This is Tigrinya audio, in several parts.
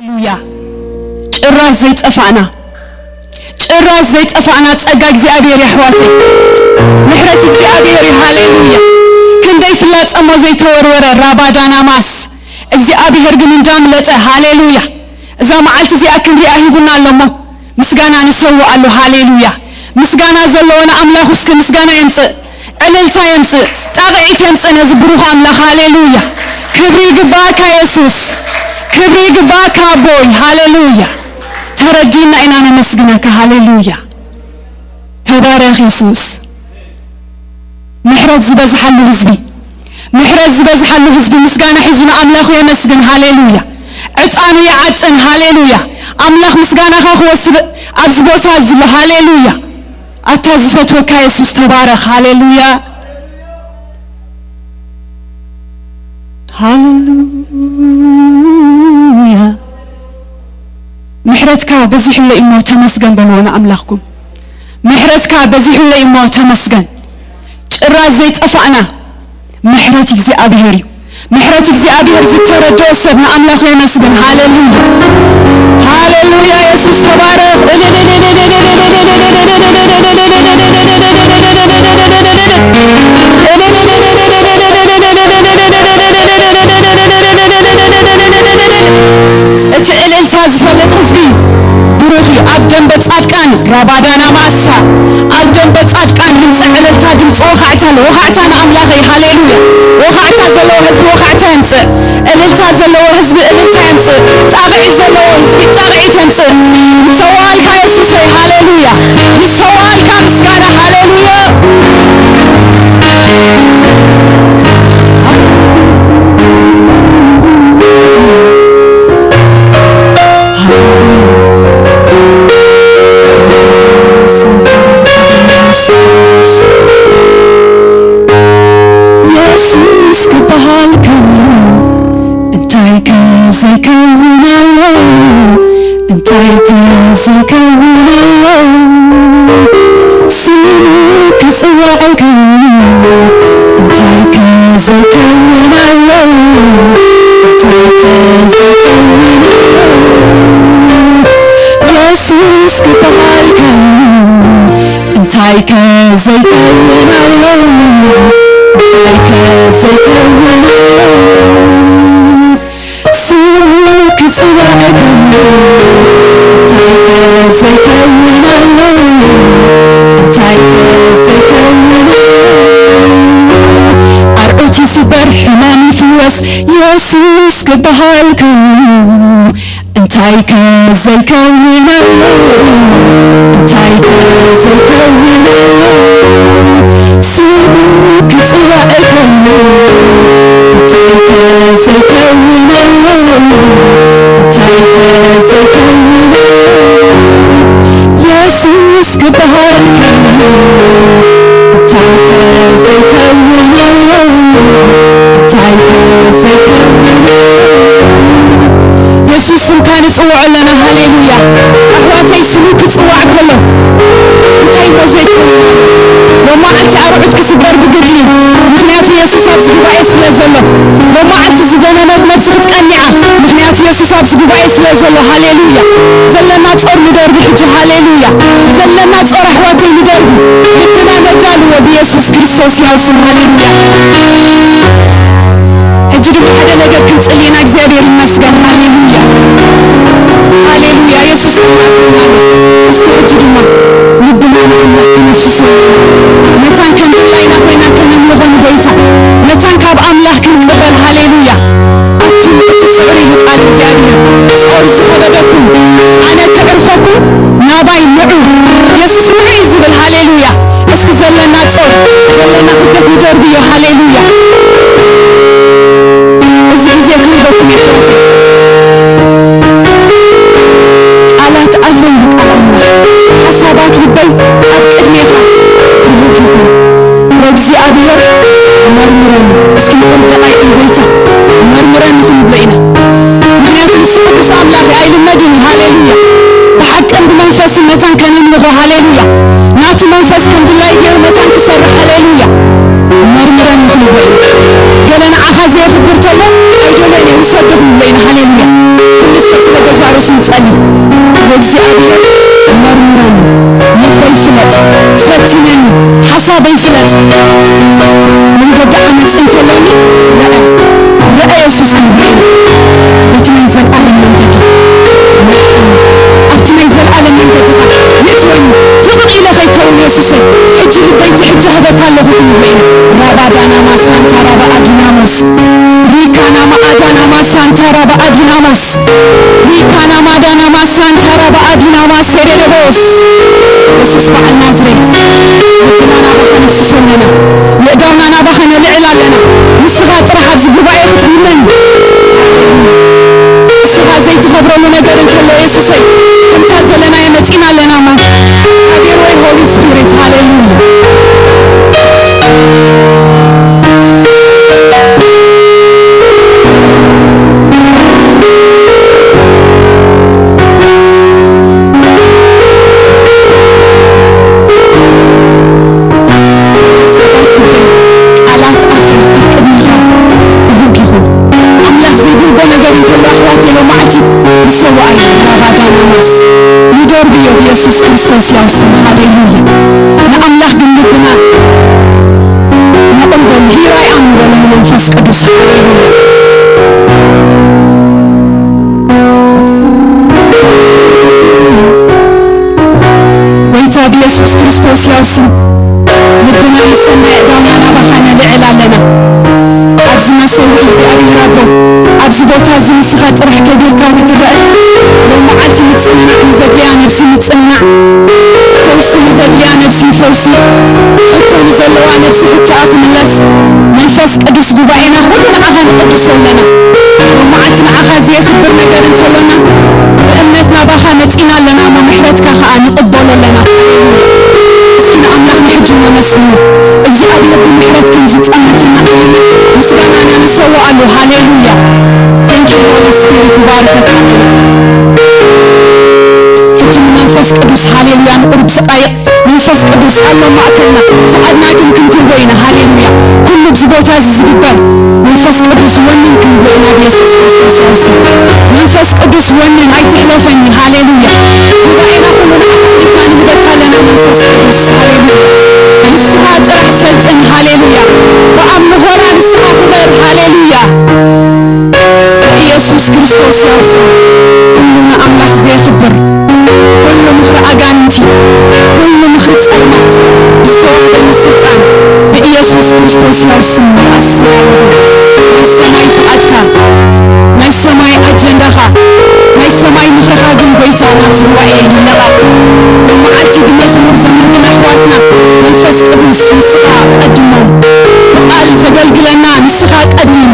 ሃሌሉያ። ጭራሽ ዘይጠፋእና፣ ጭራሽ ዘይጠፋእና ጸጋ እግዚኣብሔር እዩ ኣሕዋተይ። ምሕረት እግዚኣብሔር እዩ። ሃሌሉያ። ክንደይ ፍላጸሞ ዘይተወርወረ ራባዳናማስ፣ እግዚኣብሔር ግን እንዳምለጠ። ሃሌሉያ። እዛ መዓልቲ እዚኣ ክንሪኣ ሂቡና ኣሎ እሞ ምስጋና ንሰውኣሉ። ሃሌሉያ። ምስጋና ዘለዎ ንኣምላኹ እስኪ ምስጋና የምጽእ፣ ዕልልታ የምጽእ፣ ጣቕዒት የምጽእ ነዚ ብሩኽ ኣምላኽ። ሃሌሉያ። ክብሪ ይግባእካ የሱስ፣ ክብሪ ይግባእካ ኣቦይ። ሃሌሉያ። ተረዲእና ኢና ነመስግነካ። ሃሌሉያ። ተባረኽ የሱስ። ምሕረት ዝበዝሓሉ ህዝቢ፣ ምሕረት ዝበዝሓሉ ህዝቢ ምስጋና ሒዙ ንኣምላኹ የመስግን። ሃሌሉያ። ዕጣኑ ይዓጥን። ሃሌሉያ። ኣምላኽ ምስጋናኻ ክወስድ ኣብዚ ቦታ እዚ ኣሎ። ሃሌሉያ። ኣታ ዝፈትወካ የሱስ ተባረኽ። ሃሌሉያ። ሃሌሉያ። ምሕረትካ በዚሑለይ እሞ ተመስገን በልዎ ንኣምላኽኩም። ምሕረትካ በዚሑለይ እሞ ተመስገን። ጭራሽ ዘይጠፋእና ምሕረት እግዚኣብሔር እዩ። ምሕረት እግዚኣብሔር ዝተረድኦ ሰብ ንኣምላኹ የመስግን። ሃሌሉያ፣ ሃሌሉያ። የሱስ ተባረኽ። እቲ ዕልልታ ዝፈልጥ ህዝቢ ብሩኽ እዩ። ኣብ ደንበ ጻድቃን ራባዳና ማሳ፣ ኣብ ደንበ ጻድቃን ድምፂ ዕልልታ፣ ድምፂ ወኻዕታ ኣሎ። ወኻዕታ ንኣምላኸይ። ሃሌሉያ። ወኻዕታ ዘለዎ ህዝቢ ወኻዕታ የምፅእ። እልልታ ዘለዎ ህዝቢ እልልታ የምፅእ። ጣቕዒት ዘለዎ ህዝቢ ጣቕዒት የምፅእ። ይሰዋልካ የሱሰይ። ሃሌሉያ። ይሰዋልካ ምስጋና። ሃሌሉያ። የሱስ ክበሃል ከሎ እንታይ ከ ዘይከውን ኣሎ? እንታይ ከ ዘይከውን ኣሎ? ስሙ ክጽዋዕ ከሎ እንታይ ከ ዘይከውን ኣሎ? እንታይ ከ ዘይከውን ኣሎ? የሱስ ክበሃል ከሎ እንታይ ከ ዘይከውን ኣሎ? እንታይ ከ ዘይከውን ኣሎ? ስሙ ክጽዋዕ ከሎ እንታይ ከ ዘይከውን ኣሎ? እንታይ ከ ዘይከውን ኣሎ? ኣርዑት ይስበር፣ ሕማም ይፍወስ፣ የሱስ ክበሃል ከሎ እንታይ ከ ዘይከውን ኣሎ? እንታይ ከ ዘይከውን ኣሎ? ስሙ ክጽዋዕ ከሎ እንታይ ከ ዘይከውን ኣሎ? እንታይ ከ ዘይከውን ኣሎ? የሱስ ክበሃል ከሎ እንታይ ከ ዘይከውን ኣሎ? እንታይ ከ ዘይከውን ኣሎ? የሱስ ስምካ ንጽውዖ ኣለና። ሃሌሉያ። ኣሕዋተይ፣ ስሙ ክጽዋዕ ከሎ እንታይ እሞ ዘይከውን ኣሎ? ሎማዓንቲ ኣርዑት ክስበር ብግዲ እዩ። ምኽንያቱ የሱስ ኣብዚ ጉባኤ ስለ ዘሎ። ሎማዓንቲ ዝደነነት ነብሲ ክትቀኒዓ። ምኽንያቱ የሱስ ኣብዚ ጉባኤ ስለ ዘሎ። ሃሌሉያ። ዘለና ጾር ንደርቢ ሕጂ። ሃሌሉያ። ዘለና ጾር ኣሕዋተይ ንደርቢ። ልብና ነዳልዎ ብየሱስ ክርስቶስ ያው ስም። ሃሌሉያ። ሕጂ ድማ ሓደ ነገር ክንጽሊ ኢና። እግዚኣብሔር ይመስገን። ሃሌሉያ፣ ሃሌሉያ። የሱስ ይባረክ። እስኪ ሕጂ ድማ ልብና ንኣምላኽ ከነፍስሶ፣ መታን ከም ድላይና ኮይና ከነምልኾ ንጎይታ፣ መታን ካብ ኣምላኽ ክንቅበል። ሃሌሉያ። ኣቱም እቲ ጽዑር ኢሉ ቃል እግዚኣብሔር፣ ጾር ዝኸበደኩም ኣነ ከዕርፈኩም ናባይ ንዑ። የሱስ ንዑ እዩ ዝብል። ሃሌሉያ። እስኪ ዘለና ጾር፣ ዘለና ክብደት ንደርብዮ። ሃሌሉያ። እዚ ግዜ ክህበኩም የሕዋተይ። ቃላት ኣፈይ ብቃል ኣምላኽ፣ ሓሳባት ልበይ ኣብ ቅድሜኻ ብሩክ ይኹን። ወእግዚኣብሔር መርምረኒ። እስኪ ንቁርደቃይ ጎይታ መርምረኒ ክንብሎ ኢና። ምኽንያቱ ንሱ ቅዱስ ኣምላኽ እዩ፣ ኣይልመድን እዩ። ሃሌሉያ። ብሓቅን ብመንፈስን መታን ከነምልኾ። ሃሌሉያ። ናቱ መንፈስ ከም ድላይ ገይሩ መታን ክሰርሕ። ሃሌሉያ። መርምረኒ ክንብሎ ኢና። ገለ ንዓኻ ዘየኽብር ተሎ ኣይደለዮን እየ፣ ውሰዶ ክንብሎ ኢና። ሃሌሉያ። ኩሉ ሰብ ስለ ገዛ ፈትነኒ፣ ሓሳበይ ፍለጥ። መንገዲ ዓመፅ እንተሎኒ ርአ፣ ርአ የሱስ እዩ ብለኒ። በቲ ናይ ዘለኣለም መንገዲ መርሓኒ። ኣብቲ ናይ ዘለኣለም መንገዲ ኸዓ የእትወኒ። ፍቕቕ ኢለ ኸይከውን የሱሰይ፣ ሕጂ ልበይ ትሕጂ እህበካ ኣለኹ ክንብሎ ኢና። ራባዳናማ ሳንታ ራባ ኣዲናሞስ፣ ሪካናማ ኣዳናማ ሳንታ ራባ ኣዲናሞስ፣ ሪካናማ ኣዳናማ ሳንታ ራባ ኣዲናማ ሴሬደቦስ። የሱስ በዓል ናዝሬት፣ ልብና ናባኻ ነፍስሶ ኣለና። የእዳውና ናባኻ ነልዕል ኣለና። ንስኻ ጥራሕ ኣብዚ ጉባኤ ክትእመን። ንስኻ ዘይትኸብረሉ ነገር እንተሎ የሱሰይ፣ ከምታ ዘለናዮ መጺና ኣለና እሞ። ሃቤር ወይ ሆሊ ስፒሪት፣ ሃሌሉያ። ቃላት ኣፈይ ኣብ ቅድሜኻ ብሩክ ይኹን። ኣምላኽ ዘይብርጎ ነገር እንተሎ ኣሕዋተይ ሎማዓልቲ ንሰዋኣ እዩ። ራባዳናማስ ንደርብዮ ብየሱስ ክርስቶስ ያው ስም። ሃሌሉያ። ንኣምላኽ ግን ልብና ነቕርበሉ። Here I am ንበሎ ንመንፈስ ቅዱስ። ሃሌሉያ። ጎይታ ብየሱስ ክርስቶስ ያው ስም ልብና ምስ ሰናይ ኣእዳውና ናባኻ ነልዕል ኣለና። ኣብዚ መሰውኢ እግዚኣብሔር ኣቦ፣ ኣብዚ ቦታ እዚ ንስኻ ጥራሕ ከቢርካ ክትረአ፣ ሎም መዓልቲ ምጽንናዕ ንዘድልያ ነብሲ ምጽንናዕ፣ ፈውሲ ንዘድልያ ነብሲ ፈውሲ፣ ሕቶ ንዘለዋ ነብሲ ሕቶኣ ክምለስ፣ መንፈስ ቅዱስ ጉባኤና ኩሉ ንዓኻ ንቕድሶ ኣለና። ሎም መዓልቲ ንዓኻ ዘየኽብር ነገር እንተሎና፣ ብእምነት ናባኻ መጺና ኣለና እሞ ምሕረትካ ኸኣ ንቕበሎ ኣለና። እስኪ ንኣምላኽ ንሕጂ ነመስግኖ። እግዚኣብሔር ብምሕረት ከም ዝጸመተና ኣሚና ምስጋናና ንሰውኣሉ። ሃሌሉያ። Thank you Holy Spirit፣ ንባርከካ ኣለና። ሕጂ ንመንፈስ ቅዱስ፣ ሃሌሉያ፣ ንቑሩብ ስቓይ መንፈስ ቅዱስ ኣሎ ማእከልና። ፍቓድና ግን ክንክቦ ኢና። ሃሌሉያ። ኩሉ ኣብዚ ቦታ እዚ ዝግበር መንፈስ ቅዱስ ወንን ክንብሎ ኢና ብየሱስ ክርስቶስ ያው ስም። መንፈስ ቅዱስ ወንን ኣይትሕለፈኒ። ሃሌሉያ። ጉባኤና ኩሉ ንዓኻ ኣሕሊፍና ንህበካ ኣለና መንፈስ ቅዱስ። ሃሌሉያ። ንስኻ ጥራሕ ሰልጥን። ሃሌሉያ። ብኣምልኾና ንስኻ ክበር። ሃሌሉያ። ብኢየሱስ ክርስቶስ ያው ስም ኩሉ ንኣምላኽ ዘየኽብር፣ ኩሉ ምኽሪ ኣጋንንቲ፣ ኩሉ ምኽሪ ጸልማት ብዝተዋህበኒ ስልጣን ብኢየሱስ ክርስቶስ ያው ስም ይኣስር ኣለኹ። ናይ ሰማይ ፍቓድካ፣ ናይ ሰማይ ኣጀንዳኻ፣ ናይ ሰማይ ምኽርኻ ግን ጎይታ ናብዚ ጉባኤ ይለቓቕ። ሎመዓልቲ ብመዝሙር ዘምልኹና ኣሕዋትና መንፈስ ቅዱስ ንስኻ ቀድሞም። ብቓል ዘገልግለና ንስኻ ቀድም።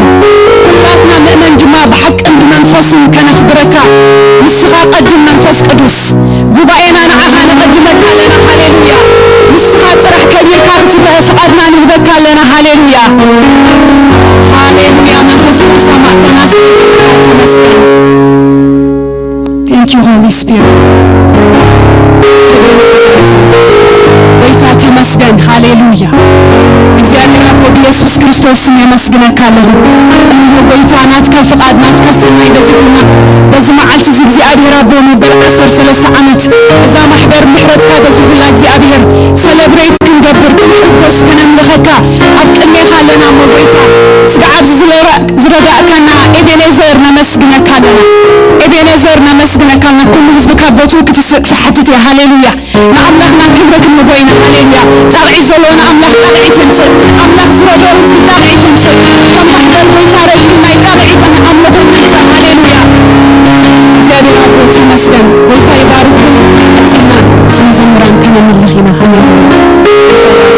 ኩላትና ምእመን ድማ ብሓቅን ብመንፈስን ከነኽብረካ ንስኻ ቀድም መንፈስ ቅዱስ። ጉባኤና ንዓኻ ነቐድመካ ኣለና። ሃሌሉያ። ንስኻ ጥራሕ ከቢርካ ክትረአ ፍቓድና ንህበካ ኣለና። ሃሌሉያ። ሃሌሉያ። መንፈስ ቅዱስ ኣብ ማእከልና ስለ ዘለኻ ተመስገን። Thank you Holy Spirit። ጎይታ ተመስገን። ሃሌሉያ። እግዚኣብሔር ኣቦ ብየሱስ ክርስቶስ ስም የመስግነካ ኣለኹ። እንሆ ጎይታ ናትካ ፍቓድ ናትካ ሰናይ በዚሑና በዚ መዓልቲ እዚ እግዚኣብሔር ኣቦ መበል ዓሰርተ ሰለስተ ዓመት እዛ ማሕበር ምሕረትካ በዚሑላ እግዚኣብሔር ሰለብሬት ክንገብር ክንሕጎስ ከነምልኸካ ኣብ ቅድሜኻ ኣለና እሞ ጎይታ ስጋዕ ኣብዚ ዝረዳእካና ኤቤኔዘር ነመስግነካ ኣለና። ኤቤኔዘር ነመስግነካ ኣለና። ኩሉ ህዝቢ ካብ ቦትኡ ክትስእ ክሓትት እየ። ሃሌሉያ። ንኣምላኽና ክብሪ ክንህቦ ኢና። ሃሌሉያ። ጣቕዒት ዘለዎ ንኣምላኽ ጣቕዒት የምጽእ። ኣምላኽ ዝረድኦ ህዝቢ ጣቕዒት የምጽእ። ከም ማሕበር ጎይታ ረዲኡና እዩ። ጣቕዒት ኣምልኾ ነምጽእ። ሃሌሉያ። እግዚኣብሔር ኣቦ ተመስገን። ጎይታ ይባርኽኩም። ቀጺልና ስለ ዘምራን ከነምልኽ ኢና። ሃሌሉያ።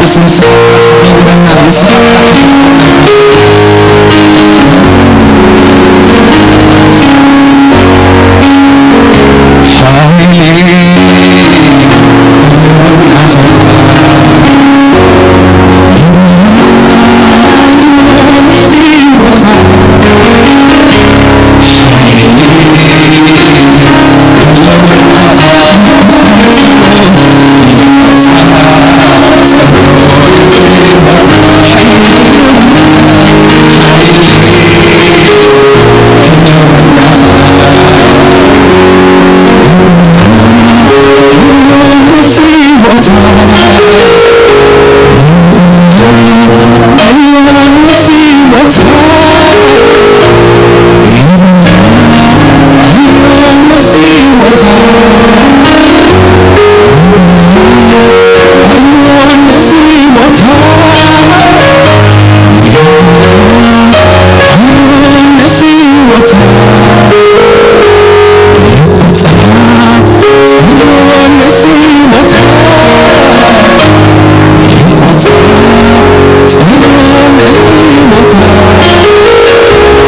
ንስኻ ጥራሕ ዘውረና፣ ንስኻ ጥራሕ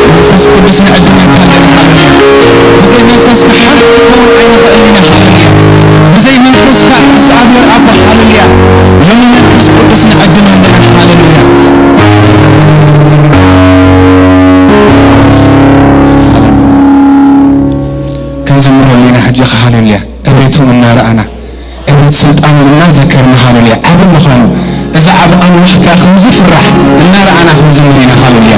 መንፈስ ቅዱስ ንዕድመካ ኣለና። ሃሌሉያ። ብዘይ መንፈስካ ሓንቲ ክኸውን ኣይንኽእልን ኢና። ሃሌሉያ። ብዘይ መንፈስካ እግዚኣብሔር ኣቦ፣ ሃሌሉያ። ሎሚ መንፈስ ቅዱስ ንዕድም ኣለና። ሃሌሉያ። ክንዝምረሉ ኢና ሕጂ። ሃሌሉያ። ዕቤቱ እናረኣና፣ ዕቤት ስልጣኑ እናዘከርና፣ ሃሌሉያ፣ ዓቢ ምዃኑ፣ እዚ ዓቢ ኣምላኽ ከኣ ከም ዝፍራሕ እናረኣና ክንዝምር ኢና። ሃሌሉያ።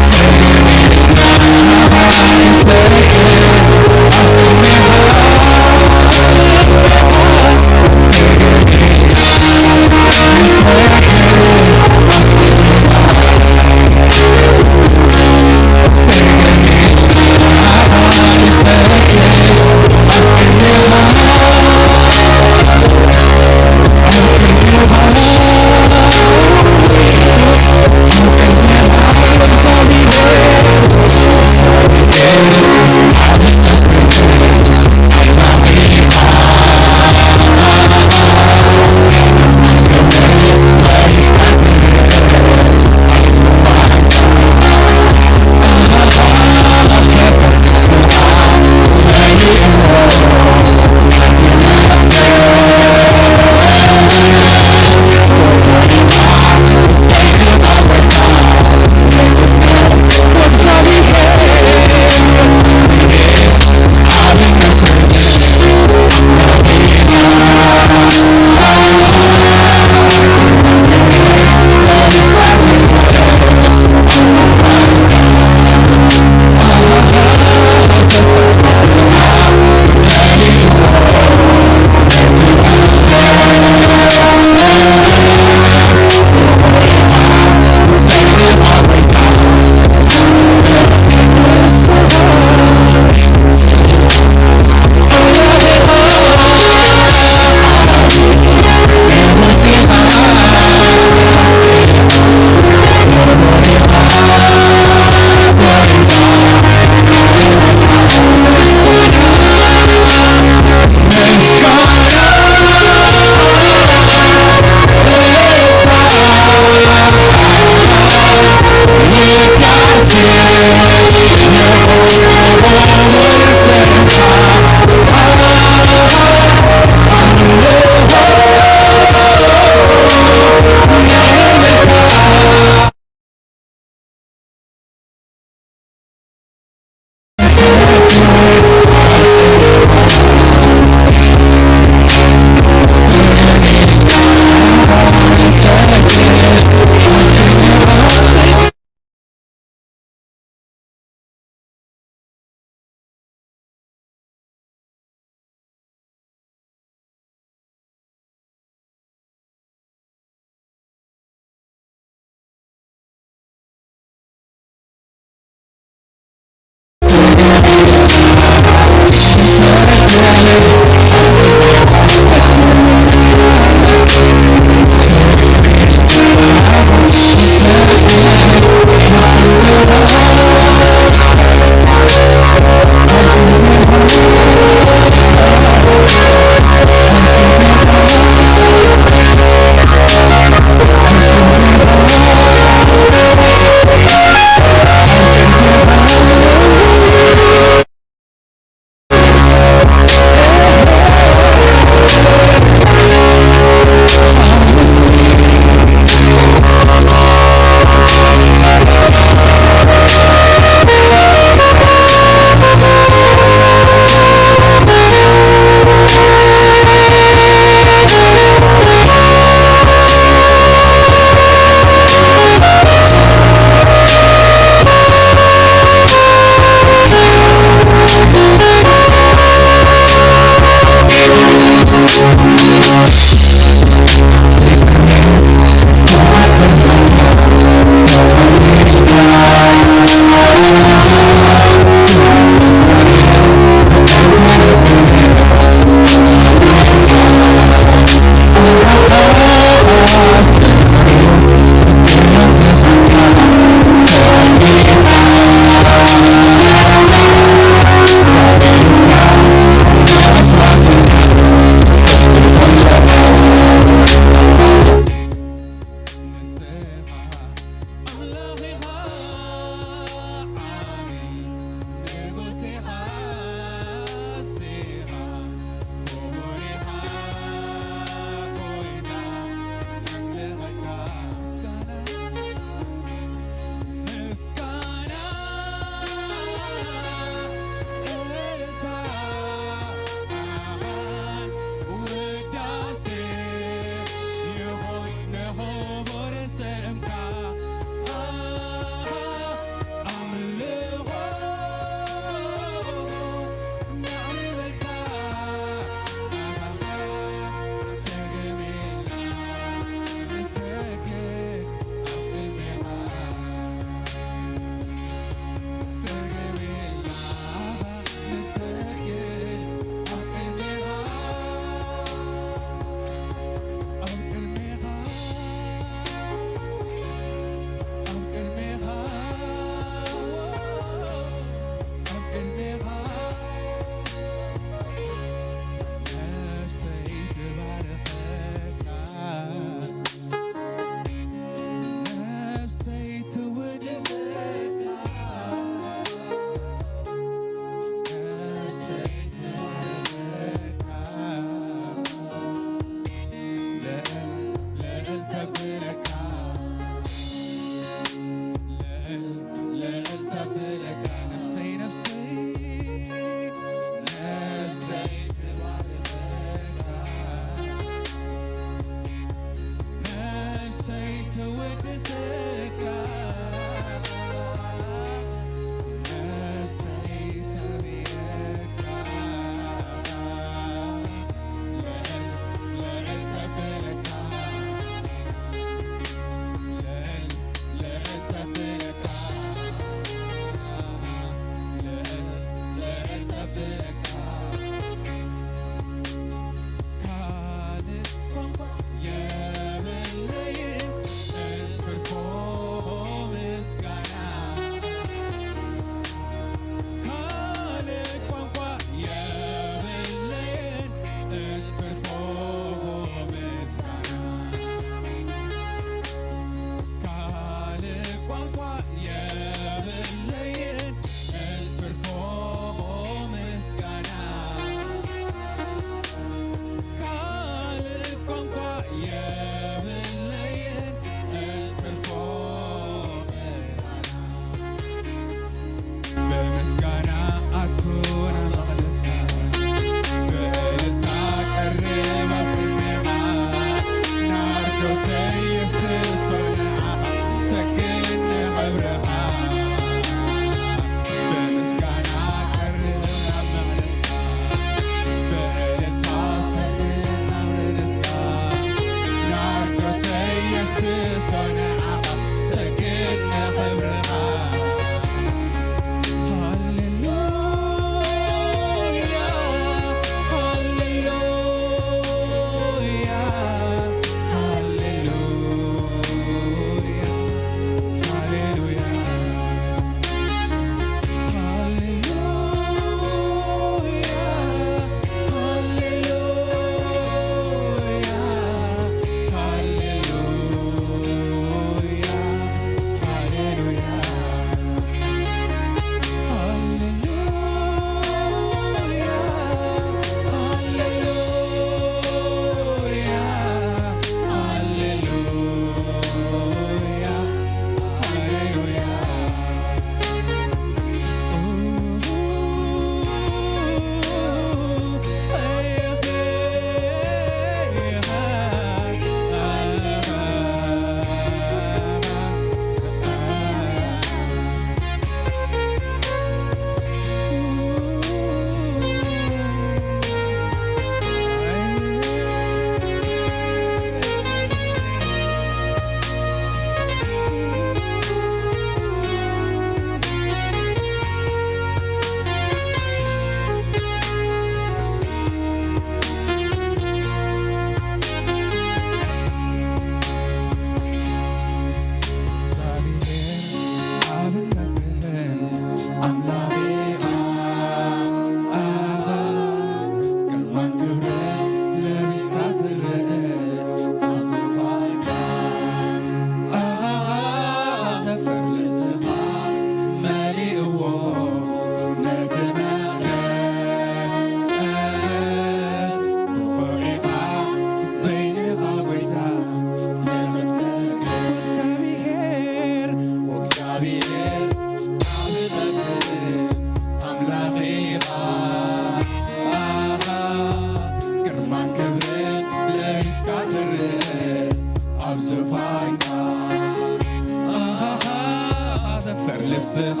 ንስኻ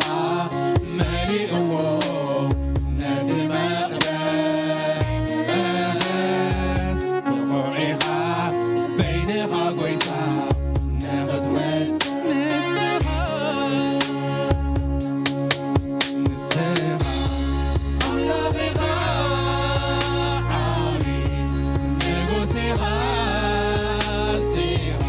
መሊእዎ ነቲ መቕደስ፣ ብቑዕ ኢኻ በይንኻ ጐይታ ንኽትወድ። ንስኻ፣ ንስኻ ኣምላኽ ኢኻ ዓቢ፣ ንጉስ ኢኻ፣ ንስኻ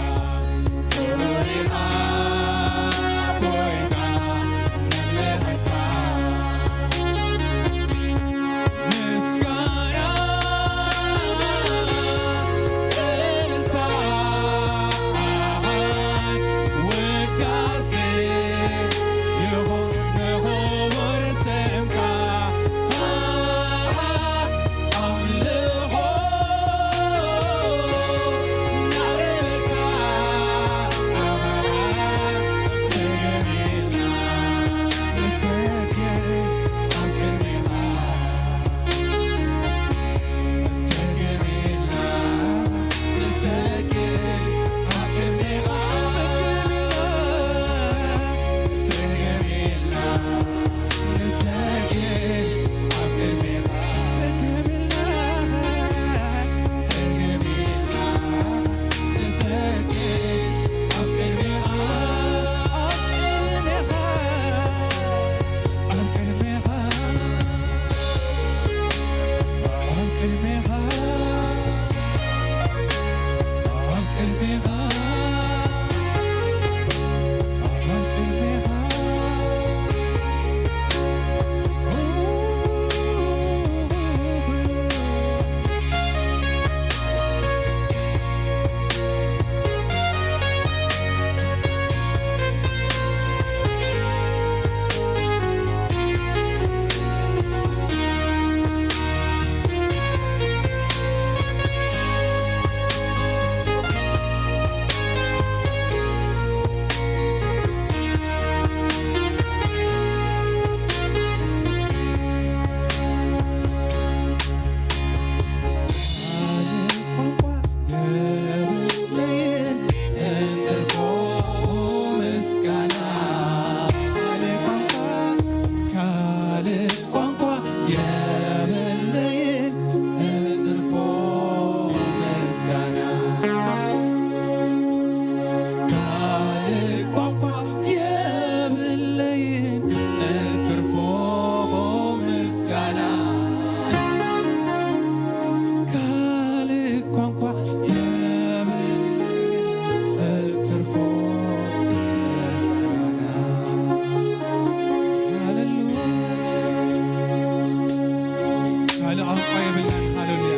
ካልእ ቋንቋ የብልናን። ሃሌሉያ።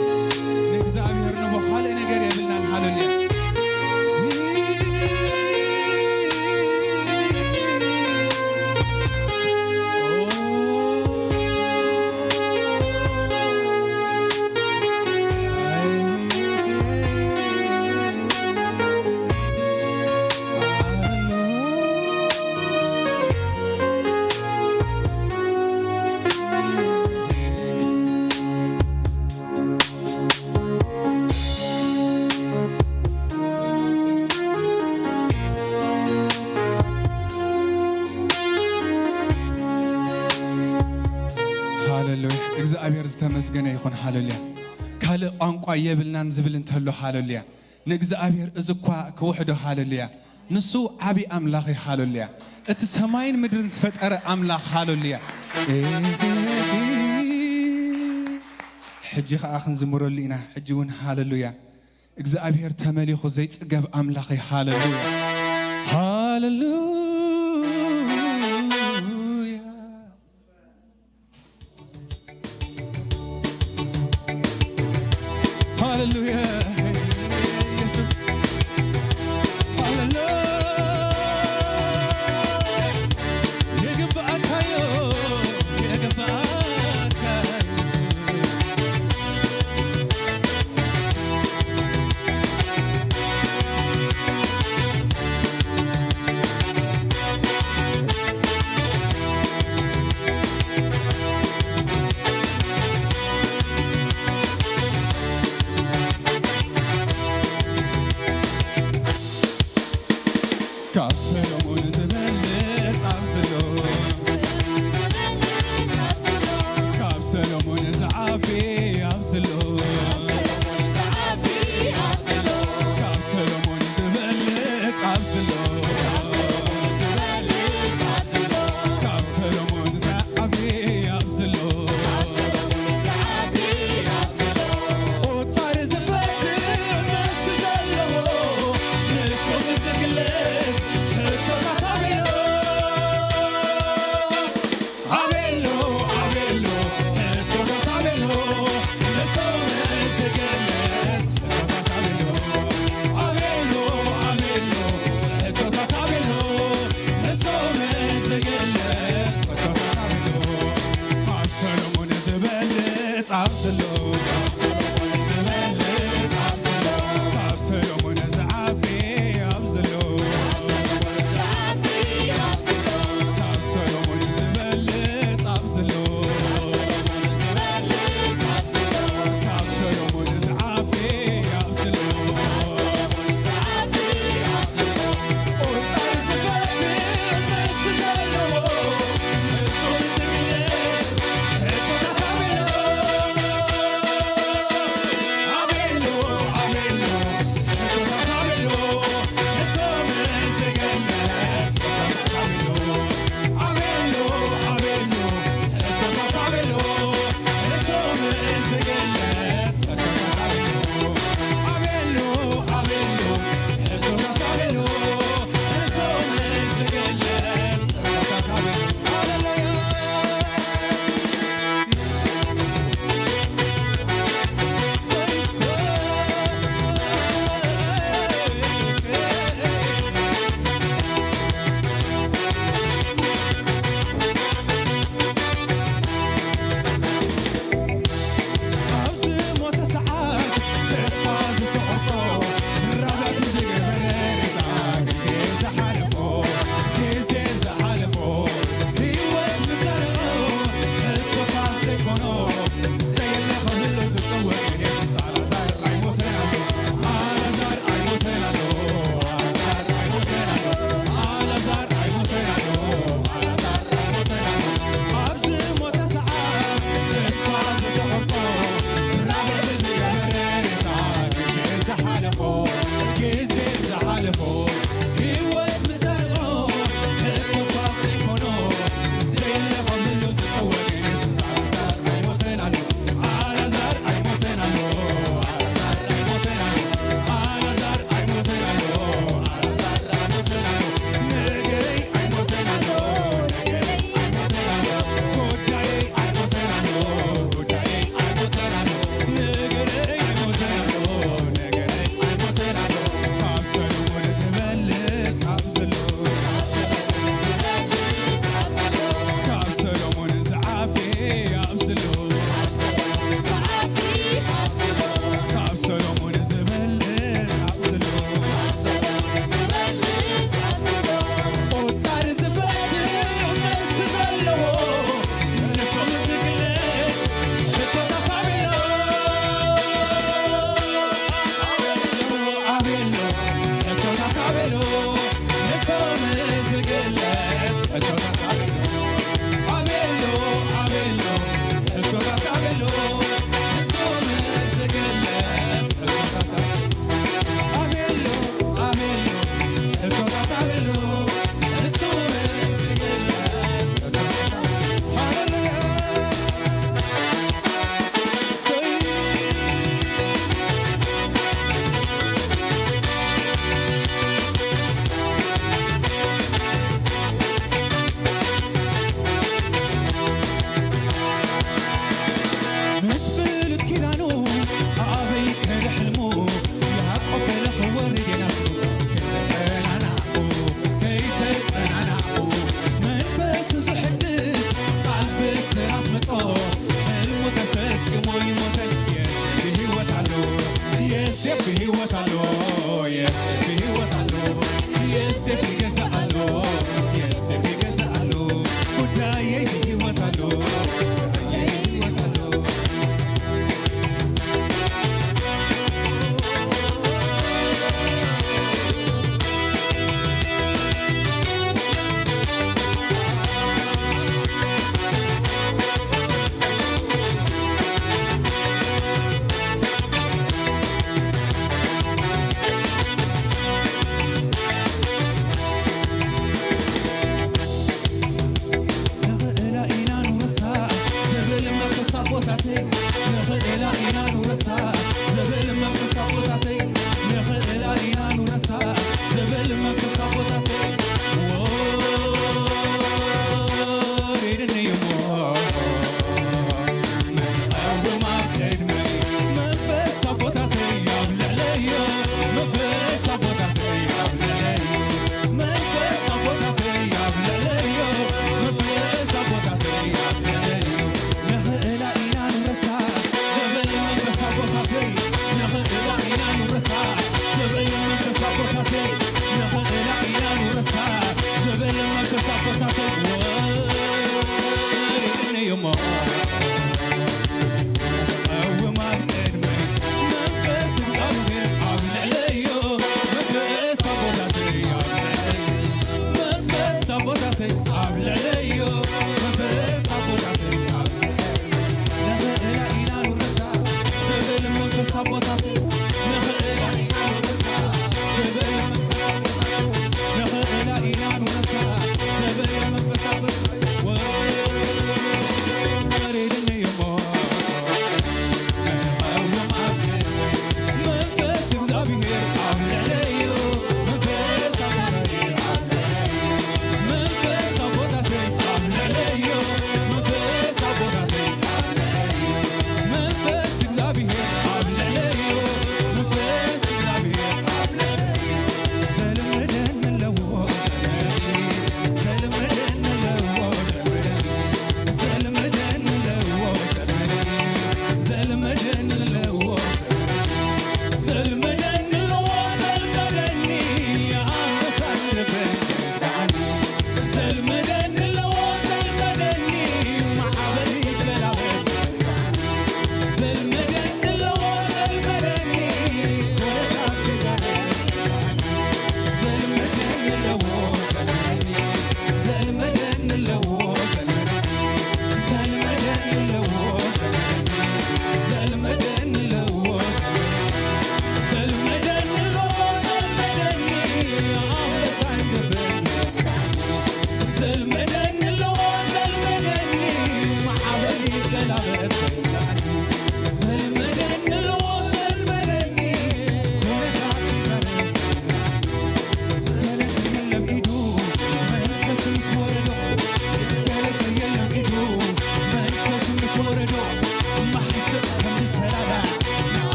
ንእግዚኣብሔር ንቦ ካልእ ነገር የብልናን። ሃሌሉያ። ሃሌሉያ። እግዚኣብሔር ዝተመስገነ ይኹን። ሃሌሉያ። ካልእ ቋንቋ የብልናን ዝብል እንተሎ፣ ሃሌሉያ፣ ንእግዚኣብሔር እዚ እኳ ክውሕዶ፣ ሃሌሉያ። ንሱ ዓቢ ኣምላኽ እዩ። ሃሌሉያ። እቲ ሰማይን ምድርን ዝፈጠረ ኣምላኽ፣ ሃሌሉያ። ሕጂ ኸኣ ክንዝምረሉ ኢና። ሕጂ እውን ሃሌሉያ። እግዚኣብሔር ተመሊኹ ዘይጽገብ ኣምላኽ እዩ። ሃሌሉያ። ሃሌሉያ። ሃሌሉያ። ኢየሱስ። ሃሌሉያ። ይግብኣካ እዩ፣ ይግብኣካ ኢየሱስ። ካብ ሰሎሞን ዝበልጽ ኣምስሎ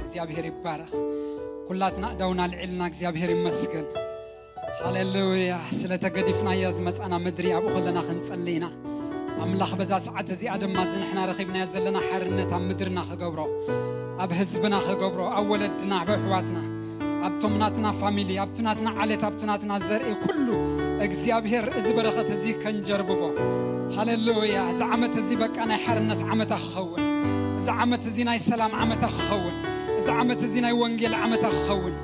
እግዚኣብሔር ይባረኽ። ኩላትና እዳውና ልዒልና እግዚኣብሔር ይመስገን። ሃሌሉያ። ስለ ተገዲፍናያ ዝመጻና ምድሪ ኣብኡ ከለና ክንጸሊ ኢና። ኣምላኽ በዛ ሰዓት እዚኣ ድማ እዚ ንሕና ረኺብናዮ ዘለና ሓርነት ኣብ ምድርና ክገብሮ፣ ኣብ ህዝብና ክገብሮ፣ ኣብ ወለድና፣ ኣብ ኣሕዋትና፣ ኣብቶም ናትና ፋሚሊ፣ ኣብቲ ናትና ዓሌት፣ ኣብቲ ናትና ዘርኢ ኩሉ እግዚኣብሔር እዚ በረኸት እዚ ከንጀርብቦ። ሃሌሉያ። እዚ ዓመት እዚ በቃ ናይ ሓርነት ዓመታ ክኸውን፣ እዚ ዓመት እዚ ናይ ሰላም ዓመታ ክኸውን፣ እዚ ዓመት እዚ ናይ ወንጌል ዓመታ ክኸውን።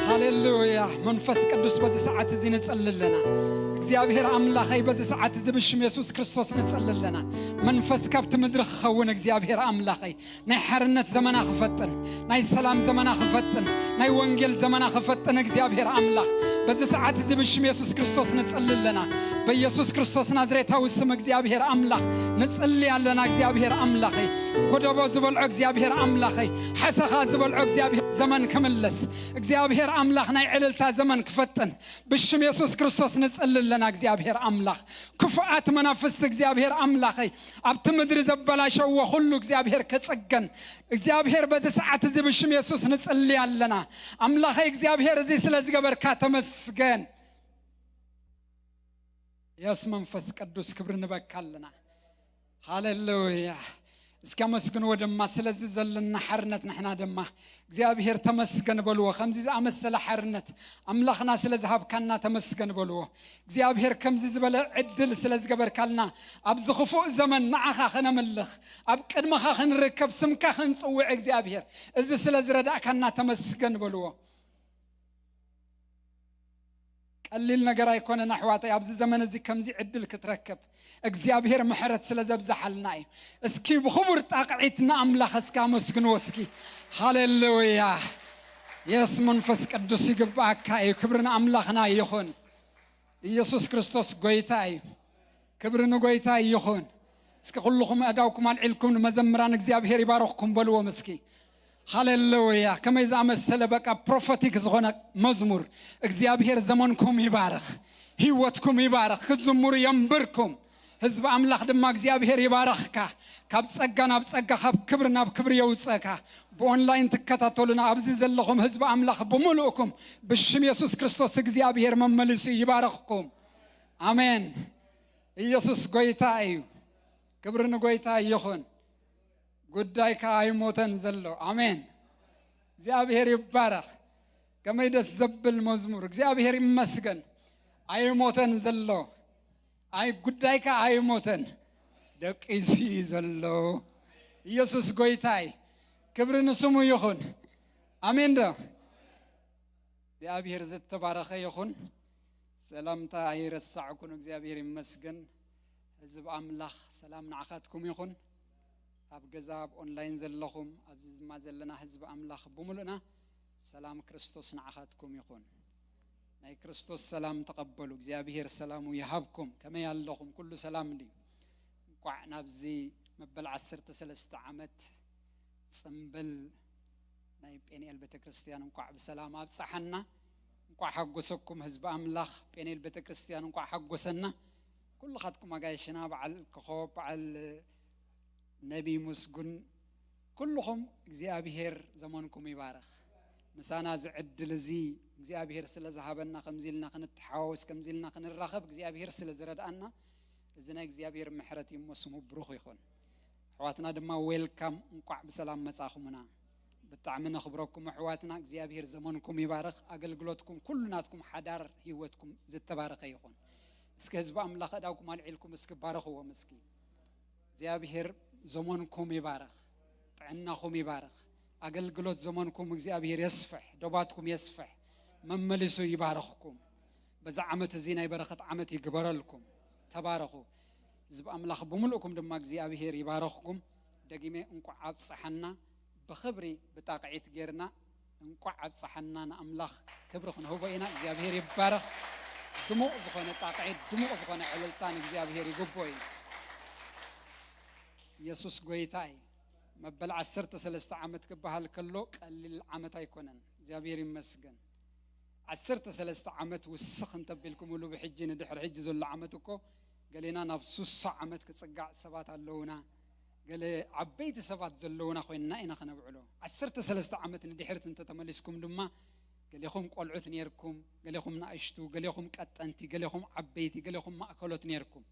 ሃሌሉያ። መንፈስ ቅዱስ በዚ ሰዓት እዚ ንጸሊ ኣለና። እግዚኣብሔር ኣምላኸይ በዚ ሰዓት እዚ ብሽም የሱስ ክርስቶስ ንጸሊ ኣለና። መንፈስ ካብቲ ምድሪ ክኸውን እግዚኣብሔር ኣምላኸይ ናይ ሓርነት ዘመና ክፈጥን፣ ናይ ሰላም ዘመና ክፈጥን፣ ናይ ወንጌል ዘመና ክፈጥን እግዚኣብሔር ኣምላኽ በዚ ሰዓት እዚ ብሽም የሱስ ክርስቶስ ንጸሊ ኣለና። በየሱስ ክርስቶስ ናዝሬታዊ ስም እግዚኣብሔር ኣምላኽ ንጽሊ ኣለና። እግዚኣብሔር ኣምላኸይ ጎደቦ ዝበልዖ እግዚኣብሔር ኣምላኸይ ሓሰኻ ዝበልዖ እግዚኣብሔር ዘመን ክምለስ እግዚኣብሔር ኣምላኽ ናይ ዕልልታ ዘመን ክፈጥን ብሽም የሱስ ክርስቶስ ንጽሊ ኣለና። እግዚኣብሔር ኣምላኽ ክፉኣት መናፍስቲ እግዚኣብሔር ኣምላኸይ ኣብቲ ምድሪ ዘበላሸዎ ኩሉ እግዚኣብሔር ክጽገን እግዚኣብሔር በዚ ሰዓት እዚ ብሽም የሱስ ንጽሊ ኣለና። ኣምላኸይ እግዚኣብሔር እዚ ስለ ዝገበርካ ተመስገን። የስ መንፈስ ቅዱስ ክብሪ ንበካ ኣለና። ሃሌሉያ። እስኪ ኣመስግንዎ ድማ ስለዚ ዘለና ሓርነት ንሕና ድማ እግዚኣብሔር ተመስገን በልዎ። ከምዚ ዝኣመሰለ ሓርነት ኣምላኽና ስለ ዝሃብካና ተመስገን በልዎ። እግዚኣብሔር ከምዚ ዝበለ ዕድል ስለ ዝገበርካልና ኣብዚ ክፉእ ዘመን ንዓኻ ከነምልኽ ኣብ ቅድመኻ ክንርከብ ስምካ ክንጽውዕ እግዚኣብሔር እዚ ስለ ዝረዳእካና ተመስገን በልዎ። ቀሊል ነገር ኣይኮነን ኣሕዋተይ፣ ኣብዚ ዘመን እዚ ከምዚ ዕድል ክትረክብ እግዚኣብሔር ምሕረት ስለ ዘብዝሓልና እዩ። እስኪ ብኽቡር ጣቕዒት ንኣምላኽ እስኪ ኣመስግንዎ እስኪ። ሃሌሉያ። የስ መንፈስ ቅዱስ ይግባኣካ እዩ። ክብሪ ንኣምላኽና ይኹን። ኢየሱስ ክርስቶስ ጎይታ እዩ። ክብሪ ንጎይታ ይኹን። እስኪ ኩልኹም ኣእዳውኩም ኣልዒልኩም ንመዘምራን እግዚኣብሔር ይባርኽኩም በልዎም እስኪ። ሃሌሉያ። ከመይ ዝኣመሰለ በቃ ፕሮፌቲክ ዝኾነ መዝሙር። እግዚኣብሔር ዘመንኩም ይባርኽ፣ ህይወትኩም ይባርኽ፣ ክትዝምሩ የንብርኩም። ህዝቢ ኣምላኽ ድማ እግዚኣብሔር ይባርኽካ፣ ካብ ጸጋ ናብ ጸጋ፣ ካብ ክብሪ ናብ ክብሪ የውጸካ። ብኦንላይን ትከታተሉና ኣብዚ ዘለኹም ህዝቢ ኣምላኽ ብምልእኩም ብሽም የሱስ ክርስቶስ እግዚኣብሔር መመሊሱ ይባርኽኩም። ኣሜን። ኢየሱስ ጎይታ እዩ። ክብሪ ንጎይታ ይኹን። ጉዳይካ ኣይሞተን ዘሎ። ኣሜን። እግዚኣብሔር ይባረኽ። ከመይ ደስ ዘብል መዝሙር። እግዚኣብሔር ይመስገን። ኣይሞተን ዘሎ። ኣይ ጉዳይካ ኣይሞተን። ደቂሱ እዩ ዘሎ። ኢየሱስ ጎይታይ። ክብሪ ንስሙ ይኹን። ኣሜን ዶ? እግዚኣብሔር ዝተባረኸ ይኹን። ሰላምታ ኣይረሳዕኩን። እግዚኣብሔር ይመስገን። ህዝብ ኣምላኽ ሰላም ንዓኻትኩም ይኹን። ኣብ ገዛ ኣብ ኦንላይን ዘለኹም ኣብዚ ድማ ዘለና ህዝብ ኣምላኽ ብምሉእና ሰላም ክርስቶስ ንዓኻትኩም ይኹን። ናይ ክርስቶስ ሰላም ተቐበሉ። እግዚኣብሔር ሰላሙ ይሃብኩም። ከመይ ኣለኹም? ኩሉ ሰላም ድዩ? እንቋዕ ናብዚ መበል ዓሰርተ ሰለስተ ዓመት ጽምብል ናይ ጴንኤል ቤተክርስትያን እንቋዕ ብሰላም ኣብጽሓና። እንቋዕ ሓጎሰኩም ህዝቢ ኣምላኽ። ጴንኤል ቤተክርስትያን እንቋዕ ሓጎሰና። ኩልኻትኩም ኣጋይሽና፣ በዓል ኮኾብ፣ በዓል ነቢ ምስጉን፣ ኩልኹም እግዚኣብሔር ዘመንኩም ይባርኽ። ምሳና እዚ ዕድል እዚ እግዚኣብሔር ስለ ዝሃበና፣ ከምዚ ኢልና ክንተሓዋወስ፣ ከምዚ ኢልና ክንራኸብ እግዚኣብሔር ስለ ዝረድኣና፣ እዚ ናይ እግዚኣብሔር ምሕረት እዩ እሞ ስሙ ብሩኽ ይኹን። ኣሕዋትና ድማ ዌልካም፣ እንቋዕ ብሰላም መጻኹምና። ብጣዕሚ ነኽብረኩም ኣሕዋትና። እግዚኣብሔር ዘመንኩም ይባርኽ። ኣገልግሎትኩም ኩሉ ናትኩም ሓዳር ህይወትኩም ዝተባረኸ ይኹን። እስኪ ህዝቢ ኣምላኽ ኣእዳውኩም ኣልዒልኩም እስኪ ባርኽዎም እስኪ። እግዚኣብሔር ዘመንኩም ይባርኽ፣ ጥዕናኹም ይባርኽ። ኣገልግሎት ዘመንኩም እግዚኣብሔር የስፍሕ፣ ዶባትኩም የስፍሕ፣ መመሊሱ ይባርኽኩም። በዛ ዓመት እዚ ናይ በረኸት ዓመት ይግበረልኩም። ተባረኹ። ህዝቢ ኣምላኽ ብምሉእኩም ድማ እግዚኣብሔር ይባርኽኩም። ደጊመ እንቋዕ ኣብፀሐና። ብኽብሪ ብጣቕዒት ጌርና እንቋዕ ኣብፀሐና ንኣምላኽ ክብሪ ክንህቦ ኢና። እግዚኣብሔር ይባረኽ። ድሙቕ ዝኾነ ጣቕዒት፣ ድሙቕ ዝኾነ ዕልልታ ንእግዚኣብሔር ይግብኦ እዩ። ኢየሱስ ጎይታ እዩ። መበል ዓሰርተ ሰለስተ ዓመት ክበሃል ከሎ ቀሊል ዓመት ኣይኮነን። እግዚኣብሔር ይመስገን። ዓሰርተ ሰለስተ ዓመት ውስኽ እንተቢልኩምሉ ብሕጂ ንድሕሪ ሕጂ ዘሎ ዓመት እኮ ገሌና ናብ ሱሳ ዓመት ክጽጋዕ ሰባት ኣለውና። ገለ ዓበይቲ ሰባት ዘለውና ኮይንና ኢና ክነብዕሎ። ዓሰርተ ሰለስተ ዓመት ንድሕሪት እንተተመሊስኩም ድማ ገሌኹም ቆልዑት ኔርኩም፣ ገሌኹም ንኣሽቱ፣ ገሌኹም ቀጠንቲ፣ ገሌኹም ዓበይቲ፣ ገሌኹም ማእከሎት ኔርኩም።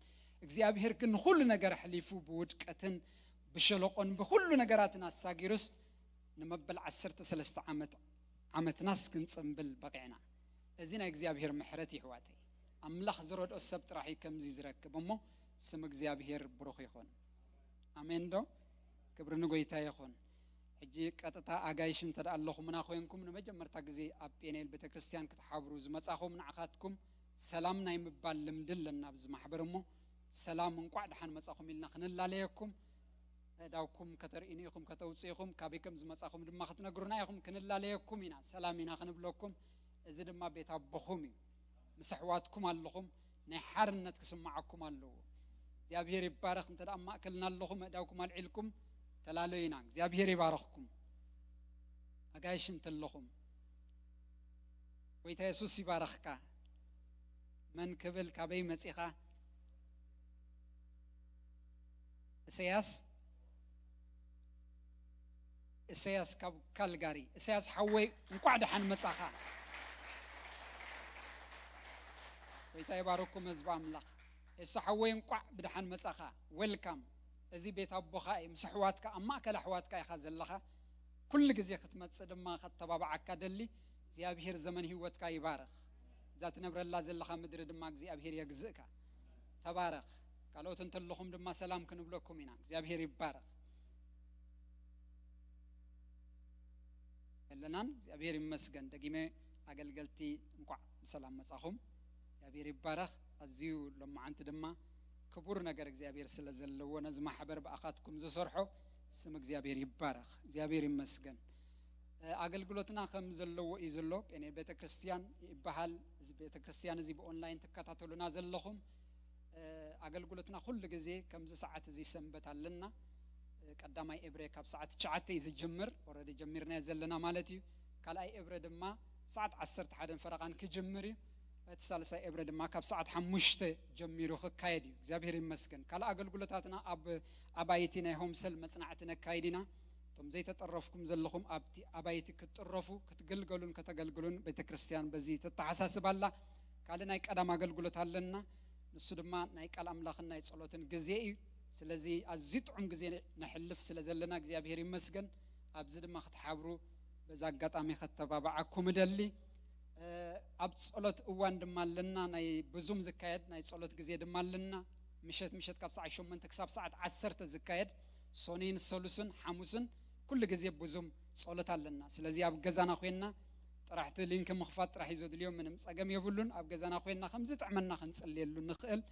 እግዚኣብሔር ግን ንኹሉ ነገር ኣሕሊፉ ብውድቀትን ብሸለቆን ብኹሉ ነገራትን ኣሳጊሩስ ንመበል ዓሰርተ ሰለስተ ዓመት ዓመትናስ ክንጽንብል በቒዕና። እዚ ናይ እግዚኣብሔር ምሕረት ይሕዋተይ። ኣምላኽ ዝረድኦ ሰብ ጥራሕ እዩ ከምዚ ዝረክብ እሞ ስም እግዚኣብሔር ብሩኽ ይኹን። ኣሜን ዶ? ክብሪ ንጎይታ ይኹን። ሕጂ ቀጥታ ኣጋይሽ እንተ ደኣ ኣለኹምና ኮይንኩም ንመጀመርታ ግዜ ኣብ ጴኔል ቤተክርስትያን ክትሓብሩ ዝመጻኹም ንዓኻትኩም ሰላም ናይ ምባል ልምዲ ኣለና ኣብዚ ማሕበር እሞ ሰላም እንቋዕ ደሓን መጻኹም ኢልና ክንላለየኩም ኣእዳውኩም ከተርእዩኒ ኢኹም ከተውፅኡ ኢኹም ካበይ ከም ዝመጻኹም ድማ ክትነግሩና ኢኹም። ክንላለየኩም ኢና፣ ሰላም ኢና ክንብለኩም። እዚ ድማ ቤት ኣቦኹም እዩ። ምስ ኣሕዋትኩም ኣለኹም። ናይ ሓርነት ክስምዓኩም ኣለዎ። እግዚኣብሔር ይባረኽ። እንተ ደኣ ኣብ ማእከልና ኣለኹም ኣእዳውኩም ኣልዒልኩም ተላለዩና። እግዚኣብሔር ይባረኽኩም። ኣጋይሽ እንተለኹም ጎይታ የሱስ ይባረኽካ። መን ክብል ካበይ መጺኻ? እሰያስ እሰያስ ካብ ካልጋሪ። እሰያስ ሓወይ እንቋዕ ደሓን መጻኻ። ጎይታ ይባርኩም ህዝቢ ኣምላኽ። እሱ ሓወይ እንቋዕ ብደሓን መጻኻ። ዌልካም። እዚ ቤት ኣቦኻ እዩ፣ ምስ ኣሕዋትካ ኣብ ማእከል ኣሕዋትካ ኢኻ ዘለኻ። ኩሉ ግዜ ክትመጽእ ድማ ከተባብዓካ ደሊ። እግዚኣብሔር ዘመን ህይወትካ ይባርኽ። እዛ ትነብረላ ዘለኻ ምድሪ ድማ እግዚኣብሔር የግዝእካ። ተባረኽ። ካልኦት እንተለኹም ድማ ሰላም ክንብለኩም ኢና። እግዚኣብሔር ይባረኽ። የለናን። እግዚኣብሔር ይመስገን። ደጊመ ኣገልገልቲ እንቋዕ ብሰላም መጻኹም። እግዚኣብሔር ይባረኽ። ኣዝዩ ሎማዓንቲ ድማ ክቡር ነገር እግዚኣብሔር ስለ ዘለዎ ነዚ ማሕበር ብኣኻትኩም ዝሰርሖ ስም እግዚኣብሔር ይባረኽ። እግዚኣብሔር ይመስገን። ኣገልግሎትና ከም ዘለዎ እዩ ዘሎ። ጴኔ ቤተክርስትያን ይበሃል። እዚ ቤተክርስትያን እዚ ብኦንላይን ትከታተሉና ዘለኹም ኣገልግሎትና ኩሉ ግዜ ከምዚ ሰዓት እዚ ሰንበት ኣለና። ቀዳማይ ኤብሬ ካብ ሰዓት ትሽዓተ እዩ ዝጅምር። ኦረዲ ጀሚርናዮ ዘለና ማለት እዩ። ካልኣይ ኤብሬ ድማ ሰዓት ዓሰርተ ሓደን ፈረቓን ክጅምር እዩ። እቲ ሳልሳይ ኤብሬ ድማ ካብ ሰዓት ሓሙሽተ ጀሚሩ ክካየድ እዩ። እግዚኣብሔር ይመስገን። ካልእ ኣገልግሎታትና ኣብ ኣባይቲ ናይ ሆምሰል መጽናዕቲ ነካይድ ኢና። እቶም ዘይተጠረፍኩም ዘለኹም ኣብቲ ኣባይቲ ክትጥረፉ ክትግልገሉን ከተገልግሉን ቤተክርስትያን በዚ ተተሓሳስብ ኣላ። ካልእ ናይ ቀዳም ኣገልግሎት ኣለና። ንሱ ድማ ናይ ቃል ኣምላኽን ናይ ጸሎትን ግዜ እዩ። ስለዚ ኣዝዩ ጥዑም ግዜ ነሕልፍ ስለ ዘለና እግዚኣብሔር ይመስገን። ኣብዚ ድማ ክትሓብሩ በዛ ኣጋጣሚ ከተባብዓኩም እደሊ። ኣብ ጸሎት እዋን ድማ ኣለና፣ ናይ ብዙም ዝካየድ ናይ ጸሎት ግዜ ድማ ኣለና። ምሸት ምሸት ካብ ሰዓት ሸሞንተ ክሳብ ሰዓት ዓሰርተ ዝካየድ ሶኒን ሰሉስን ሓሙስን ኩሉ ግዜ ብዙም ጸሎት ኣለና። ስለዚ ኣብ ገዛና ኮይንና ጥራሕቲ ሊንክ ምኽፋት ጥራሕ እዩ ዘድልዮ፣ ምንም ጸገም የብሉን። ኣብ ገዛና ኮይንና ከም ዝጥዕመና ክንጽልየሉ ንኽእል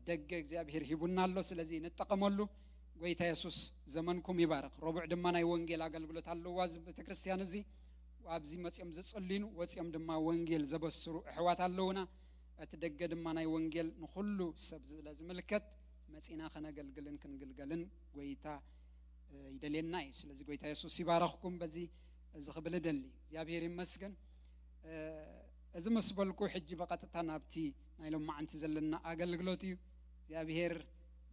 ደገ እግዚኣብሔር ሂቡና ኣሎ። ስለዚ ንጠቐመሉ። ጎይታ የሱስ ዘመንኩም ይባረኽ። ረቡዕ ድማ ናይ ወንጌል ኣገልግሎት ኣለዋ እዚ ቤተክርስትያን እዚ። ኣብዚ መጺኦም ዝጽልዩን ወጺኦም ድማ ወንጌል ዘበስሩ ኣሕዋት ኣለውና። እቲ ደገ ድማ ናይ ወንጌል ንኹሉ ሰብ ስለ ዝምልከት መጺና ከነገልግልን ክንግልገልን ጎይታ ይደልየና እዩ። ስለዚ ጎይታ የሱስ ይባረኽኩም። በዚ እዚ ክብል እደሊ። እግዚኣብሔር ይመስገን። እዚ ምስ በልኩ ሕጂ ብቐጥታ ናብቲ ናይ ሎማዓንቲ ዘለና ኣገልግሎት እዩ። እግዚኣብሔር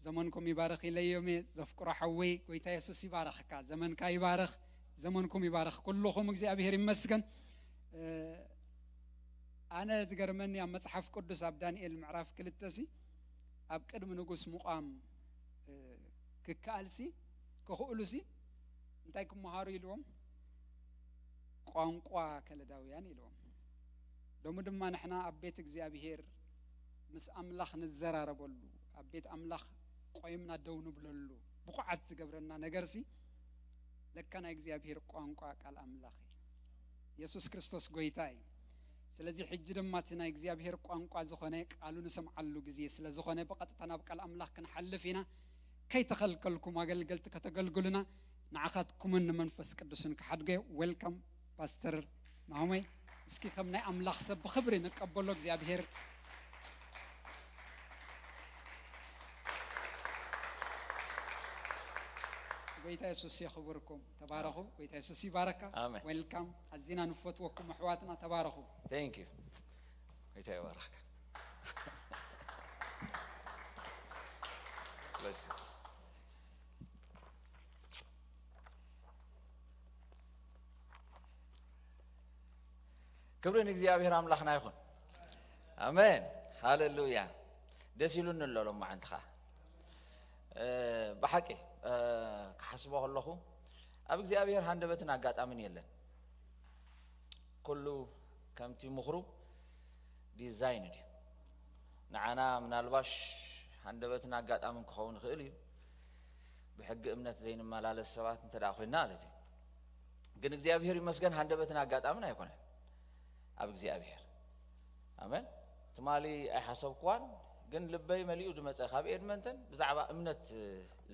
ዘመንኩም ይባርኽ ኢለዮም እየ። ዘፍቅሮ ሓወይ ጎይታ የሱስ ይባርኽካ። ዘመንካ ይባርኽ። ዘመንኩም ይባርኽ። ኩልኹም እግዚኣብሔር ይመስገን። ኣነ ዝገርመኒ ኣብ መጽሓፍ ቅዱስ ኣብ ዳንኤል ምዕራፍ ክልተ ሲ ኣብ ቅድሚ ንጉስ ምቋም ክከኣልሲ ክኽእሉሲ እንታይ ክመሃሩ ኢልዎም? ቋንቋ ከለዳውያን ኢልዎም። ሎሚ ድማ ንሕና ኣብ ቤት እግዚኣብሔር ምስ ኣምላኽ ንዘራረበሉ፣ ኣብ ቤት ኣምላኽ ቆይምና ደው ንብለሉ ብቑዓት ዝገብረና ነገርሲ ለካ ናይ እግዚኣብሔር ቋንቋ ቃል ኣምላኽ እዩ። የሱስ ክርስቶስ ጎይታ እዩ። ስለዚ ሕጂ ድማ እቲ ናይ እግዚኣብሔር ቋንቋ ዝኾነ ቃሉ ንሰምዓሉ ግዜ ስለ ዝኾነ ብቐጥታ ናብ ቃል ኣምላኽ ክንሓልፍ ኢና። ከይተኸልከልኩም ኣገልገልቲ ከተገልግሉና ንዓኻትኩምን ንመንፈስ ቅዱስን ክሓድጎ እየ። ዌልካም ፓስተር ናሆመይ። እስኪ ከም ናይ ኣምላኽ ሰብ ብኽብሪ ንቀበሎ እግዚኣብሔር። ጎይታ የሱስ የኽብርኩም። ተባረኹ። ጎይታ የሱስ ይባረካ። ኣሜን። ዌልካም። ኣዚና ንፈትወኩም ኣሕዋትና። ተባረኹ። Thank you። ጎይታ ይባረክ። ስለዚ ክብሪ ንእግዚኣብሔር ኣምላኽና ይኹን። ኣሜን። ሃሌሉያ። ደስ ኢሉኒ ኣሎ ሎማዓንቲ ኸዓ። እ፣ ብሓቂ፣ እ፣ ክሓስቦ ከለኹ ኣብ እግዚኣብሔር ሃንደበትን ኣጋጣምን የለን። ኩሉ ከምቲ ምኽሩ ዲዛይን ድዩ። ንዓና ምናልባሽ ሃንደበትን ኣጋጣምን ክኸውን ይኽእል እዩ። ብሕጊ እምነት ዘይንመላለስ ሰባት እንተ ደኣ ኮይንና ማለት እዩ። ግን እግዚኣብሔር ይመስገን ሃንደበትን ኣጋጣምን ኣይኮነን። ኣብ እግዚኣብሔር። ኣሜን። ትማሊ ኣይሓሰብኩዋን፣ ግን ልበይ መሊኡ ዝመጸ ካብ ኤድመንተን ብዛዕባ እምነት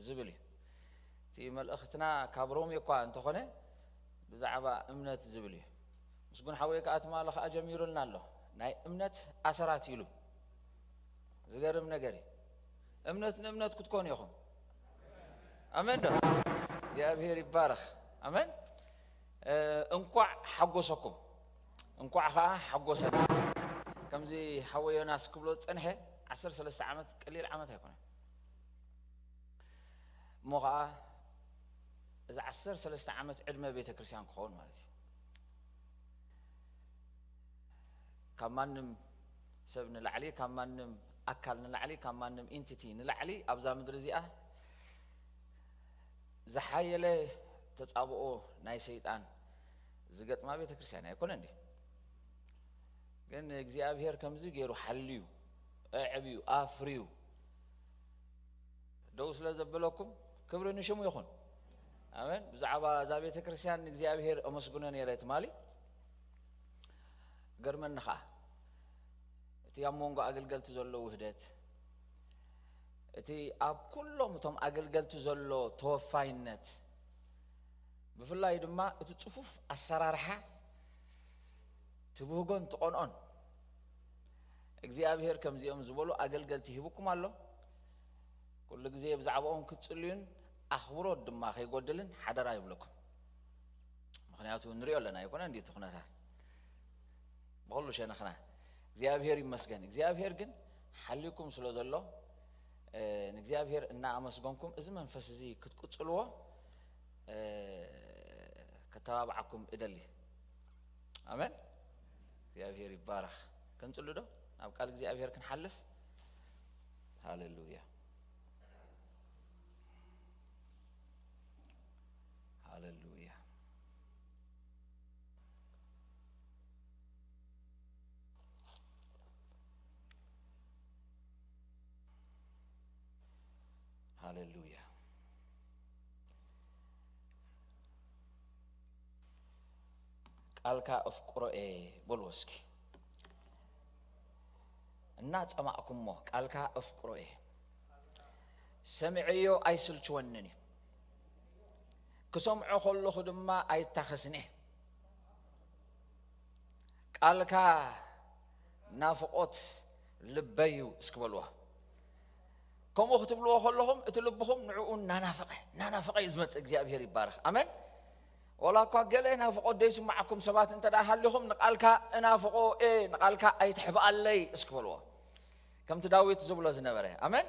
ዝብል እዩ። እቲ መልእኽትና ካብ ሮሜ እኳ እንተኾነ ብዛዕባ እምነት ዝብል እዩ። ምስጉን ሓወይ ከኣ ትማሊ ከኣ ጀሚሩልና ኣሎ። ናይ እምነት ኣሰራት ኢሉ። ዝገርም ነገር እዩ። እምነት ንእምነት ክትኮኑ ኢኹም። ኣሜን ዶ? እግዚኣብሔር ይባረኽ። ኣሜን። እ፣ እንኳዕ ሓጎሰኩም፣ እንኳዕ ኸዓ ሓጎሰና። ከምዚ ሓወ ዮናስ ክብሎ ዝጸንሐ ዓሰርተ ሰለስተ ዓመት ቀሊል ዓመት ኣይኮነን። እሞ ኸዓ እዚ ዓሰርተ ሰለስተ ዓመት ዕድመ ቤተ ክርስቲያን ክኸውን ማለት እዩ። ካብ ማንም ሰብ ንላዕሊ፣ ካብ ማንም ኣካል ንላዕሊ፣ ካብ ማንም ኢንቲቲ ንላዕሊ ኣብዛ ምድሪ እዚኣ ዝሓየለ ተጻብኦ ናይ ሰይጣን ዝገጥማ ቤተ ክርስቲያን ኣይኮነን ድዩ? ግን እግዚኣብሔር ከምዚ ገይሩ ሓልዩ፣ ኣዕብዩ፣ ኣፍርዩ ደው ስለ ዘበለኩም ክብሪ ንሽሙ ይኹን። ኣሜን። ብዛዕባ እዛ ቤተ ክርስቲያን እግዚኣብሔር ኣመስግኖ ነይረ ትማሊ። ገርመኒ ኸዓ እቲ ኣብ መንጎ ኣገልገልቲ ዘሎ ውህደት፣ እቲ ኣብ ኩሎም እቶም ኣገልገልቲ ዘሎ ተወፋይነት፣ ብፍላይ ድማ እቲ ጽፉፍ ኣሰራርሓ ትብህጎን ትቐንኦን እግዚኣብሔር ከምዚኦም ዝበሉ ኣገልገልቲ ሂብኩም ኣሎ። ኩሉ ግዜ ብዛዕባኦም ክትጽልዩን ኣኽብሮት ድማ ከይጎድልን ሓደራ ይብለኩም። ምኽንያቱ ንሪኦ ኣለና ኣይኮነ እንዲ እቲ ኩነታት ብኹሉ ሸነኽና እግዚኣብሔር ይመስገን። እግዚኣብሔር ግን ሓልዩኩም ስለ ዘሎ፣ እ፣ ንእግዚኣብሔር እናኣመስገንኩም እዚ መንፈስ እዚ ክትቅጽልዎ፣ እ፣ ከተባብዓኩም እደሊ። ኣሜን። እግዚኣብሔር ይባረኽ። ክንጽሉ ዶ? ናብ ቃል እግዚኣብሔር ክንሓልፍ። ሃሌሉያ። ሃሌሉያ። ሃሌሉያ። ቃልካ እፍቅሮ እየ በልዎ እስኪ። እናጸማእኩሞ ቃልካ እፍቅሮ እየ። ሰሚዐዮ ኣይስልችወንን እዩ። ክሰምዖ ከለኹ ድማ ኣይታኸስን እየ። ቃልካ ናፍቖት ልበይ እዩ እስኪ በልዎ። ከምኡ ክትብልዎ ከለኹም እቲ ልብኹም ንዕኡ እናናፈቐ እናናፈቐ እዩ ዝመጽእ። እግዚኣብሔር ይባረኽ። ኣሜን። ወላ እኳ ገለ ናፍቖት ዘይስማዓኩም ሰባት እንተ ደኣ ሃሊኹም ንቓልካ እናፍቖ እየ፣ ንቓልካ ኣይትሕብኣለይ እስኪ በልዎ። ከምቲ ዳዊት ዝብሎ ዝነበረ። ኣሜን።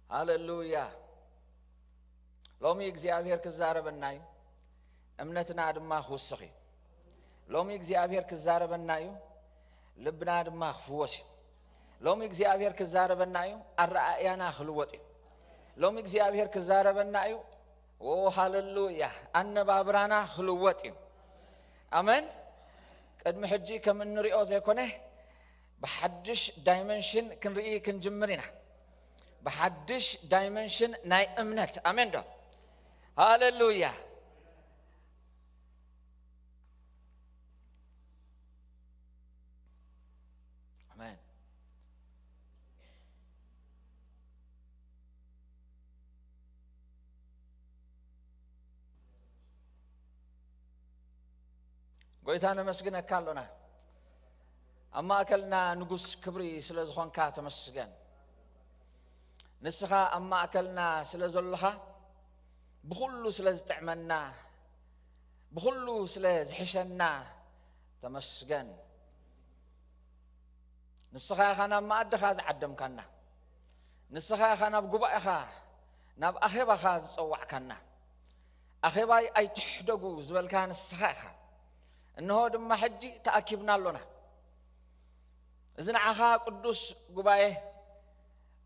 ሃሌሉያ። ሎሚ እግዚኣብሔር ክዛረበና እዩ። እምነትና ድማ ክውስኽ እዩ። ሎሚ እግዚኣብሔር ክዛረበና እዩ። ልብና ድማ ክፍወስ እዩ። ሎሚ እግዚኣብሔር ክዛረበና እዩ። ኣረኣእያና ክልወጥ እዩ። ሎሚ እግዚኣብሔር ክዛረበና እዩ። ኦ ሃለሉያ! ኣነባብራና ክልወጥ እዩ። ኣመን። ቅድሚ ሕጂ ከም እንሪኦ ዘይኮነ፣ ብሓድሽ ዳይመንሽን ክንርኢ ክንጅምር ኢና። ብሓድሽ ዳይመንሽን ናይ እምነት። ኣሜን ዶ? ሃለሉያ! ኣሜን። ጎይታ ነመስግነካ ኣሎና። ኣብ ማእከልና ንጉስ ክብሪ ስለ ዝኾንካ ተመስገን። ንስኻ ኣብ ማእከልና ስለ ዘሎኻ፣ ብኹሉ ስለ ዝጥዕመና፣ ብኹሉ ስለ ዝሕሸና ተመስገን። ንስኻ ኢኻ ናብ መኣድኻ ዝዓደምካና። ንስኻ ኢኻ ናብ ጉባኤኻ፣ ናብ ኣኼባኻ ዝጸዋዕካና። ኣኼባይ ኣይትሕደጉ ዝበልካ ንስኻ ኢኻ። እንሆ ድማ ሕጂ ተኣኪብና ኣሎና። እዚ ንዓኻ ቅዱስ ጉባኤ፣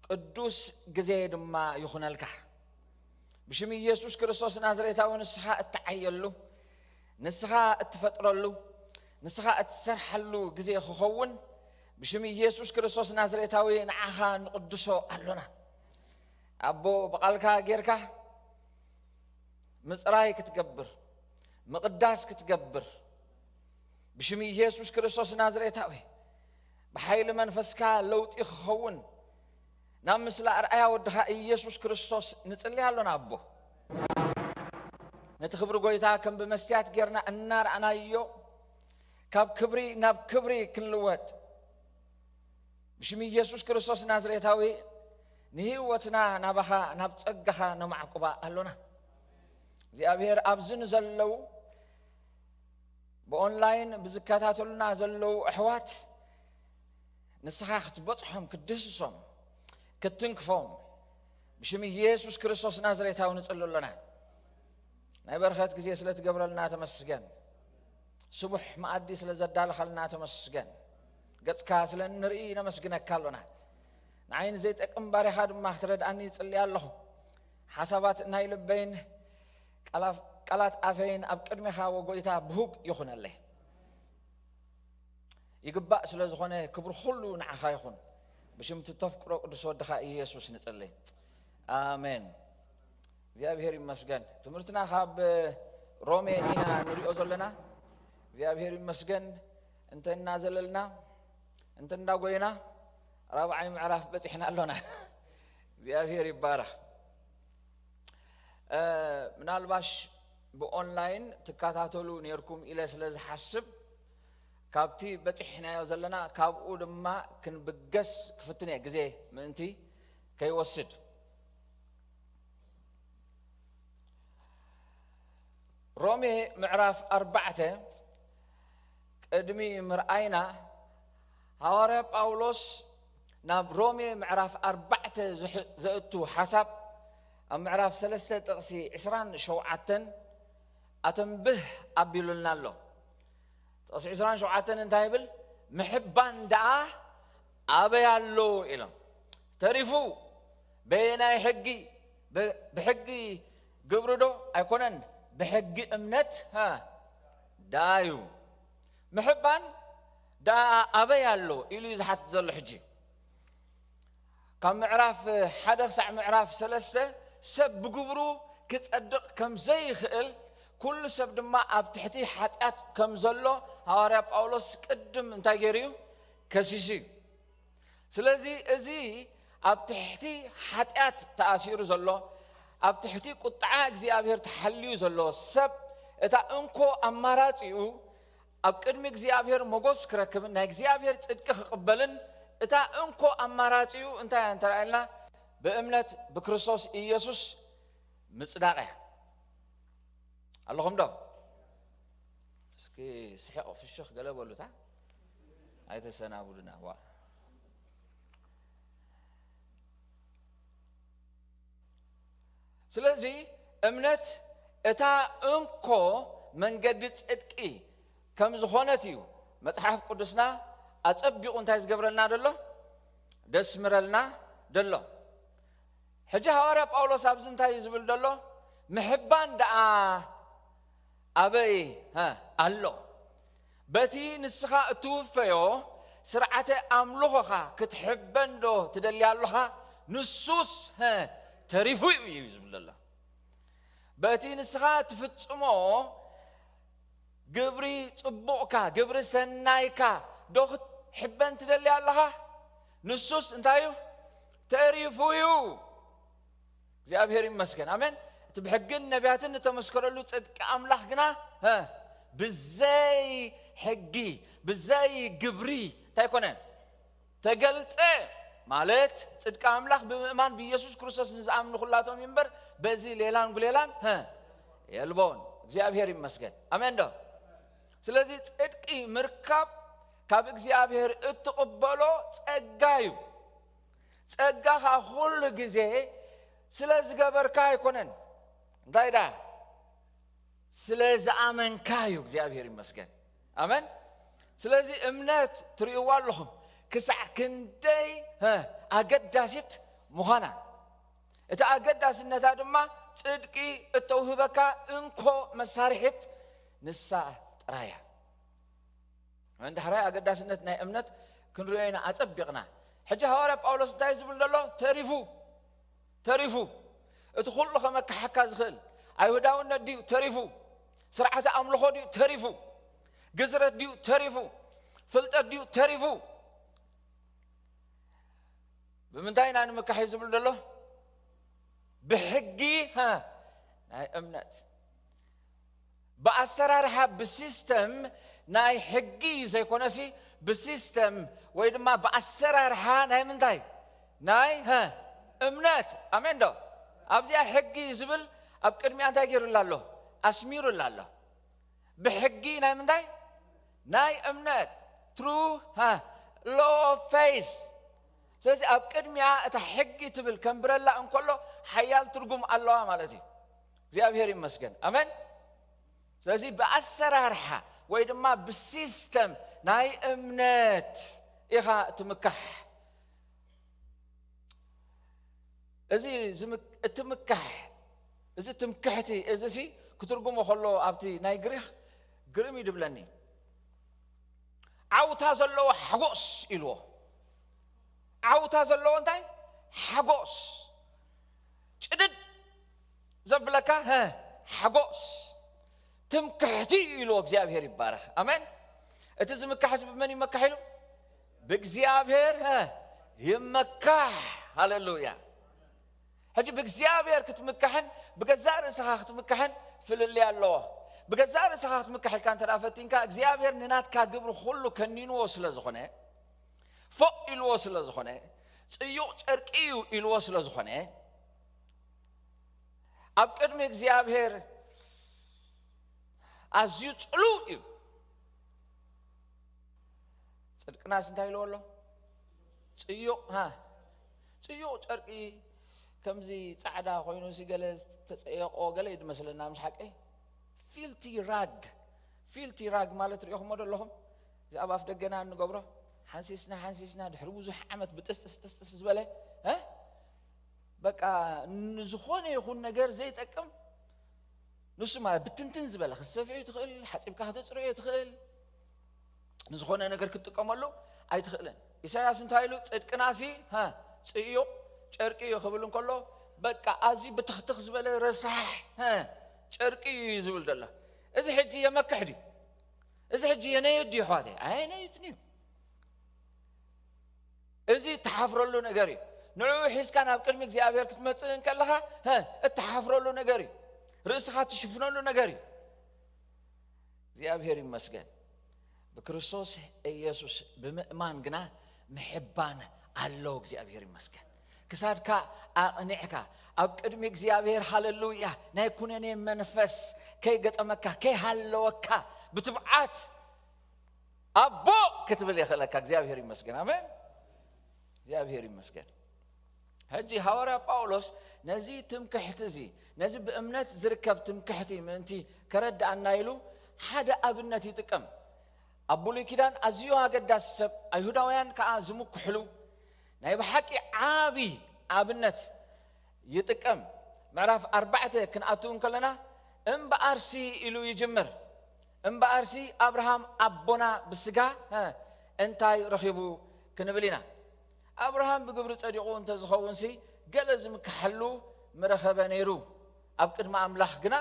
ቅዱስ ግዜ ድማ ይኹነልካ። ብሽም ኢየሱስ ክርስቶስ ናዝሬታዊ ንስኻ እትዓየሉ፣ ንስኻ እትፈጥረሉ፣ ንስኻ እትሰርሓሉ ግዜ ክኸውን ብሽም ኢየሱስ ክርስቶስ ናዝሬታዊ ንዓኻ ንቕድሶ ኣሎና። ኣቦ ብቓልካ ጌርካ ምጽራይ ክትገብር፣ ምቕዳስ ክትገብር ብሽም ኢየሱስ ክርስቶስ ናዝሬታዊ ብሓይሊ መንፈስካ ለውጢ ክኸውን ናብ ምስላ ኣርኣያ ወድኻ ኢየሱስ ክርስቶስ ንጽሊ ኣሎና ኣቦ። ነቲ ክብሪ ጎይታ ከም ብመስትያት ጌርና እናረኣናዮ ካብ ክብሪ ናብ ክብሪ ክንልወጥ ብሽም ኢየሱስ ክርስቶስ ናዝሬታዊ ንህይወትና ናባኻ ናብ ጸጋኻ ነማዕቁባ ኣሎና። እግዚኣብሔር ኣብዚ ንዘለዉ ብኦንላይን ብዝከታተሉና ዘለዉ ኣሕዋት ንስኻ ክትበጽሖም ክትድህስሶም ክትትንክፎም ብሽም ኢየሱስ ክርስቶስ ናዝሬታዊ ንጽሊ ኣሎና። ናይ በረኸት ግዜ ስለ ትገብረልና ተመስገን። ስቡሕ መኣዲ ስለ ዘዳለኻልና ተመስገን። ገጽካ ስለ እንርኢ ነመስግነካ ኣሎና። ንዓይ ንዘይጠቅም ባርያኻ ድማ ክትረድኣኒ ይጽሊ ኣለኹ። ሓሳባት ናይ ልበይን ቃላት ኣፈይን ኣብ ቅድሜኻ ወጎይታ ብሁግ ይኹነለይ። ይግባእ ስለ ዝኾነ ክብሪ ኩሉ ንዓኻ ይኹን። ብሽም እቲ ተፍቅሮ ቅዱስ ወድኻ ኢየሱስ ንጽሊ። ኣሜን። እግዚኣብሔር ይመስገን። ትምህርትና ካብ ሮሜ ኢና ንሪኦ ዘለና። እግዚኣብሔር ይመስገን። እንተ እናዘለልና፣ እንተ እንዳጎይና፣ ራብዓይ ምዕራፍ በጺሕና ኣሎና። እግዚኣብሔር ይባረኽ። እ፣ ምናልባሽ ብኦንላይን ትከታተሉ ኔርኩም ኢለ ስለ ዝሓስብ፣ ካብቲ በጺሕናዮ ዘለና፣ ካብኡ ድማ ክንብገስ ክፍትን እየ፣ ግዜ ምእንቲ ከይወስድ። ሮሜ ምዕራፍ ኣርባዕተ ቅድሚ ምርኣይና፣ ሃዋርያ ጳውሎስ ናብ ሮሜ ምዕራፍ ኣርባዕተ ዝሕ-፣ ዘእቱ ሓሳብ ኣብ ምዕራፍ ሰለስተ ጥቕሲ ዕስራን ሸውዓተን ኣተንብህ ኣቢሉልና ኣሎ። ጥቕሲ ዕስራን ሸውዓተን እንታይ ይብል? ምሕባን ደኣ ኣበይ ኣሎ? ኢሎም። ተሪፉ በየናይ ሕጊ? ብ-፣ ብሕጊ ግብሪ ዶ ኣይኮነን፣ ብሕጊ እምነት፣ ሃ፣ ደኣ እዩ። ምሕባን ደኣ ኣበይ ኣሎ ኢሉ እዩ ዝሓትት ዘሎ። ሕጂ ካብ ምዕራፍ ሓደ ክሳዕ ምዕራፍ ሰለስተ ሰብ ብግብሩ ክጸድቕ ከም ዘይኽእል፣ ኩሉ ሰብ ድማ ኣብ ትሕቲ ሓጢኣት ከም ዘሎ ሃዋርያ ጳውሎስ ቅድም እንታይ ገይሩ እዩ? ከሲሱ እዩ። ስለዚ እዚ ኣብ ትሕቲ ሓጢኣት ተኣሲሩ ዘሎ፣ ኣብ ትሕቲ ቁጥዓ እግዚኣብሔር ተሓልዩ ዘሎ ሰብ፣ እታ እንኮ ኣማራጺኡ ኣብ ቅድሚ እግዚኣብሔር ሞጎስ ክረክብን ናይ እግዚኣብሔር ጽድቂ ክቕበልን፣ እታ እንኮ ኣማራጺኡ እንታይ እያ እንተረኣየልና? ብእምነት ብክርስቶስ ኢየሱስ ምጽዳቕ እያ። ኣለኹም ዶ? እስኪ ስሒቕ ፍሽኽ ገለ በሉታ። ኣይተሰናብዱና። ዋ። ስለዚ እምነት እታ እንኮ መንገዲ ጽድቂ ከም ዝኾነት እዩ መጽሓፍ ቅዱስና ኣጸቢቑ እንታይ ዝገብረልና ደሎ? ደስምረልና ደሎ። ሕጂ ሃዋርያ ጳውሎስ ኣብዚ እንታይ እዩ ዝብል ዘሎ? ምሕባን ደኣ ኣበይ፣ ሃ፣ ኣሎ? በቲ ንስኻ እትውፈዮ ስርዓተ ኣምልኾኻ ክትሕበን ዶ ትደሊ ኣለኻ? ንሱስ፣ ሃ፣ ተሪፉ እዩ እዩ ዝብል ዘሎ። በቲ ንስኻ ትፍጽሞ ግብሪ ጽቡቕካ፣ ግብሪ ሰናይካ ዶ ክትሕበን ትደሊ ኣለኻ? ንሱስ እንታይ እዩ? ተሪፉ እዩ። እግዚኣብሔር ይመስገን። ኣሜን። እቲ ብሕግን ነቢያትን እተመስከረሉ ጽድቂ ኣምላኽ ግና፣ ሀ፣ ብዘይ ሕጊ፣ ብዘይ ግብሪ እንታይ ኮነ? ተገልጸ። ማለት ጽድቂ ኣምላኽ ብምእማን ብኢየሱስ ክርስቶስ ንዝኣምኑ ኩላቶም እዩ እምበር፣ በዚ ሌላን ጉሌላን፣ ሀ፣ የልቦን። እግዚኣብሔር ይመስገን። ኣሜን ዶ? ስለዚ ጽድቂ ምርካብ ካብ እግዚኣብሔር እትቕበሎ ጸጋ እዩ። ጸጋ ኸኣ ኩሉ ግዜ ስለ ዝገበርካ ኣይኮነን። እንታይ ደኣ? ስለ ዝኣመንካ እዩ። እግዚኣብሔር ይመስገን። ኣሜን። ስለዚ እምነት ትርእይዋ ኣለኹም ክሳዕ ክንደይ፣ ሀ፣ ኣገዳሲት ምዃና። እቲ ኣገዳስነታ ድማ ጽድቂ እተውህበካ እንኮ መሳርሒት ንሳ ጥራይ እያ። እንድሕራይ ኣገዳስነት ናይ እምነት ክንርእዮ ኢና ኣጸቢቕና። ሕጂ ሃዋርያ ጳውሎስ እንታይ ዝብል ዘሎ? ተሪፉ፣ ተሪፉ። እቲ ኩሉ ከመካሓካ ዝኽእል ኣይሁዳውነት ድዩ? ተሪፉ። ስርዓተ ኣምልኾ ድዩ? ተሪፉ። ግዝረት ድዩ? ተሪፉ። ፍልጠት ድዩ? ተሪፉ። ብምንታይ ኢና ንምካሕ እዩ ዝብል ዘሎ? ብሕጊ፣ ሃ፣ ናይ እምነት። ብኣሰራርሓ፣ ብሲስተም ናይ ሕጊ ዘይኮነሲ፣ ብሲስተም ወይ ድማ ብኣሰራርሓ ናይ ምንታይ? ናይ፣ ሃ፣ እምነት። ኣሜን ዶ? ኣብዚኣ ሕጊ ዝብል ኣብ ቅድሚያ እንታይ ገይሩላ ኣሎ? ኣስሚሩላ ኣሎ። ብሕጊ ናይ ምንታይ? ናይ እምነት። ትሩ፣ ሃ፣ ሎ ፌዝ። ስለዚ ኣብ ቅድሚያ እታ ሕጊ ትብል ከንብረላ እንከሎ ሓያል ትርጉም ኣለዋ ማለት እዩ። እግዚኣብሔር ይመስገን። ኣሜን። ስለዚ ብኣሰራርሓ ወይ ድማ ብሲስተም ናይ እምነት ኢኻ ትምካሕ። እዚ ዝም-፣ እቲ ምካሕ፣ እዚ ትምክሕቲ፣ እዚ ሲ ክትርጉሞ ከሎ ኣብቲ ናይ ግሪኽ ግርም እዩ ድብለኒ። ዓውታ ዘለዎ ሓጎስ ኢልዎ። ዓውታ ዘለዎ እንታይ? ሓጎስ። ጭድድ ዘብለካ፣ ሀ፣ ሓጎስ። ትምክሕቲ ኢልዎ። እግዚኣብሔር ይባረኽ። ኣሜን። እቲ ዝምካሕስ ብመን ይመካሕ ኢሉ? ብእግዚኣብሔር፣ ሀ፣ ይመካሕ። ሃሌሉያ። ሕጂ ብእግዚኣብሔር ክትምካሕን ብገዛእ ርእስኻ ክትምካሕን ፍልልይ ኣለዎ። ብገዛእ ርእስኻ ክትምካሕ ኢልካ እንተ ደኣ ፈቲንካ፣ እግዚኣብሔር ንናትካ ግብሪ ኩሉ ከኒንዎ ስለ ዝኾነ፣ ፎቕ ኢልዎ ስለ ዝኾነ፣ ጽዩቕ ጨርቂ እዩ ኢልዎ ስለ ዝኾነ፣ ኣብ ቅድሚ እግዚኣብሔር ኣዝዩ ጽሉው እዩ። ጽድቅናስ እንታይ ኢልዎ ኣሎ? ጽዩቕ፣ ሃ፣ ጽዩቕ ጨርቂ፣ ከምዚ ጻዕዳ ኮይኑ ሲ ገለ ዝተጸየቖ ገለ እዩ ዝመስለና፣ ምስ ሓቀይ። ፊልቲ ራግ፣ ፊልቲ ራግ ማለት ሪኢኹሞ ዶ ኣለኹም? እዚ ኣብ ኣፍ ደገና እንገብሮ፣ ሓንሲስና፣ ሓንሲስና፣ ድሕሪ ብዙሕ ዓመት ብጥስጥስ፣ ጥስጥስ ዝበለ፣ እ? በቃ፣ ንዝኾነ ይኹን ነገር ዘይጠቅም፣ ንሱ ማለት ብትንትን ዝበለ፣ ክትሰፍዮ ትኽእል፣ ሓጺብካ ከተጽርዮ ትኽእል፣ ንዝኾነ ነገር ክትጥቀመሉ ኣይትኽእልን። ኢሳያስ እንታይ ኢሉ? ጽድቅናሲ፣ ሃ፣ ጽዩቕ ጨርቂ እዩ ክብል እንከሎ፣ በቃ፣ ኣዝዩ ብትኽትኽ ዝበለ ረሳሕ፣ ሃ፣ ጨርቂ እዩ ዝብል ዘሎ። እዚ ሕጂ የመክሕ ድዩ? እዚ ሕጂ የነይት ድዩ፣ ኣሕዋተይ? ኣየነይትን እዩ። እዚ እትሓፍረሉ ነገር እዩ። ንዕኡ ሒዝካ ናብ ቅድሚ እግዚኣብሔር ክትመጽእ እንከለኻ፣ ሀ፣ እትሓፍረሉ ነገር እዩ። ርእስኻ ትሽፍነሉ ነገር እዩ። እግዚኣብሔር ይመስገን። ብክርስቶስ ኢየሱስ ብምእማን ግና ምሕባን ኣሎ። እግዚኣብሔር ይመስገን። ክሳድካ ኣቕኒዕካ ኣብ ቅድሚ እግዚኣብሔር፣ ሃሌሉያ፣ ናይ ኩነኔ መንፈስ ከይገጠመካ፣ ከይሃለወካ፣ ብትብዓት ኣቦ ክትብል የኽእለካ። እግዚኣብሔር ይመስገን። ኣሜን። እግዚኣብሔር ይመስገን። ሕጂ ሃዋርያ ጳውሎስ ነዚ ትምክሕቲ እዚ፣ ነዚ ብእምነት ዝርከብ ትምክሕቲ ምእንቲ ከረድኣና ኢሉ ሓደ ኣብነት ይጥቀም። ኣብ ብሉይ ኪዳን ኣዝዩ ኣገዳሲ ሰብ፣ ኣይሁዳውያን ከኣ ዝምክሕሉ ናይ ብሓቂ ዓቢ ኣብነት ይጥቀም። ምዕራፍ ኣርባዕተ ክንኣትው እንከለና እምበኣርሲ ኢሉ ይጅምር። እምበኣርሲ ኣብርሃም ኣቦና ብስጋ፣ ሀ፣ እንታይ ረኺቡ ክንብል ኢና። ኣብርሃም ብግብሪ ጸዲቑ እንተዝኸውንሲ ገለ ዝምክሓሉ ምረኸበ ነይሩ። ኣብ ቅድሚ ኣምላኽ ግና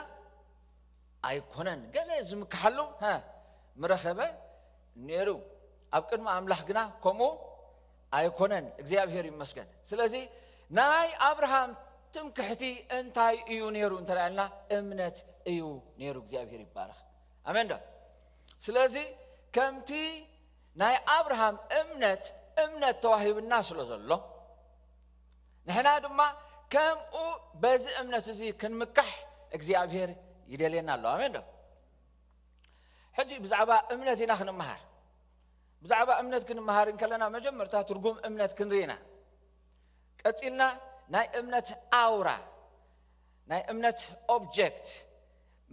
ኣይኮነን። ገለ ዝምክሓሉ፣ ሀ፣ ምረኸበ ነይሩ። ኣብ ቅድሚ ኣምላኽ ግና ከምኡ ኣይኮነን። እግዚኣብሔር ይመስገን። ስለዚ ናይ ኣብርሃም ትምክሕቲ እንታይ እዩ ነይሩ እንተ ኢልና፣ እምነት እዩ ነይሩ። እግዚኣብሔር ይባረኽ። ኣሜን ዶ? ስለዚ ከምቲ ናይ ኣብርሃም እምነት፣ እምነት ተዋሂብና ስለ ዘሎ፣ ንሕና ድማ ከምኡ በዚ እምነት እዚ ክንምካሕ እግዚኣብሔር ይደልየና ኣሎ። ኣሜን ዶ? ሕጂ ብዛዕባ እምነት ኢና ክንመሃር። ብዛዕባ እምነት ክንመሃር እንከለና መጀመርታ ትርጉም እምነት ክንርኢ ኢና። ቀጺልና ናይ እምነት ኣውራ፣ ናይ እምነት ኦብጀክት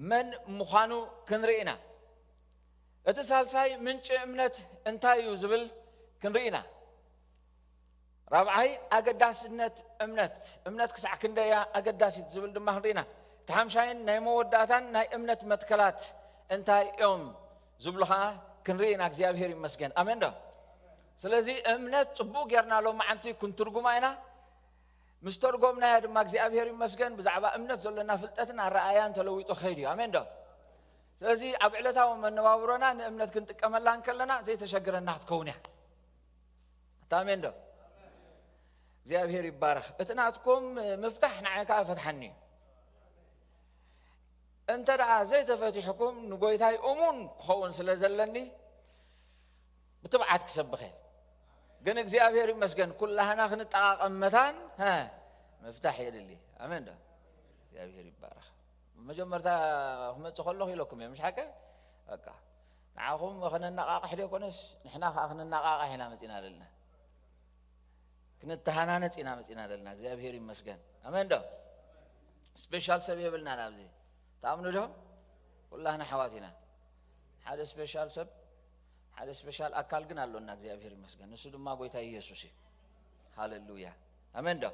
መን ምዃኑ ክንርኢ ኢና። እቲ ሳልሳይ ምንጪ እምነት እንታይ እዩ ዝብል ክንርኢ ኢና። ራብዓይ ኣገዳስነት እምነት፣ እምነት ክሳዕ ክንደይ እያ ኣገዳሲት ዝብል ድማ ክንርኢ ኢና። እቲ ሓምሻይን ናይ መወዳእታን ናይ እምነት መትከላት እንታይ እዮም ዝብሉ ኸዓ ክንርኢ ኢና። እግዚኣብሔር ይመስገን። ኣሜን ዶ? ስለዚ እምነት ጽቡቕ ጌርና ሎማዓንቲ ክንትርጉማ ኢና። ምስ ተርጎምናያ ድማ እግዚኣብሔር ይመስገን ብዛዕባ እምነት ዘሎና ፍልጠትን ኣረኣያን ተለዊጡ ኸይድ እዩ። ኣሜን ዶ? ስለዚ ኣብ ዕለታዊ መነባብሮና ንእምነት ክንጥቀመላ እንከለና ዘይተሸግረና ክትከውን እያ። ኣታ ኣሜን ዶ? እግዚኣብሔር ይባረኽ። እቲ ናትኩም ምፍታሕ ንዓይ ከኣ ፈትሓኒ እዩ። እንተ ደኣ ዘይተፈቲሕኩም ንጎይታይ እሙን ክኸውን ስለ ዘለኒ ብትብዓት ክሰብኸ። ግን እግዚኣብሔር ይመስገን ኩላህና ክንጠቓቐም መታን፣ ሀ፣ ምፍታሕ የድሊ። ኣሜን ዶ? እግዚኣብሔር ይባረኽ። መጀመርታ ክመጽእ ከለኹ ኢለኩም እየ፣ ምሽ ሓቀ? በቃ ንዓኹም ከነነቓቕሕ ደይኮነስ ንሕና ከኣ ክንነቓቕሕ ኢና መጺና ዘለና። ክንተሃናነጽ ኢና መጺና ዘለና። እግዚኣብሔር ይመስገን። ኣሜን ዶ? ስፔሻል ሰብ የብልናን ኣብዚ። ትኣምኑ ዶ? ኩላህና ኣሕዋት ኢና። ሓደ ስፔሻል ሰብ፣ ሓደ ስፔሻል ኣካል ግን ኣሎና። እግዚኣብሔር ይመስገን። ንሱ ድማ ጎይታ ኢየሱስ እዩ። ሃሌሉያ። ኣሜን ዶ?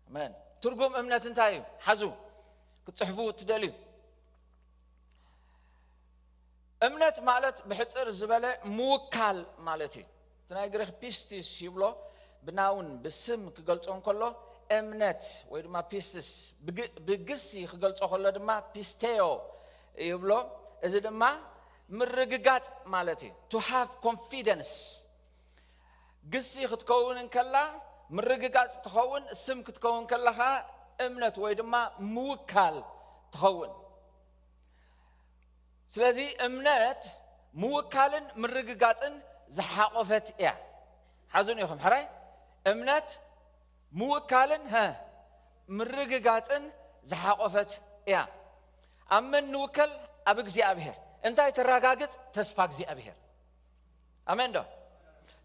ኣሜን። ትርጉም እምነት እንታይ እዩ? ሓዙ ክትጽሕፉ እትደልዩ። እምነት ማለት ብሕጽር ዝበለ ምውካል ማለት እዩ። እቲ ናይ ግሪኽ ፒስቲስ ይብሎ፣ ብናውን ብስም ክገልጾ እንከሎ እምነት ወይ ድማ ፒስቲስ፣ ብግ-፣ ብግሲ ክገልጾ ከሎ ድማ ፒስቴዮ ይብሎ። እዚ ድማ ምርግጋጽ ማለት እዩ። To have confidence። ግሲ ክትከውን እንከላ ምርግጋጽ ትኸውን፣ ስም ክትከውን ከለኻ እምነት ወይ ድማ ምውካል ትኸውን። ስለዚ እምነት ምውካልን ምርግጋጽን ዝሓቖፈት እያ። ሓዙን ኢኹም ሕራይ። እምነት ምውካልን፣ ሀ፣ ምርግጋጽን ዝሓቖፈት እያ። ኣብ መን ንውከል? ኣብ እግዚኣብሔር። እንታይ ተረጋግጽ? ተስፋ እግዚኣብሔር። ኣሜን ዶ?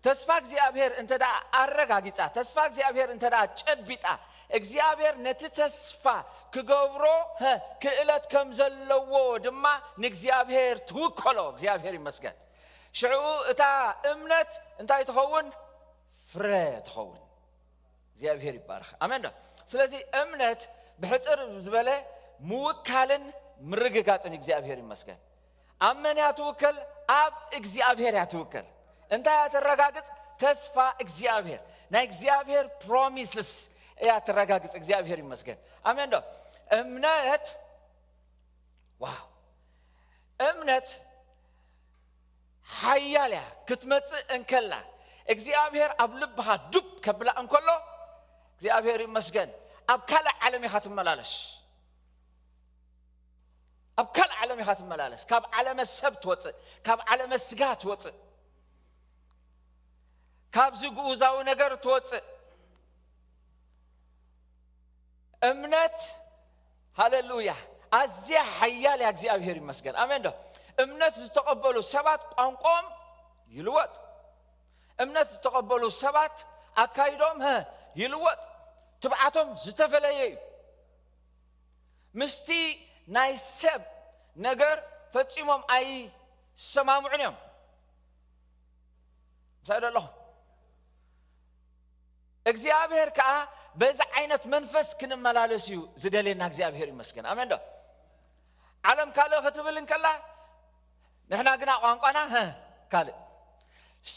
ተስፋ እግዚኣብሔር እንተ ደኣ ኣረጋጊጻ፣ ተስፋ እግዚኣብሔር እንተ ደኣ ጨቢጣ፣ እግዚኣብሔር ነቲ ተስፋ ክገብሮ፣ ሀ፣ ክእለት ከም ዘለዎ ድማ ንእግዚኣብሔር ትውከሎ። እግዚኣብሔር ይመስገን። ሽዑ እታ እምነት እንታይ ትኸውን? ፍረ ትኸውን። እግዚኣብሔር ይባረኽ። ኣሜን ዶ? ስለዚ እምነት ብሕጽር ዝበለ ምውካልን ምርግጋጽን እዩ። እግዚኣብሔር ይመስገን። ኣብ መን እያ ትውከል? ኣብ እግዚኣብሔር እያ ትውከል። እንታይ እያ ተረጋግጽ? ተስፋ እግዚኣብሔር፣ ናይ እግዚኣብሔር ፕሮሚስስ እያ ተረጋግጽ። እግዚኣብሔር ይመስገን። ኣሜን ዶ? እምነት፣ ዋው፣ እምነት ሓያል እያ ክትመጽእ እንከላ፣ እግዚኣብሔር ኣብ ልብኻ ዱብ ከብላ እንከሎ፣ እግዚኣብሔር ይመስገን፣ ኣብ ካልእ ዓለም ኢኻ ትመላለስ። ኣብ ካልእ ዓለም ኢኻ ትመላለስ። ካብ ዓለመ ሰብ ትወጽእ፣ ካብ ዓለመ ስጋ ትወጽእ፣ ካብዚ ግኡዛዊ ነገር ትወጽእ። እምነት፣ ሃሌሉያ፣ ኣዝያ ሓያል እያ። እግዚኣብሔር ይመስገን። ኣሜን ዶ? እምነት ዝተቐበሉ ሰባት ቋንቋኦም ይልወጥ። እምነት ዝተቐበሉ ሰባት ኣካይዶም፣ ሀ፣ ይልወጥ። ትብዓቶም ዝተፈለየ እዩ። ምስቲ ናይ ሰብ ነገር ፈጺሞም ኣይሰማምዑን እዮም። ምሳይ ዶ ኣለኹም? እግዚኣብሔር ከኣ በዚ ዓይነት መንፈስ ክንመላለስ እዩ ዝደልየና። እግዚኣብሔር ይመስገን። ኣሜን ዶ? ዓለም ካልእ ክትብል እንከላ፣ ንሕና ግና ቋንቋና፣ ሀ፣ ካልእ።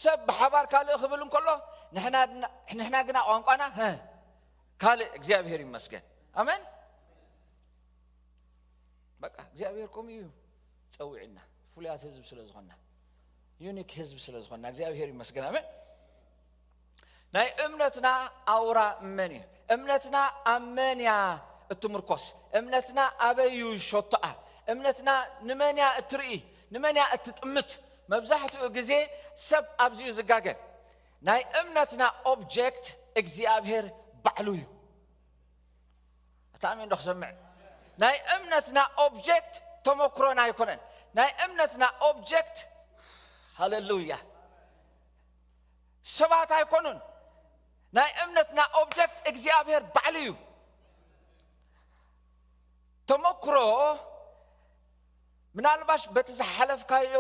ሰብ ብሓባር ካልእ ክብል እንከሎ፣ ንሕና ድና-፣ ንሕና ግና ቋንቋና፣ ሀ፣ ካልእ። እግዚኣብሔር ይመስገን። ኣሜን። በቃ እግዚኣብሔር ከምኡ እዩ ጸዊዕና። ፍሉያት ህዝብ ስለ ዝኾንና፣ ዩኒክ ህዝብ ስለ ዝኾንና እግዚኣብሔር ይመስገን። ኣሜን። ናይ እምነትና ኣውራ መን እዩ? እምነትና ኣብ መን እያ እትምርኮስ? እምነትና ኣበይ እዩ ሸቶኣ? እምነትና ንመን እያ እትርኢ? ንመን እያ እትጥምት? መብዛሕትኡ ግዜ ሰብ ኣብዚኡ ዝጋገ። ናይ እምነትና ኦብጀክት እግዚኣብሔር ባዕሉ እዩ። ኣታ ኣሜን ዶ ክሰምዕ? ናይ እምነትና ኦብጀክት ተመክሮና ኣይኮነን። ናይ እምነትና ኦብጀክት፣ ሃሌሉያ፣ ሰባት ኣይኮኑን። ናይ እምነትና ኦብጀክት እግዚኣብሔር ባዕሉ እዩ። ተመክሮ ምናልባሽ በቲ ዝሓለፍካዮ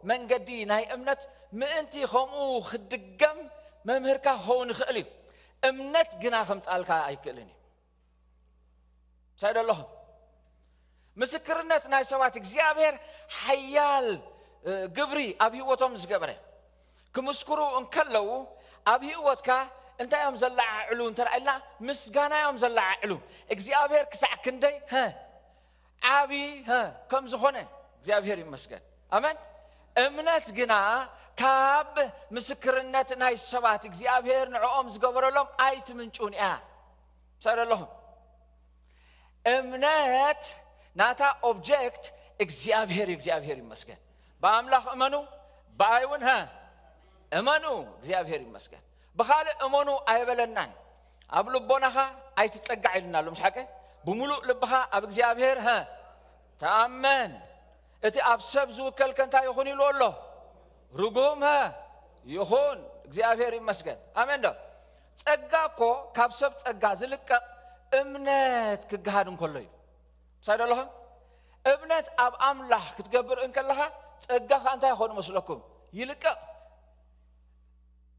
መንገዲ ናይ እምነት ምእንቲ ከምኡ ክድገም መምህርካ ክኸውን ይኽእል እዩ። እምነት ግና ከምጽኣልካ ኣይክእልን እዩ። ምሳይ ዶ ኣለኹም? ምስክርነት ናይ ሰባት እግዚኣብሔር ሓያል፣ እ፣ ግብሪ ኣብ ህይወቶም ዝገበረ ክምስክሩ እንከለዉ፣ ኣብ ህይወትካ እንታይ እዮም ዘለዓዕሉ እንተ ኢልና፣ ምስጋና እዮም ዘለዓዕሉ። እግዚኣብሔር ክሳዕ ክንደይ፣ ሀ፣ ዓቢ፣ ሀ፣ ከም ዝኾነ እግዚኣብሔር ይመስገን። ኣሜን። እምነት ግና ካብ ምስክርነት ናይ ሰባት እግዚኣብሔር ንዕኦም ዝገበረሎም ኣይትምንጩን እያ። ምሳይ ዶ ኣለኹም? እምነት ናታ ኦብጀክት እግዚኣብሔር እዩ። እግዚኣብሔር ይመስገን። ብኣምላኽ እመኑ፣ ብኣይ እውን፣ ሀ፣ እመኑ። እግዚኣብሔር ይመስገን። ብኻልእ እመኑ ኣይበለናን። ኣብ ልቦናኻ ኣይትጸጋዕ ኢልና ኣሎ፣ ምስ ሓቂ? ብምሉእ ልብኻ ኣብ እግዚኣብሔር፣ ሀ፣ ተኣመን። እቲ ኣብ ሰብ ዝውከል ከ እንታይ ይኹን ኢልዎ ኣሎ? ርጉም፣ ሀ፣ ይኹን። እግዚኣብሔር ይመስገን። ኣሜን ዶ? ጸጋ እኮ ካብ ሰብ ጸጋ ዝልቀቕ እምነት ክገሃድ እንከሎ እዩ። ምሳይ ዶ ኣለኹም? እምነት ኣብ ኣምላኽ ክትገብር እንከለኻ፣ ጸጋ ኸኣ እንታይ ይኾን መስለኩም? ይልቀቕ።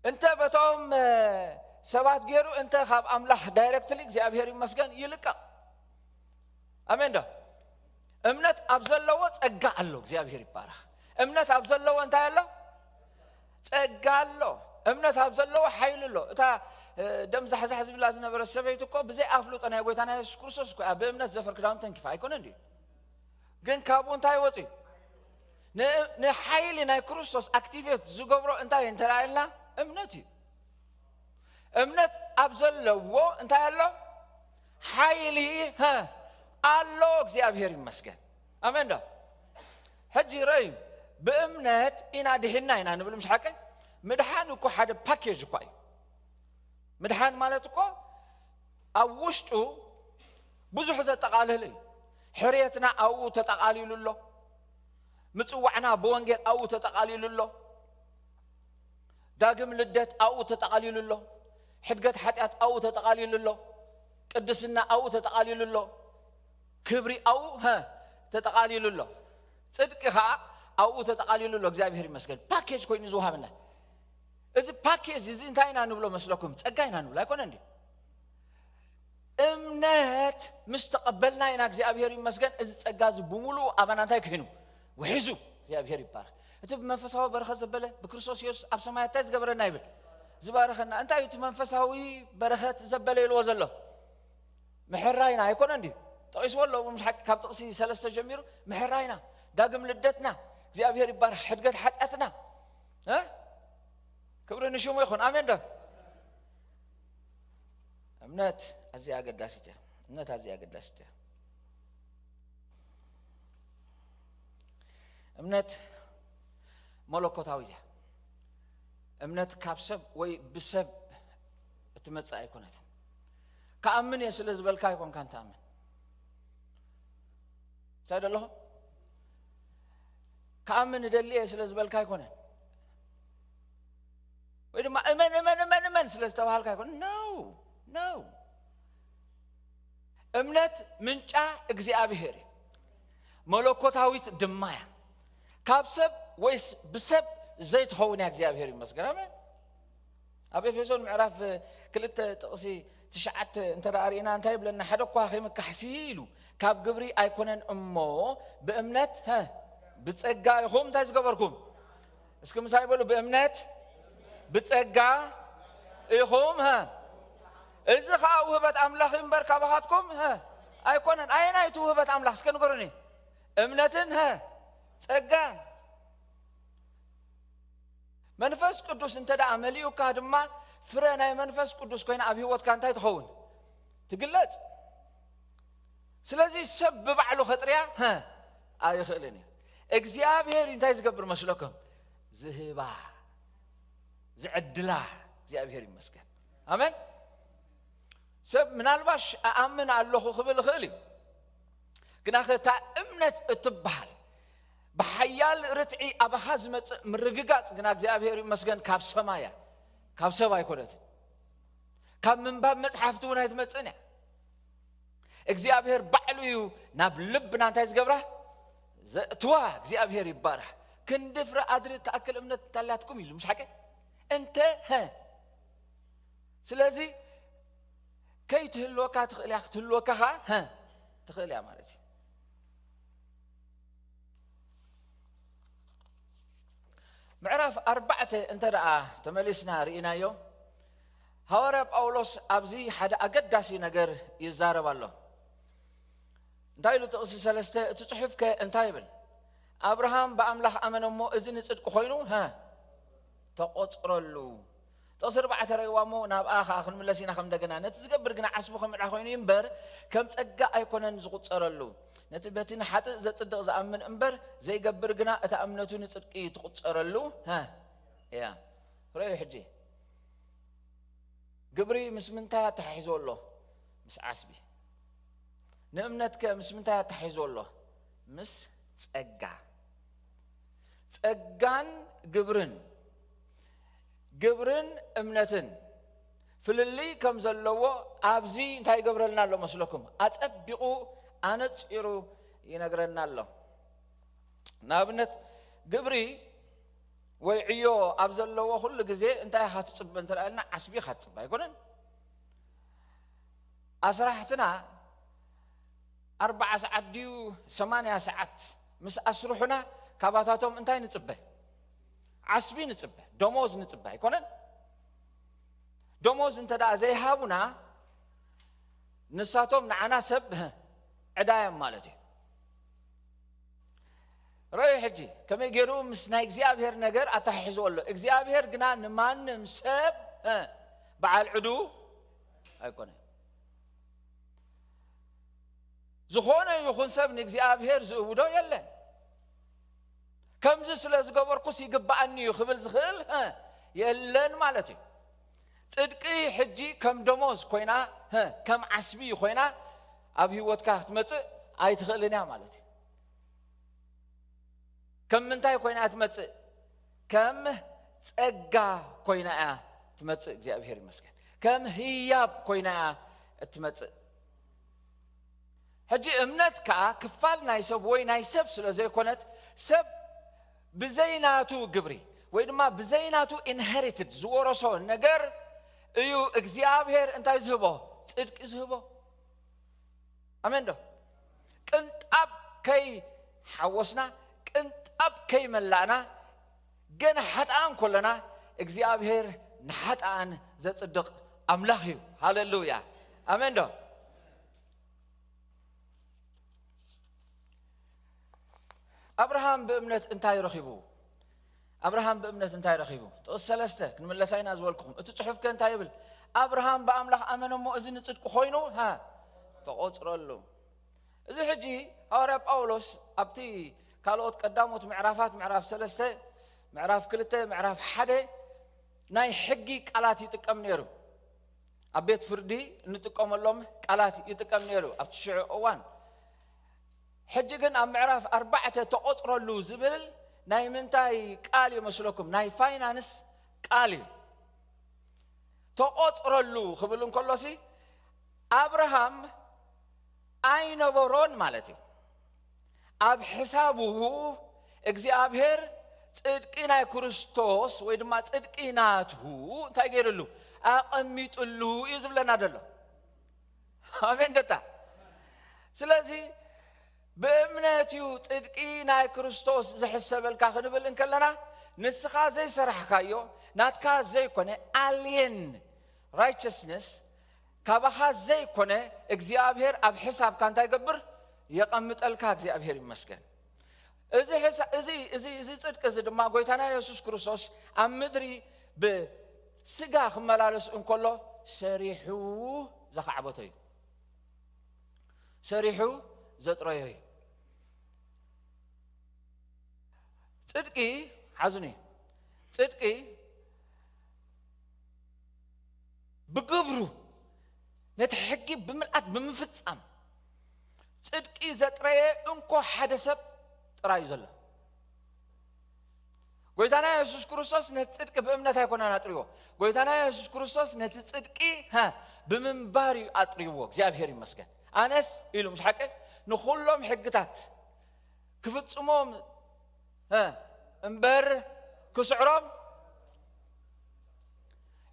እንተ በቶም፣ እ፣ ሰባት ገይሩ፣ እንተ ካብ ኣምላኽ ዳይረክትሊ እግዚኣብሔር ይመስገን ይልቀቕ። ኣሜን ዶ? እምነት ኣብ ዘለዎ ጸጋ ኣሎ። እግዚኣብሔር ይባረኽ። እምነት ኣብ ዘለዎ እንታይ ኣሎ? ጸጋ ኣሎ። እምነት ኣብ ዘለዎ ሓይሊ ኣሎ። እታ፣ እ፣ ደም ዛሕዛሕ ዝብላ ዝነበረት ሰበይቲ እኮ ብዘይ ኣፍልጦ ናይ ጎይታና የሱስ ክርስቶስ እኮ እያ ብእምነት ዘፈር ክዳውንተን ኪፋ ኣይኮነን ድዩ? ግን ካብኡ እንታይ ወፂኡ? ን-፣ ንሓይሊ ናይ ክርስቶስ ኣክቲቬት ዝገብሮ እንታይ እንተረኣየልና? እምነት እዩ። እምነት ኣብ ዘለዎ እንታይ ኣሎ? ሓይሊ፣ ሀ፣ ኣሎ። እግዚኣብሔር ይመስገን። ኣሜን ዶ? ሕጂ ረእዩ፣ ብእምነት ኢና ድሒንና ኢና ንብል፣ ምሽ ሓቂ? ምድሓን እኮ ሓደ ፓኬጅ እኳ እዩ። ምድሓን ማለት እኮ ኣብ ውሽጡ ብዙሕ ዘጠቓልል እዩ። ሕርየትና ኣብኡ ተጠቓሊሉ ኣሎ። ምጽዋዕና ብወንጌል ኣብኡ ተጠቓሊሉ ኣሎ። ዳግም ልደት ኣብኡ ተጠቓሊሉ ኣሎ። ሕድገት ሓጢኣት ኣብኡ ተጠቓሊሉ ኣሎ። ቅድስና ኣብኡ ተጠቓሊሉ ኣሎ። ክብሪ ኣብኡ፣ ሀ፣ ተጠቓሊሉ ኣሎ። ጽድቂ ኸኣ ኣብኡ ተጠቓሊሉ ኣሎ። እግዚኣብሔር ይመስገን። ፓኬጅ ኮይኑ ዝወሃበና። እዚ ፓኬጅ እዚ እንታይ ኢና ንብሎ መስለኩም? ጸጋ ኢና ንብሎ፣ ኣይኮነን ድዩ? እምነት ምስ ተቐበልና ኢና፣ እግዚኣብሔር ይመስገን፣ እዚ ጸጋ እዚ ብምሉኡ ኣባና እንታይ ክሂኑ? ውሒዙ። እግዚኣብሔር ይባረኽ። እቲ ብመንፈሳዊ በረኸት ዘበለ ብክርስቶስ የሱስ ኣብ ሰማያት እንታይ ዝገበረና ይብል? ዝባረኸና። እንታይ እዩ እቲ መንፈሳዊ በረኸት ዘበለ ኢልዎ ዘሎ? ምሕራይና ኣይኮነን ድዩ? ጠቒስዎ ኣለዎ፣ ምሽ ሓቂ፣ ካብ ጥቕሲ ሰለስተ ጀሚሩ ምሕራይና፣ ዳግም ልደትና፣ እግዚኣብሔር ይባረኽ፣ ሕድገት ሓጢኣትና፣ እ? ክብሪ ንሽሙ ይኹን። ኣሜን ዶ? እምነት ኣዝያ ኣገዳሲት እያ። እምነት ኣዝያ ኣገዳሲት እያ። እምነት መለኮታዊት እያ። እምነት ካብ ሰብ ወይ ብሰብ እትመጽእ ኣይኮነትን። ክኣምን እየ ስለ ዝበልካ ኣይኮንካን ትኣምን። ሳይ ዶ ኣለኹም? ክኣምን እደሊ እየ ስለ ዝበልካ ኣይኮነን። ወይ ድማ እመን፣ እመን፣ እመን፣ እመን ስለ ዝተባሃልካ ኣይኮነን። No፣ no። እምነት ምንጫ እግዚኣብሔር እዩ። መለኮታዊት ድማ እያ። ካብ ሰብ ወይስ ብሰብ ዘይትኸውን እያ፣ እግዚኣብሔር ይመስገን። ኣሜን። ኣብ ኤፌሶን ምዕራፍ ክልተ ጥቕሲ ትሽዓተ እንተ ደኣ ርኢና እንታይ ይብለና? ሓደ እኳ ከይምካሕሲ ኢሉ፣ ካብ ግብሪ ኣይኮነን እሞ ብእምነት፣ ሀ፣ ብጸጋ ኢኹም እንታይ ዝገበርኩም? እስኪ ምሳይ በሉ፣ ብእምነት ብጸጋ ኢኹም፣ ሀ። እዚ ኸኣ ውህበት ኣምላኽ እዩ እምበር ካባኻትኩም፣ ሀ፣ ኣይኮነን። ኣየናይ እቲ ውህበት ኣምላኽ? እስከ ንገሩኒ። እምነትን፣ ሀ፣ ጸጋን። መንፈስ ቅዱስ እንተ ደኣ መሊኡካ ድማ፣ ፍረ ናይ መንፈስ ቅዱስ ኮይና ኣብ ህይወትካ እንታይ ትኸውን? ትግለጽ። ስለዚ ሰብ ብባዕሉ ከጥርያ፣ ሀ፣ ኣይኽእልን እዩ። እግዚኣብሔር እንታይ ዝገብር መስለኩም? ዝህባ፣ ዝዕድላ። እግዚኣብሔር ይመስገን። ኣሜን። ሰብ ምናልባሽ ኣኣምን ኣለኹ ክብል ይኽእል እዩ። ግናኸ እታ እምነት እትበሃል ብሓያል ርትዒ ኣባኻ ዝመጽእ ምርግጋጽ ግና እግዚኣብሔር ይመስገን ካብ ሰማይ እያ፣ ካብ ሰብ ኣይኮነትን። ካብ ምንባብ መጽሓፍቲ እውን ኣይትመጽእን እያ። እግዚኣብሔር ባዕሉ እዩ ናብ ልብና እንታይ ዝገብራ? ዘእትዋ። እግዚኣብሔር ይባረኽ። ክንዲ ፍረ ኣድሪ እትኣክል እምነት እንታላትኩም ኢሉ፣ ምሽ ሓቂ? እንተ፣ ሀ። ስለዚ ከይትህልወካ ትኽእል እያ፣ ክትህልወካ ኸዓ፣ ሀ፣ ትኽእል እያ ማለት እዩ። ምዕራፍ ኣርባዕተ እንተ ደኣ ተመሊስና ርኢናዮ፣ ሃዋርያ ጳውሎስ ኣብዚ ሓደ ኣገዳሲ ነገር ይዛረብ ኣሎ። እንታይ ኢሉ? ጥቕሲ ሰለስተ፣ እቲ ጽሑፍ ከ እንታይ ይብል? ኣብርሃም ብኣምላኽ ኣመነ እሞ እዚ ንጽድቂ ኮይኑ፣ ሀ፣ ተቖጽረሉ። ጥቕሲ ኣርባዕተ ረእይዋ እሞ ናብኣ ኸኣ ክንምለስ ኢና ከም እንደገና። ነቲ ዝገብር ግና ዓስቡ ከም ዕዳ ኮይኑ እዩ እምበር ከም ጸጋ ኣይኮነን ዝቑጸረሉ። ነቲ በቲ ንሓጥእ ዘጽድቕ ዝኣምን እምበር ዘይገብር ግና እታ እምነቱ ንጽድቂ ትቑጸረሉ፣ ሀ፣ እያ። ረእዩ ሕጂ። ግብሪ ምስ ምንታይ ኣተሓሒዝዎ ኣሎ? ምስ ዓስቢ። ንእምነትከ ምስ ምንታይ ኣተሓሒዝዎ ኣሎ? ምስ ጸጋ። ጸጋን ግብርን፣ ግብርን እምነትን ፍልልይ ከም ዘለዎ ኣብዚ እንታይ ይገብረልና ኣሎ መስለኩም? ኣጸቢቑ ኣነጺሩ ይነግረና ኣሎ። ንኣብነት ግብሪ ወይ ዕዮ ኣብ ዘለዎ ኩሉ ግዜ እንታይ ኢኻ ትጽበ እንተ ደኣ ኢልና ዓስቢ ኢኻ ትጽበ ኣይኮነን? ኣስራሕትና ኣርብዓ ሰዓት ድዩ ሰማንያ ሰዓት ምስ ኣስርሑና ካባታቶም እንታይ ንጽበ? ዓስቢ ንጽበ፣ ደሞዝ ንጽበ ኣይኮነን? ደሞዝ እንተ ደኣ ዘይሃቡና ንሳቶም ንዓና ሰብ ዕዳ እዮም ማለት እዩ። ረእዩ ሕጂ ከመይ ገይሩ ምስ ናይ እግዚኣብሔር ነገር ኣተሓሒዝዎ ኣሎ። እግዚኣብሔር ግና ንማንም ሰብ፣ እ፣ በዓል ዕዱ ኣይኮነን። ዝኾነ ይኹን ሰብ ንእግዚኣብሔር ዝእውዶ የለን። ከምዚ ስለ ዝገበርኩስ ይግብኣኒ እዩ ክብል ዝኽእል፣ እ፣ የለን ማለት እዩ። ጽድቂ ሕጂ ከም ደሞዝ ኮይና፣ እ፣ ከም ዓስቢ ኮይና ኣብ ህይወትካ ክትመጽእ ኣይትኽእልን እያ ማለት እዩ። ከም ምንታይ ኮይና እያ ትመጽእ? ከም ጸጋ ኮይና እያ ትመጽእ። እግዚኣብሔር ይመስገን። ከም ህያብ ኮይና እያ እትመጽእ። ሕጂ እምነት ከኣ ክፋል ናይ ሰብ ወይ ናይ ሰብ ስለ ዘይኮነት፣ ሰብ ብዘይ ናቱ ግብሪ ወይ ድማ ብዘይ ናቱ ኢንሄሪትድ ዝወረሶ ነገር እዩ እግዚኣብሔር እንታይ ዝህቦ? ጽድቂ ዝህቦ። ኣሜን ዶ? ቅንጣብ ከይሓወስና፣ ቅንጣብ ከይመላእና፣ ገና ሓጥኣን ኮለና እግዚኣብሔር ንሓጥኣን ዘጽድቕ ኣምላኽ እዩ። ሃሌሉያ። ኣሜን ዶ? ኣብርሃም ብእምነት እንታይ ረኺቡ? ኣብርሃም ብእምነት እንታይ ረኺቡ? ጥቕሲ ሰለስተ ክንምለሳ ኢና ዝበልኩኹም። እቲ ጽሑፍ ከ እንታይ ይብል? ኣብርሃም ብኣምላኽ ኣመነ እሞ እዚ ንጽድቂ ኮይኑ፣ ሃ፣ ተቖጽረሉ። እዚ ሕጂ ሃዋርያ ጳውሎስ ኣብቲ ካልኦት ቀዳሞት ምዕራፋት፣ ምዕራፍ ሰለስተ፣ ምዕራፍ ክልተ፣ ምዕራፍ ሓደ ናይ ሕጊ ቃላት ይጥቀም ነይሩ። ኣብ ቤት ፍርዲ እንጥቀመሎም ቃላት ይጥቀም ነይሩ ኣብቲ ሽዑ እዋን። ሕጂ ግን ኣብ ምዕራፍ ኣርባዕተ ተቖጽረሉ ዝብል ናይ ምንታይ ቃል ይመስለኩም? ናይ ፋይናንስ ቃል እዩ። ተቖጽረሉ ክብል እንከሎሲ ኣብርሃም ኣይነበሮን ማለት እዩ። ኣብ ሕሳቡ እግዚኣብሔር ጽድቂ ናይ ክርስቶስ ወይ ድማ ጽድቂ ናቱ እንታይ ገይርሉ? ኣቐሚጥሉ እዩ ዝብለና ዘሎ። ኣሜን ደታ። ስለዚ ብእምነት እዩ ጽድቂ ናይ ክርስቶስ ዝሕሰበልካ ክንብል እንከለና፣ ንስኻ ዘይሰራሕካዮ፣ ናትካ ዘይኮነ፣ ኣልየን ራይቸስነስ፣ ካባኻ ዘይኮነ፣ እግዚኣብሔር ኣብ ሕሳብካ እንታይ ይገብር? የቐምጠልካ። እግዚኣብሔር ይመስገን። እዚ ሕሳ-፣ እዚ፣ እዚ፣ እዚ ጽድቂ እዚ ድማ ጎይታና የሱስ ክርስቶስ ኣብ ምድሪ ብስጋ ክመላለስ እንከሎ ሰሪሑ ዘኻዕበቶ እዩ። ሰሪሑ ዘጥረዮ እዩ። ጽድቂ፣ ሓዝኒ፣ ጽድቂ ብግብሩ ነቲ ሕጊ ብምልኣት ብምፍጻም ጽድቂ ዘጥረየ እንኮ ሓደ ሰብ ጥራይ እዩ ዘሎ። ጎይታና የሱስ ክርስቶስ ነቲ ጽድቂ ብእምነት ኣይኮነን ኣጥርይዎ። ጎይታና የሱስ ክርስቶስ ነቲ ጽድቂ፣ ሀ፣ ብምንባር እዩ ኣጥርይዎ። እግዚኣብሔር ይመስገን። ኣነስ ኢሉ፣ ምስ ሓቂ፣ ንኹሎም ሕግታት ክፍጽሞም፣ ሀ፣ እምበር ክስዕሮም፣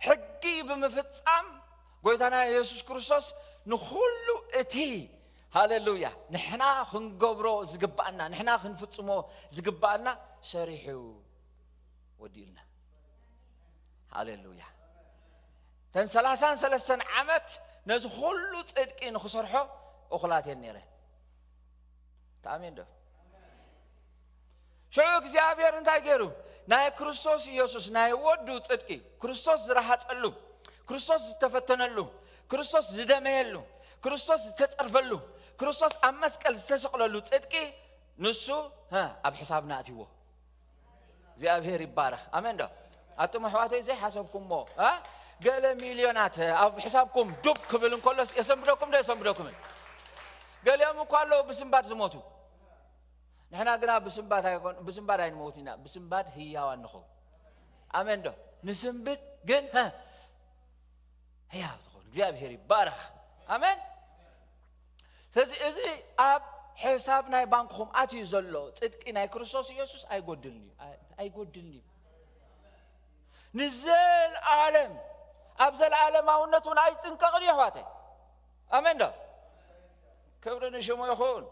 ሕጊ ብምፍጻም ጎይታና የሱስ ክርስቶስ ንኹሉ እቲ፣ ሃሌሉያ፣ ንሕና ክንገብሮ ዝግባኣና፣ ንሕና ክንፍጽሞ ዝግባኣና ሰሪሑ ወዲኡልና። ሃሌሉያ። ተን ሰላሳን ሰለስተን ዓመት ነዚ ኩሉ ጽድቂ ንኽሰርሖ እኹላት እየን ነይረን። ተኣሜን ዶ? ሽዑ እግዚኣብሔር እንታይ ገይሩ? ናይ ክርስቶስ ኢየሱስ ናይ ወዱ ጽድቂ፣ ክርስቶስ ዝረሃጸሉ፣ ክርስቶስ ዝተፈተነሉ፣ ክርስቶስ ዝደመየሉ፣ ክርስቶስ ዝተጸርፈሉ፣ ክርስቶስ ኣብ መስቀል ዝተሰቕለሉ ጽድቂ ንሱ፣ ሀ፣ ኣብ ሕሳብና ኣትይዎ። እግዚኣብሔር ይባረኽ። ኣሜን ዶ? ኣቱም ኣሕዋተይ ዘይሓሰብኩሞ፣ አ? ገለ ሚልዮናት ኣብ ሕሳብኩም ዱብ ክብል እንከሎስ የሰንብደኩም ዶ የሰንብደኩምን? ገሊኦም እኮ ኣለዉ ብስንባድ ዝሞቱ። ንሕና ግና ብስንባድ ኣይኮን-፣ ብስንባድ ኣይንመውት ኢና፣ ብስንባድ ህያዋን ንኸውን። ኣሜን ዶ? ንስንብድ ግን፣ ሀ፣ ህያው ትኸውን። እግዚኣብሔር ይባረኽ። ኣሜን። ስለዚ እዚ ኣብ ሕሳብ ናይ ባንክኹም ኣትዩ ዘሎ ጽድቂ ናይ ክርስቶስ ኢየሱስ ኣይጎድልን እዩ። ኣይ-፣ ኣይጎድልን እዩ። ንዘለኣለም፣ ኣብ ዘለኣለማውነት እውን ኣይጽንቀቕን እዩ፣ ኣሕዋተይ። ኣሜን ዶ? ክብሪ ንሽሙ ይኹን።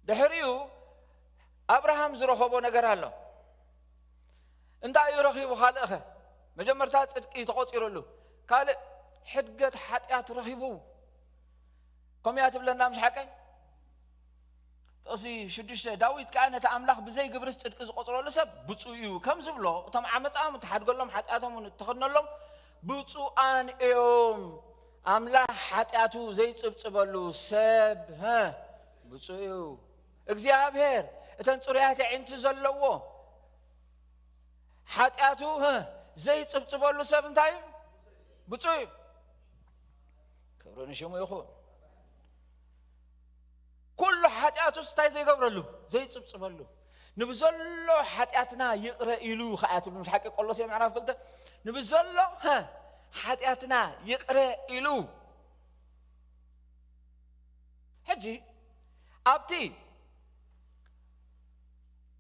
ድሕሪኡ ኣብርሃም ዝረኸቦ ነገር ኣሎ። እንታይ እዩ ረኺቡ? ካልእኸ፣ መጀመርታ ጽድቂ ተቖጺረሉ፣ ካልእ ሕድገት ሓጢኣት ረኺቡ። ከምኡ እያ ትብለና፣ ምሽ ሓቀይ? ጥቕሲ ሽዱሽተ፣ ዳዊት ከኣ ነቲ ኣምላኽ ብዘይ ግብርስ ጽድቂ ዝቖጽረሉ ሰብ ብጹእ እዩ ከም ዝብሎ፣ እቶም ዓመጻኦም እትሓድገሎም፣ ሓጢኣቶም እውን እትኸድነሎም ብጹኣን እዮም። ኣምላኽ ሓጢኣቱ ዘይጽብጽበሉ ሰብ፣ ሀ፣ ብጹእ እዩ። እግዚኣብሔር እተን ጽሩያት ኣዒንቲ ዘለዎ ሓጢኣቱ፣ ሀ፣ ዘይጽብጽበሉ ሰብ እንታይ እዩ? ብጹእ እዩ። ክብሪ ንሽሙ ይኹን። ኩሉ ሓጢኣቱስ እንታይ ዘይገብረሉ? ዘይጽብጽበሉ። ንብዘሎ ሓጢኣትና ይቕረ ኢሉ ኸዓ ትብል፣ ምስ ሓቂ ቆሎሴ ምዕራፍ ክልተ፣ ንብዘሎ፣ ሀ፣ ሓጢኣትና ይቕረ ኢሉ። ሕጂ ኣብቲ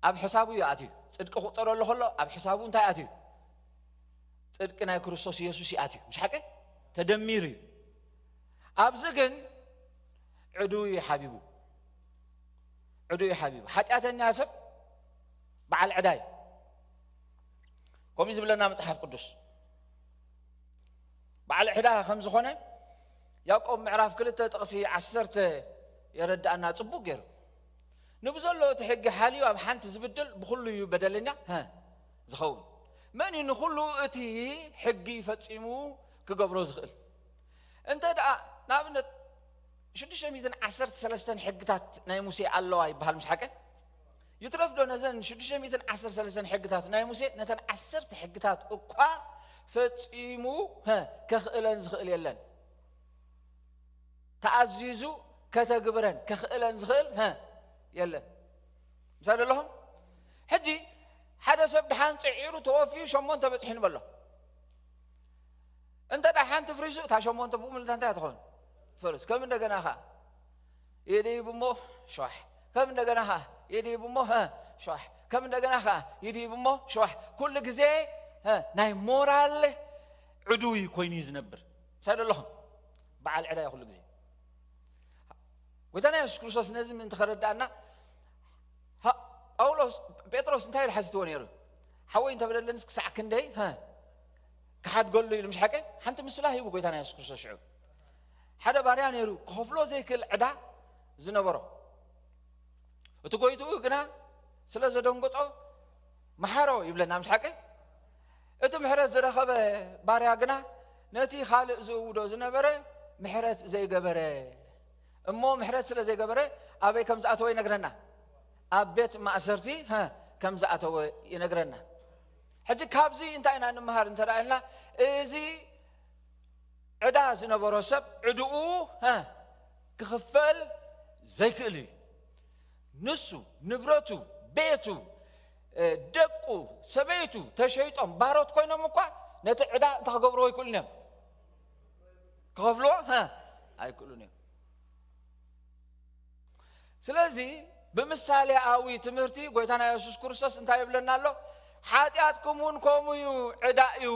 ኣብ ሕሳቡ እዩ ኣትዩ። ጽድቂ ክቑጸረሉ ከሎ ኣብ ሕሳቡ እንታይ ኣትዩ? ጽድቂ ናይ ክርስቶስ ኢየሱስ እዩ ኣትዩ። ምሽ ሓቂ? ተደሚሩ እዩ። ኣብዚ ግን ዕዱ እዩ ሓቢቡ። ዕዱ እዩ ሓቢቡ። ሓጢኣተኛ ሰብ በዓል ዕዳ እዩ። ከምኡ ዝብለና መጽሓፍ ቅዱስ። በዓል ዕዳ ከም ዝኾነ ያዕቆብ ምዕራፍ ክልተ ጥቕሲ ዓሰርተ የረድኣና ጽቡቕ ገይሩ። ንብዘሎ እቲ ሕጊ ሓልዩ ኣብ ሓንቲ ዝብድል ብኹሉ እዩ በደለኛ፣ ሀ፣ ዝኸውን። መን እዩ ንኹሉ እቲ ሕጊ ፈጺሙ ክገብሮ ዝኽእል? እንተ ደኣ ንኣብነት ሽዱሽተ ሚእትን ዓሰርተ ሰለስተን ሕግታት ናይ ሙሴ ኣለዋ ይበሃል፣ ምስ ሓቂ? ይትረፍ ዶ ነዘን ሽዱሽተ ሚእትን ዓሰርተ ሰለስተን ሕግታት ናይ ሙሴ፣ ነተን ዓሰርተ ሕግታት እኳ ፈጺሙ፣ ሀ፣ ከኽእለን ዝኽእል የለን። ተኣዚዙ ከተግብረን ከኽእለን ዝኽእል፣ ሀ፣ የለን። ምሳሌ ኣለኹም? ሕጂ ሓደ ሰብ ድሓን ጽዒሩ ተወፊዩ ሸሞንተ በጽሒ ንበሎ። እንተ ደኣ ሓንቲ ፍሪሱ፣ እታ ሸሞንተ ብምልታ እንታይ ትኾን? ትፈርስ። ከም እንደገና ኸዓ ይድይብ እሞ ሸዋሕ። ከም እንደገና ኸዓ ይድይብ እሞ፣ ሀ፣ ሸዋሕ። ከም እንደገና ኸዓ ይድይብ እሞ ሸዋሕ። ኩሉ ግዜ፣ ሀ፣ ናይ ሞራል ዕዱይ ኮይኑ እዩ ዝነብር። ምሳሌ ኣለኹም? በዓል ዕዳ እዩ ኩሉ ግዜ። ጎይታና የሱስ ክርስቶስ ነዚ ምእንቲ ከረዳእና፣ ሃ- ጳውሎስ፣ ጴጥሮስ እንታይ ኢሉ ሓቲትዎ ነይሩ? ሓወይ እንተበደለንስ ክሳዕ ክንደይ፣ ሃ፣ ክሓድገሉ ኢሉ፣ ምሽ ሓቀ? ሓንቲ ምስላ ሂቡ ጎይታና የሱስ ክርስቶስ ሽዑ። ሓደ ባርያ ነይሩ፣ ክኸፍሎ ዘይክእል ዕዳ ዝነበሮ። እቲ ጎይትኡ ግና ስለ ዘደንገጾ፣ መሓሮ ይብለና፣ ምሽ ሓቀ? እቲ ምሕረት ዝረኸበ ባርያ ግና ነቲ ካልእ ዝእውዶ ዝነበረ ምሕረት ዘይገበረ። እሞ ምሕረት ስለ ዘይገበረ ኣበይ ከም ዝኣተወ ይነግረና። ኣብ ቤት ማእሰርቲ፣ ሃ፣ ከም ዝኣተወ ይነግረና። ሕጂ ካብዚ እንታይ ኢና ንምሃር እንተ ደኣ ኢልና፣ እዚ ዕዳ ዝነበሮ ሰብ ዕድኡ፣ ሃ፣ ክኽፈል ዘይክእል እዩ። ንሱ፣ ንብረቱ፣ ቤቱ፣ እ፣ ደቁ፣ ሰበይቱ ተሸይጦም ባሮት ኮይኖም እኳ ነቲ ዕዳ እንታይ ክገብርዎ ኣይክእሉን እዮም። ክኸፍልዎ፣ ሃ፣ ኣይክእሉን እዮም። ስለዚ ብምሳሌኣዊ ትምህርቲ ጎይታና የሱስ ክርስቶስ እንታይ ይብለና ኣሎ? ሓጢኣትኩም እውን ከምኡ እዩ፣ ዕዳ እዩ።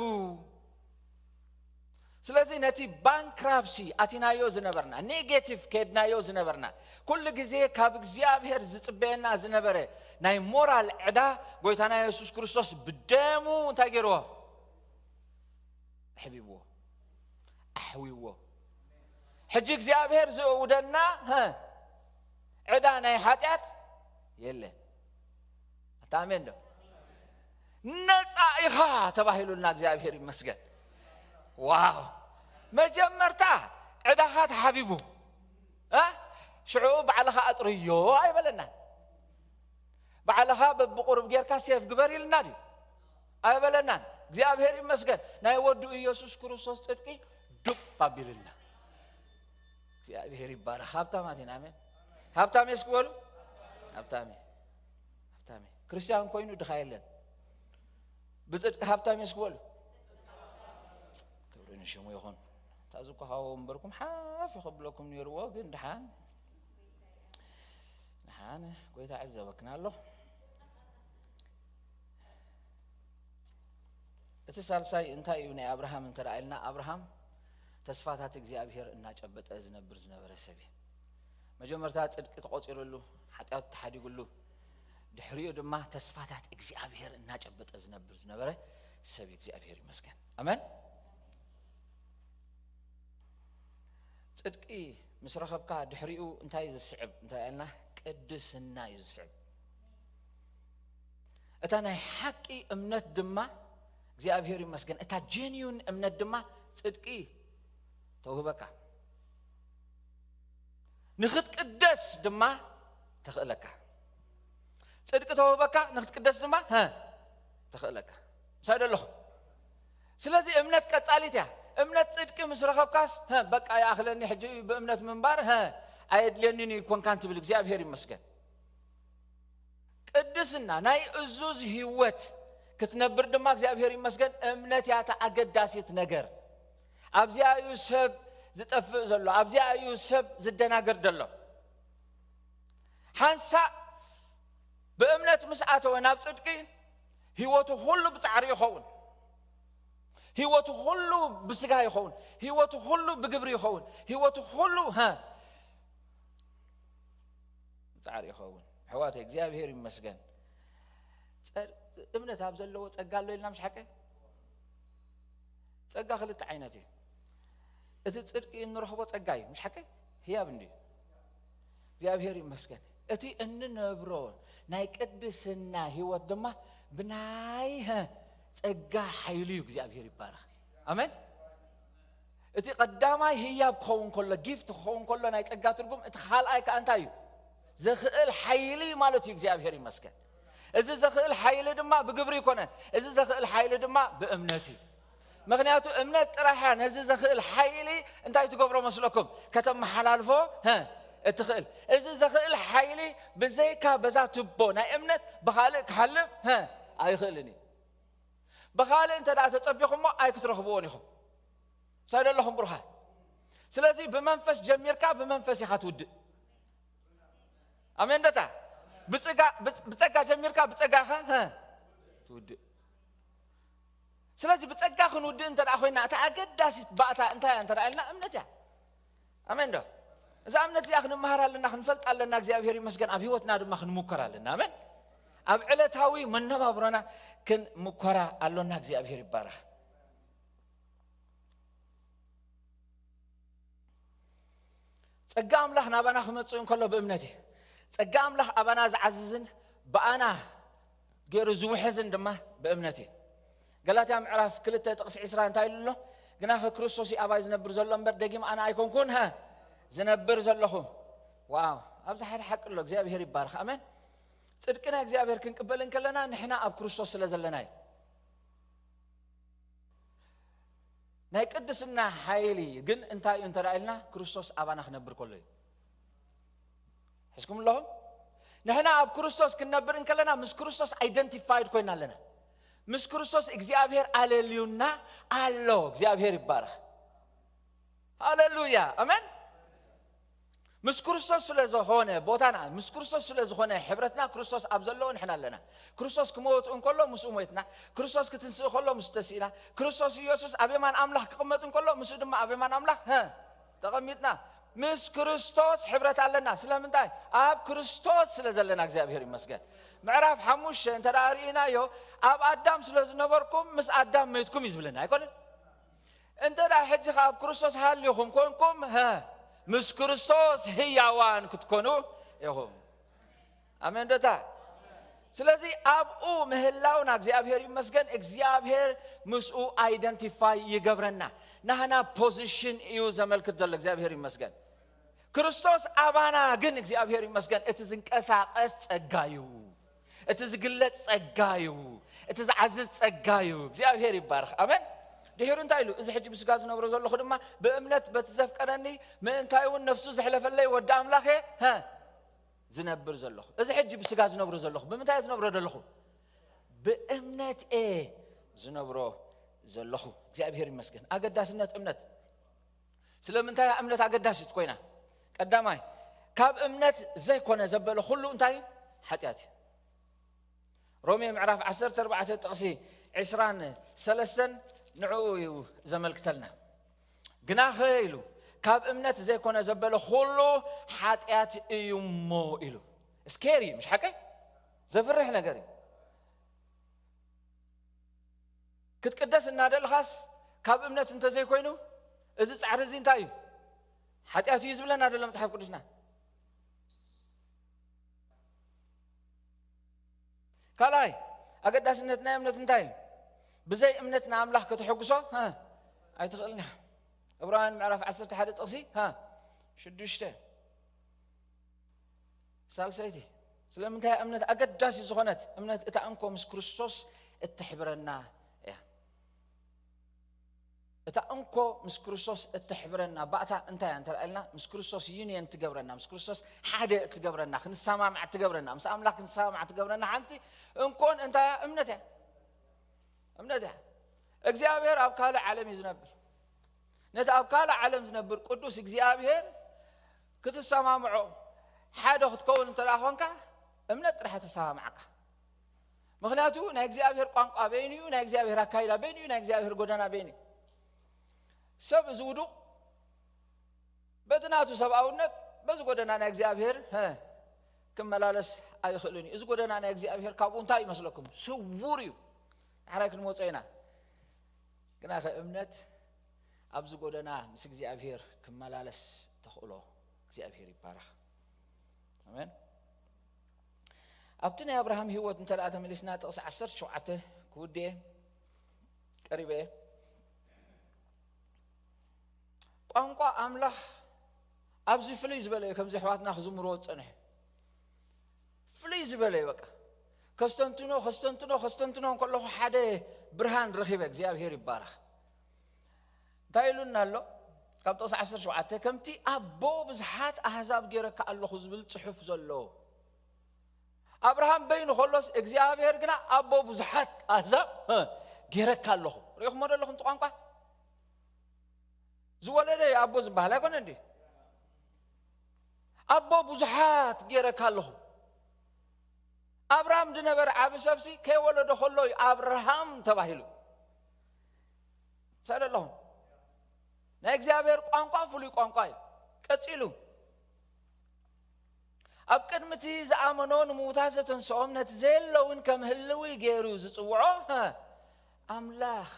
ስለዚ ነቲ ባንክራፕሲ ኣቲናዮ ዝነበርና፣ ኔጌቲቭ ከድናዮ ዝነበርና፣ ኩሉ ግዜ ካብ እግዚኣብሔር ዝጽበየና ዝነበረ ናይ ሞራል ዕዳ፣ ጎይታና የሱስ ክርስቶስ ብደሙ እንታይ ገይርዎ? ኣሕቢብዎ፣ ኣሕዊዎ። ሕጂ እግዚኣብሔር ዝእውደና፣ ሃ፣ ዕዳ ናይ ሓጢኣት የለን። ኣታ ኣሜን ዶ? ነፃ ኢኻ ተባሂሉልና፣ እግዚኣብሔር ይመስገን። ዋው! መጀመርታ ዕዳኻ ተሓቢቡ፣ እ? ሽዑ ባዕልኻ ኣጥርዮ ኣይበለናን። ባዕልኻ በብቑሩብ ጌርካ ሴፍ ግበር ኢልና ድዩ? ኣይበለናን። እግዚኣብሔር ይመስገን። ናይ ወዱ ኢየሱስ ክርስቶስ ጽድቂ ዱብ ኣቢልና። እግዚኣብሔር ይባረኽ። ሃብታማት ኢና። ኣሜን። ሃብታም እስኪ በሉ። ሃብታም እየ። ሃብታም እየ። ክርስቲያን ኮይኑ ድኻ የለን። ብጽድቂ ሃብታም እየ እስኪ በሉ። ክብሪ ንሽሙ ይኹን። እታ ዝኮ ሃወ እምበርኩም ሓፍ ይኸብለኩም ነይርዎ፣ ግን ድሓን፣ ድሓን ጎይታ ዕዘበክና ኣሎ። እቲ ሳልሳይ እንታይ እዩ ናይ ኣብርሃም እንተ ደኣ ኢልና፣ ኣብርሃም ተስፋታት እግዚኣብሔር እናጨበጠ ዝነብር ዝነበረ ሰብ እዩ። መጀመርታ ጽድቂ ተቖጺሩሉ፣ ሓጢኣቱ ተሓዲጉሉ፣ ድሕሪኡ ድማ ተስፋታት እግዚኣብሔር እናጨበጠ ዝነብር ዝነበረ ሰብ እዩ። እግዚኣብሔር ይመስገን። ኣሜን። ጽድቂ ምስ ረኸብካ ድሕሪኡ እንታይ እዩ ዝስዕብ? እንታይ ኢልና? ቅድስና እዩ ዝስዕብ። እታ ናይ ሓቂ እምነት ድማ እግዚኣብሔር ይመስገን፣ እታ ጀንዩን እምነት ድማ ጽድቂ ተውህበካ። ንኽትቅደስ ድማ ተኽእለካ። ጽድቂ ተውህበካ፣ ንኽትቅደስ ድማ፣ ሀ፣ ተኽእለካ። ምሳይ ዶ ኣለኹም? ስለዚ እምነት ቀጻሊት እያ። እምነት ጽድቂ ምስ ረኸብካስ፣ ሀ፣ በቃ ይኣኽለኒ ሕጂ ብእምነት ምንባር፣ ሀ፣ ኣየድልየንን እዩ ኮንካን ትብል። እግዚኣብሔር ይመስገን። ቅድስና፣ ናይ እዙዝ ህይወት ክትነብር ድማ እግዚኣብሔር ይመስገን፣ እምነት እያ እታ ኣገዳሲት ነገር። ኣብዚኣ እዩ ሰብ ዝጠፍእ ዘሎ፣ ኣብዚኣ እዩ ሰብ ዝደናገር ዘሎ። ሓንሳእ ብእምነት ምስ ኣተወ ናብ ጽድቂ፣ ህይወቱ ኩሉ ብጻዕሪ ይኸውን። ህይወቱ ኩሉ ብስጋ ይኸውን። ህይወቱ ኩሉ ብግብሪ ይኸውን። ህይወቱ ኩሉ፣ ሀ፣ ብጻዕሪ ይኸውን። ኣሕዋተይ፣ እግዚኣብሔር ይመስገን። ጸ-፣ እምነት ኣብ ዘለዎ ጸጋ ኣሎ ኢልና፣ ምሽ ሓቀ? ጸጋ ክልተ ዓይነት እዩ። እቲ ጽድቂ እንረኽቦ ጸጋ እዩ፣ ምሽ ሓቀ? ህያብ እንድዩ። እግዚኣብሔር ይመስገን። እቲ እንነብሮ ናይ ቅድስና ህይወት ድማ ብናይ፣ ሀ፣ ጸጋ ሓይሊ እዩ። እግዚኣብሔር ይባረኽ። ኣሜን። እቲ ቀዳማይ ህያብ ክኸውን ከሎ፣ ጊፍት ክኸውን ከሎ ናይ ጸጋ ትርጉም፣ እቲ ካልኣይ ከኣ እንታይ እዩ? ዘኽእል ሓይሊ ማለት እዩ። እግዚኣብሔር ይመስገን። እዚ ዘኽእል ሓይሊ ድማ ብግብሪ ኣይኮነን። እዚ ዘኽእል ሓይሊ ድማ ብእምነት እዩ። ምኽንያቱ እምነት ጥራሕ እያ ነዚ ዘኽእል ሓይሊ እንታይ ትገብሮ መስለኩም? ከተመሓላልፎ፣ ሀ፣ እትኽእል። እዚ ዘኽእል ሓይሊ ብዘይካ በዛ ትቦ ናይ እምነት ብኻልእ ክሓልፍ፣ ሀ፣ ኣይኽእልን እዩ። ብኻልእ እንተ ደኣ ተጸቢኹሞ ኣይክትረኽብዎን ኢኹም። ምሳይ ዶ ኣለኹም ብሩኻት? ስለዚ ብመንፈስ ጀሚርካ ብመንፈስ ኢኻ ትውድእ። ኣሜን ደታ? ብጸጋ፣ ብጸ-፣ ብጸጋ ጀሚርካ ብጸጋ ኢኻ፣ ሀ፣ ትውድእ። ስለዚ ብጸጋ ክንውድእ እንተ ደኣ ኮይና፣ እታ ኣገዳሲት ባእታ እንታይ እያ እንተ ደኣ ኢልና፣ እምነት እያ። ኣሜን ዶ? እዛ እምነት እዚኣ ክንመሃር ኣለና፣ ክንፈልጥ ኣለና። እግዚኣብሔር ይመስገን። ኣብ ህይወትና ድማ ክንምኮር ኣለና። ኣሜን። ኣብ ዕለታዊ መነባብሮና ክንምኮራ ኣሎና። እግዚኣብሔር ይባረኽ። ጸጋ ኣምላኽ ናባና ክመጽእ እንከሎ ብእምነት እዩ። ጸጋ ኣምላኽ ኣባና ዝዓዝዝን ብኣና ገይሩ ዝውሕዝን ድማ ብእምነት እዩ። ገላትያ ምዕራፍ ክልተ ጥቕሲ ዕስራ እንታይ ኢሉ ኣሎ? ግናኸ ክርስቶስ እዩ ኣባይ ዝነብር ዘሎ እምበር፣ ደጊም ኣነ ኣይኮንኩን፣ ሀ፣ ዝነብር ዘለኹ። ዋው! ኣብዚ ሓደ ሓቂ ኣሎ። እግዚኣብሔር ይባረኽ። ኣሜን። ጽድቂ ናይ እግዚኣብሔር ክንቅበል እንከለና፣ ንሕና ኣብ ክርስቶስ ስለ ዘለና እዩ። ናይ ቅድስና ሓይሊ ግን እንታይ እዩ እንተ ኢልና፣ ክርስቶስ ኣባና ክነብር ከሎ እዩ። ሕዝኩም ኣለኹም? ንሕና ኣብ ክርስቶስ ክንነብር እንከለና፣ ምስ ክርስቶስ ኣይደንቲፋይድ ኮይና ኣለና። ምስ ክርስቶስ እግዚኣብሔር ኣለልዩና ኣሎ። እግዚኣብሔር ይባረኽ። ሃሌሉያ፣ ኣሜን። ምስ ክርስቶስ ስለ ዝኾነ ቦታና፣ ምስ ክርስቶስ ስለ ዝኾነ ሕብረትና፣ ክርስቶስ ኣብ ዘለዎ ንሕና ኣለና። ክርስቶስ ክመወት እንከሎ ምስኡ ሞይትና፣ ክርስቶስ ክትንስእ ከሎ ምስኡ ተሲእና፣ ክርስቶስ ኢየሱስ ኣብ የማን ኣምላኽ ክቕመጥ እንከሎ ምስኡ ድማ ኣብ የማን ኣምላኽ፣ ሀ፣ ተቐሚጥና። ምስ ክርስቶስ ሕብረት ኣለና። ስለምንታይ? ኣብ ክርስቶስ ስለ ዘለና። እግዚኣብሔር ይመስገን። ምዕራፍ ሓሙሽተ እንተ ደኣ ርኢናዮ፣ ኣብ ኣዳም ስለ ዝነበርኩም ምስ ኣዳም ሜትኩም እዩ ዝብለና ኣይኮነን? እንተ ደኣ ሕጂ ኸኣ ኣብ ክርስቶስ ሃልዩኹም ኮንኩም፣ ሀ፣ ምስ ክርስቶስ ህያዋን ክትኮኑ ኢኹም። ኣሜን ዶታ? ስለዚ ኣብኡ ምህላውና እግዚኣብሔር ይመስገን፣ እግዚኣብሔር ምስኡ ኣይደንቲፋይ ይገብረና። ናህና ፖዚሽን እዩ ዘመልክት ዘሎ። እግዚኣብሔር ይመስገን። ክርስቶስ ኣባና ግን እግዚኣብሔር ይመስገን፣ እቲ ዝንቀሳቐስ ጸጋ እዩ። እቲ ዝግለጽ ጸጋ እዩ። እቲ ዝዓዝዝ ጸጋ እዩ። እግዚኣብሔር ይባረኽ። ኣሜን። ድሒሩ እንታይ ኢሉ? እዚ ሕጂ ብስጋ ዝነብሮ ዘለኹ ድማ ብእምነት በቲ ዘፍቀረኒ ምእንታይ እውን ነፍሱ ዘሕለፈለይ ወዲ ኣምላኽ እየ፣ ሀ፣ ዝነብር ዘለኹ። እዚ ሕጂ ብስጋ ዝነብሮ ዘለኹ ብምንታይ እየ ዝነብሮ ዘለኹ? ብእምነት እየ ዝነብሮ ዘለኹ። እግዚኣብሔር ይመስገን። ኣገዳስነት እምነት። ስለምንታይ እያ እምነት ኣገዳሲት ኮይና? ቀዳማይ፣ ካብ እምነት ዘይኮነ ዘበለ ኩሉ እንታይ እዩ? ሓጢኣት እዩ። ሮሜ ምዕራፍ ዓሰርተ ኣርባዕተ ጥቕሲ ዕስራን ሰለስተን ንዕኡ እዩ ዘመልክተልና። ግናኸ ኢሉ፣ ካብ እምነት ዘይኮነ ዘበለ ኩሉ ሓጢኣት እዩ እሞ ኢሉ። ስኬሪ እዩ፣ ምሽ ሓቀይ? ዘፍርሕ ነገር እዩ። ክትቅደስ እናደለኻስ ካብ እምነት እንተዘይኮይኑ፣ እዚ ጻዕሪ እዚ እንታይ እዩ? ሓጢኣት እዩ ዝብለና ደሎ መጽሓፍ ቅዱስና። ካልኣይ፣ ኣገዳስነት ናይ እምነት እንታይ እዩ? ብዘይ እምነት ንኣምላኽ ከተሐጉሶ፣ ሀ፣ ኣይትኽእልን ኢኻ። ዕብራውያን ምዕራፍ ዓሰርተ ሓደ ጥቕሲ፣ ሀ፣ ሽዱሽተ። ሳልሰይቲ፣ ስለምንታይ እምነት ኣገዳሲ ዝኾነት? እምነት እታ እንኮ ምስ ክርስቶስ እትሕብረና እያ። እታ እንኮ ምስ ክርስቶስ እትሕብረና ባእታ እንታይ እያ እንተ ኢልና፣ ምስ ክርስቶስ ዩኒየን ትገብረና፣ ምስ ክርስቶስ ሓደ እትገብረና፣ ክንሰማማዕ እትገብረና፣ ምስ ኣምላኽ ክንሰማማዕ እትገብረና ሓንቲ እንኮን እንታይ እያ? እምነት እያ። እምነት እያ። እግዚኣብሔር ኣብ ካልእ ዓለም እዩ ዝነብር። ነቲ ኣብ ካልእ ዓለም ዝነብር ቅዱስ እግዚኣብሔር ክትሰማምዖ፣ ሓደ ክትከውን እንተ ደኣ ኾንካ፣ እምነት ጥራሕ ተሰማምዓካ። ምኽንያቱ ናይ እግዚኣብሔር ቋንቋ በይኑ እዩ፣ ናይ እግዚኣብሔር ኣካይዳ በይኑ እዩ፣ ናይ እግዚኣብሔር ጎደና በይኑ እዩ። ሰብ እዚ ውዱቕ በቲ ናቱ ሰብኣውነት በዚ ጎደና ናይ እግዚኣብሔር፣ ሀ፣ ክመላለስ ኣይኽእልን እዩ። እዚ ጎደና ናይ እግዚኣብሔር ካብኡ እንታይ ይመስለኩም? ስዉር እዩ። ዳሕራይ ክንመጾ ኢና። ግናኸ እምነት ኣብዚ ጎደና ምስ እግዚኣብሔር ክመላለስ ተኽእሎ። እግዚኣብሔር ይባረኽ። ኣሜን። ኣብቲ ናይ ኣብርሃም ህይወት እንተ ደኣ ተመሊስና ጥቕሲ ዓሰርተ ሸውዓተ ክውድእ እየ፣ ቀሪበ እየ። ቋንቋ ኣምላኽ ኣብዚ ፍልይ ዝበለ እዩ፣ ከምዚ ኣሕዋትና ክዝምርዎ ዝጸንሑ። ፍልይ ዝበለ እዩ፣ በቃ። ከስተንትኖ፣ ከስተንትኖ፣ ከስተንትኖ እንከለኹ ሓደ ብርሃን ረኺበ፣ እግዚኣብሔር ይባረኽ። እንታይ ኢሉና ኣሎ? ካብ ጥቕሲ ዓሰርተ ሸውዓተ፣ "ከምቲ ኣቦ ብዙሓት ኣህዛብ ገይረካ ኣለኹ" ዝብል ጽሑፍ ዘሎ። ኣብርሃም በይኑ ከሎስ፣ እግዚኣብሔር ግና "ኣቦ ብዙሓት ኣህዛብ፣ እ፣ ገይረካ ኣለኹ።" ርኢኹሞ ዶ ኣለኹም እቲ ቋንቋ? ዝወለደ እዩ ኣቦ ዝበሃል ኣይኮነ እንዲ? "ኣቦ ብዙሓት ገይረካ ኣለኹ።" ኣብርሃም ዝነበረ ዓቢ ሰብሲ ከይወለዶ ከሎ እዩ ኣብርሃም ተባሂሉ። ሰለ ኣለኹም። ናይ እግዚኣብሔር ቋንቋ ፍሉይ ቋንቋ እዩ። ቀጺሉ፣ ኣብ ቅድሚ እቲ ዝኣመኖ ንምዉታት ዘተንስኦም፣ ነቲ ዘየለውን ከም ህልዊ ገይሩ ዝጽውዖ፣ ሀ፣ ኣምላኽ፣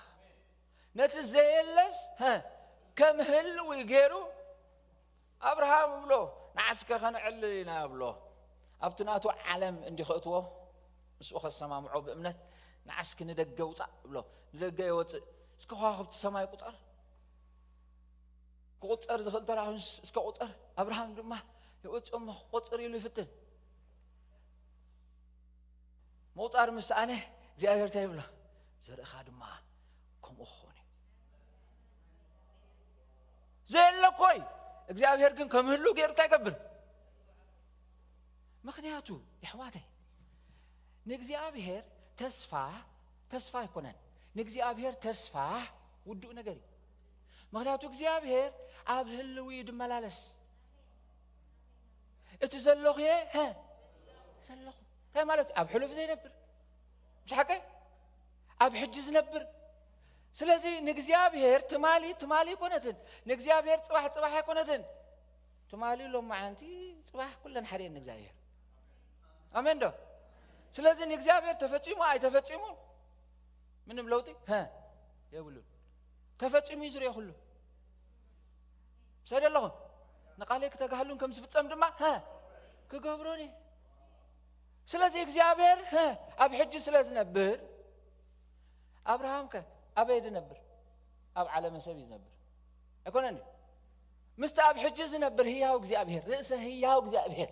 ነቲ ዘየለስ፣ ሀ፣ ከም ህልዊ ገይሩ፣ ኣብርሃም እብሎ፣ ንዓስከ ከነዕልል ኢና እብሎ። ኣብቲ ናቱ ዓለም እንዲ ከእትዎ፣ ምስኡ ከሰማምዖ ብእምነት፣ ንዓስኪ ንደገ ውጻእ እብሎ። ንደገ የወጽእ። እስከ ከዋኽብቲ ሰማይ ቁጸር። ክቑጸር ዝኽእል ተራሁንስ እስከ ቁጸር። ኣብርሃም ድማ የወጽኦ እሞ ክቆጽር ኢሉ ይፍትን። ምቑጻር ምስ ሰኣነ እግዚኣብሔር እንታይ ይብሎ? ዘርእኻ ድማ ከምኡ ክኾን እዩ። ዘየለ እኮ እዩ። እግዚኣብሔር ግን ከም ህሉ ገይሩ እንታይ ይገብር? ምኽንያቱ፣ የሕዋተይ፣ ንእግዚኣብሔር ተስፋ፣ ተስፋ ኣይኮነን። ንእግዚኣብሔር ተስፋ ውዱእ ነገር እዩ። ምኽንያቱ እግዚኣብሔር ኣብ ህልዊ እዩ ድመላለስ። እቲ ዘለኹ እየ፣ ሀ፣ ዘለኹ። እንታይ ማለት እዩ? ኣብ ሕሉፍ ዘይነብር። ምሽ ሓቀይ? ኣብ ሕጂ ዝነብር። ስለዚ ንእግዚኣብሔር ትማሊ፣ ትማሊ ኣይኮነትን። ንእግዚኣብሔር ጽባሕ፣ ጽባሕ ኣይኮነትን። ትማሊ፣ ሎም መዓንቲ፣ ጽባሕ ኩለን ሓደ እየን ንእግዚኣብሔር። ኣሜን ዶ? ስለዚ ንእግዚኣብሔር ተፈጺሙ ኣይተፈጺሙ ምንም ለውጢ፣ ሀ፣ የብሉን። ተፈጺሙ እዩ ዝርኦ ኩሉ። ምሳይ ዶ ኣለኹም? ንቓለይ ክተጋህሉን ከም ዝፍጸም ድማ፣ ሀ፣ ክገብሮን እየ። ስለዚ እግዚኣብሔር፣ ሀ፣ ኣብ ሕጂ ስለ ዝነብር፣ ኣብርሃም ከ ኣበይ ዝነብር? ኣብ ዓለመ ሰብ እዩ ዝነብር። ኣይኮነን ድዩ? ምስቲ ኣብ ሕጂ ዝነብር ህያው እግዚኣብሔር፣ ርእሰ ህያው እግዚኣብሔር፣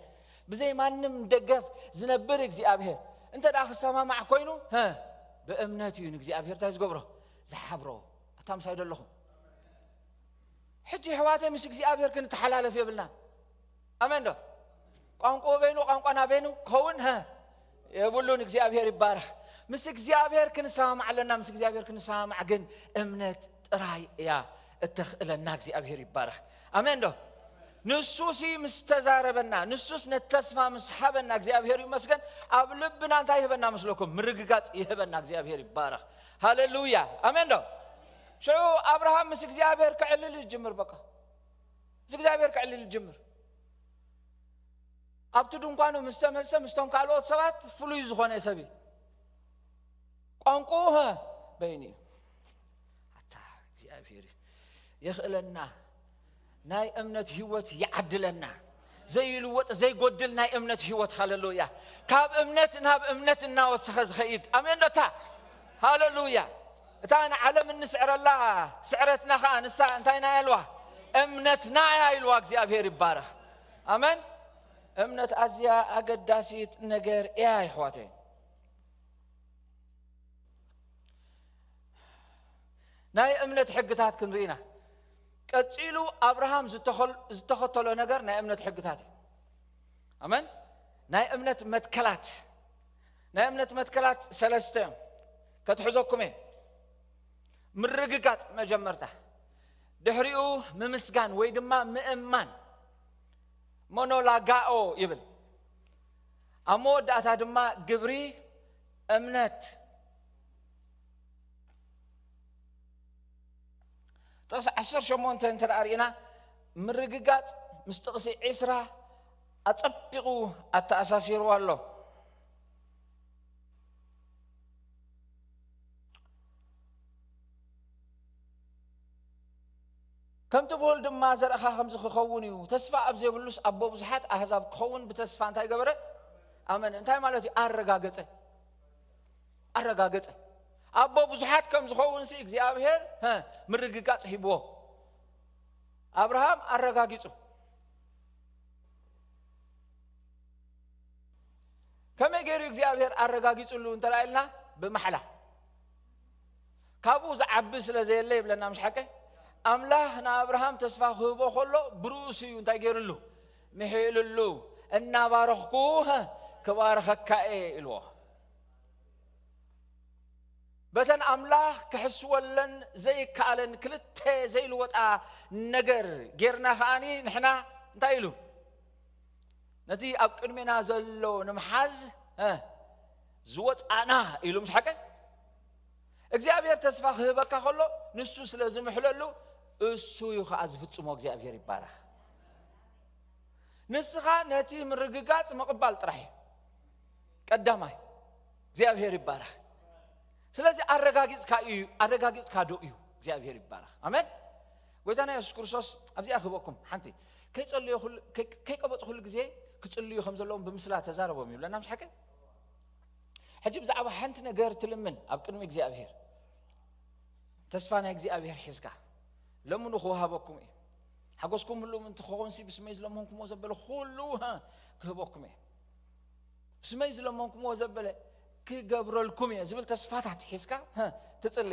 ብዘይ ማንም ደገፍ ዝነብር እግዚኣብሔር እንተ ደኣ ክሰማማዕ ኮይኑ፣ ሀ፣ ብእምነት እዩ ንእግዚኣብሔር እንታይ ዝገብሮ? ዝሓብሮ። ኣታ ምሳይ ዶ ኣለኹም? ሕጂ ኣሕዋተይ ምስ እግዚኣብሔር ክንተሓላለፍ የብልናን። ኣሜን ዶ? ቋንቋ በይኑ፣ ቋንቋና በይኑ ክኸውን፣ ሀ፣ የብሉን። እግዚኣብሔር ይባረኽ። ምስ እግዚኣብሔር ክንሰማማዕ ኣለና። ምስ እግዚኣብሔር ክንሰማማዕ ግን እምነት ጥራይ እያ እተኽእለና። እግዚኣብሔር ይባረኽ። ኣሜን ዶ? ንሱሲ ምስ ተዛረበና፣ ንሱስ ነቲ ተስፋ ምስ ሃበና፣ እግዚኣብሔር ይመስገን። ኣብ ልብና እንታይ ይህበና መስለኩም? ምርግጋጽ ይህበና። እግዚኣብሔር ይባረኽ። ሃሌሉያ። ኣሜን ዶ? ሽዑ ኣብርሃም ምስ እግዚኣብሔር ክዕልል ይጅምር። በቃ ምስ እግዚኣብሔር ክዕልል ይጅምር። ኣብቲ ድንኳኑ ምስ ተመልሰ፣ ምስቶም ካልኦት ሰባት ፍሉይ ዝኾነ ሰብ እዩ። ቋንቋኡ፣ ሀ፣ በይኑ እዩ። ኣታ እግዚኣብሔር የኽእለና፣ ናይ እምነት ህይወት ይዓድለና። ዘይልወጥ ዘይጎድል ናይ እምነት ህይወት። ሃሌሉያ። ካብ እምነት ናብ እምነት እናወሰኸ ዝኸይድ። ኣሜን ዶ? እታ፣ ሃሌሉያ። እታ ንዓለም እንስዕረላ ስዕረትና ኸኣ ንሳ እንታይ ኢና ኢልዋ? እምነትና እያ ኢልዋ። እግዚኣብሔር ይባረኽ። ኣሜን። እምነት ኣዝያ ኣገዳሲት ነገር እያ፣ ኣሕዋተይ። ናይ እምነት ሕግታት ክንርኢ ኢና። ቀጺሉ ኣብርሃም ዝተኸል-፣ ዝተኸተሎ ነገር ናይ እምነት ሕግታት እዩ። ኣሜን። ናይ እምነት መትከላት፣ ናይ እምነት መትከላት ሰለስተ እዮም። ከትሕዘኩም እየ። ምርግጋጽ መጀመርታ፣ ድሕሪኡ ምምስጋን ወይ ድማ ምእማን፣ ሞኖላጋኦ ይብል። ኣብ መወዳእታ ድማ ግብሪ እምነት። ጥቕሲ ዓሰርተ ሸሞንተ እንተ ደኣ ርኢና፣ ምርግጋጽ ምስ ጥቕሲ ዕስራ ኣጸቢቑ ኣተኣሳሲርዎ ኣሎ። ከምቲ ብሁል ድማ ዘርእኻ ከምዚ ክኸውን እዩ። ተስፋ ኣብ ዘይብሉስ ኣቦ ብዙሓት ኣህዛብ ክኸውን ብተስፋ እንታይ ገበረ? ኣመነ። እንታይ ማለት እዩ? ኣረጋገጸ። ኣረጋገጸ። ኣቦ ብዙሓት ከም ዝኸውን ሲ እግዚኣብሔር፣ ሀ፣ ምርግጋጽ ሂብዎ። ኣብርሃም ኣረጋጊጹ። ከመይ ገይሩ እግዚኣብሔር ኣረጋጊጹሉ እንተ ኢልና፣ ብማሕላ። ካብኡ ዝዓቢ ስለ ዘየለ ይብለና፣ ምሽ ሓቀ? ኣምላኽ ንኣብርሃም ተስፋ ክህቦ ከሎ፣ ብርእሱ እዩ እንታይ ገይሩሉ? ምሒሉሉ። እናባረኽኩ፣ ሀ፣ ክባርኸካ እየ ኢልዎ። በተን ኣምላኽ ክሕስወለን ዘይከኣለን ክልተ ዘይልወጣ ነገር ጌርና ከኣኒ ንሕና እንታይ ኢሉ? ነቲ ኣብ ቅድሜና ዘሎ ንምሓዝ፣ እ፣ ዝወጻእና ኢሉ፣ ምሽ ሓቀ? እግዚኣብሔር ተስፋ ክህበካ ከሎ ንሱ ስለ ዝምሕለሉ እሱ እዩ ከኣ ዝፍጽሞ። እግዚኣብሔር ይባረኽ። ንስኻ ነቲ ምርግጋጽ ምቕባል ጥራሕ እዩ ቀዳማይ። እግዚኣብሔር ይባረኽ። ስለዚ ኣረጋጊጽካ እዩ፣ ኣረጋጊጽካ ዶ እዩ? እግዚኣብሔር ይባረኽ። ኣሜን። ጎይታና የሱስ ክርስቶስ ኣብዚኣ ክህበኩም ሓንቲ፣ ከይጸልዮ ኩሉ፣ ከይ-፣ ከይቀበጹ ኩሉ ግዜ ክጽልዩ ከም ዘለዎም ብምስላ ተዛረቦም ይብለና፣ ምስ ሓቂ። ሕጂ ብዛዕባ ሓንቲ ነገር ትልምን ኣብ ቅድሚ እግዚኣብሔር፣ ተስፋ ናይ እግዚኣብሔር ሒዝካ ለምኑ፣ ክወሃበኩም እዩ። ሓጎስኩም ምሉእ ምእንቲ ክኸውን ሲ ብስመይ ዝለመንኩምዎ ዘበለ ኩሉ፣ ሃ፣ ክህበኩም እየ። ብስመይ ዝለመንኩምዎ ዘበለ ክገብረልኩም እየ ዝብል ተስፋታት ሒዝካ፣ ሃ፣ ትጽሊ፣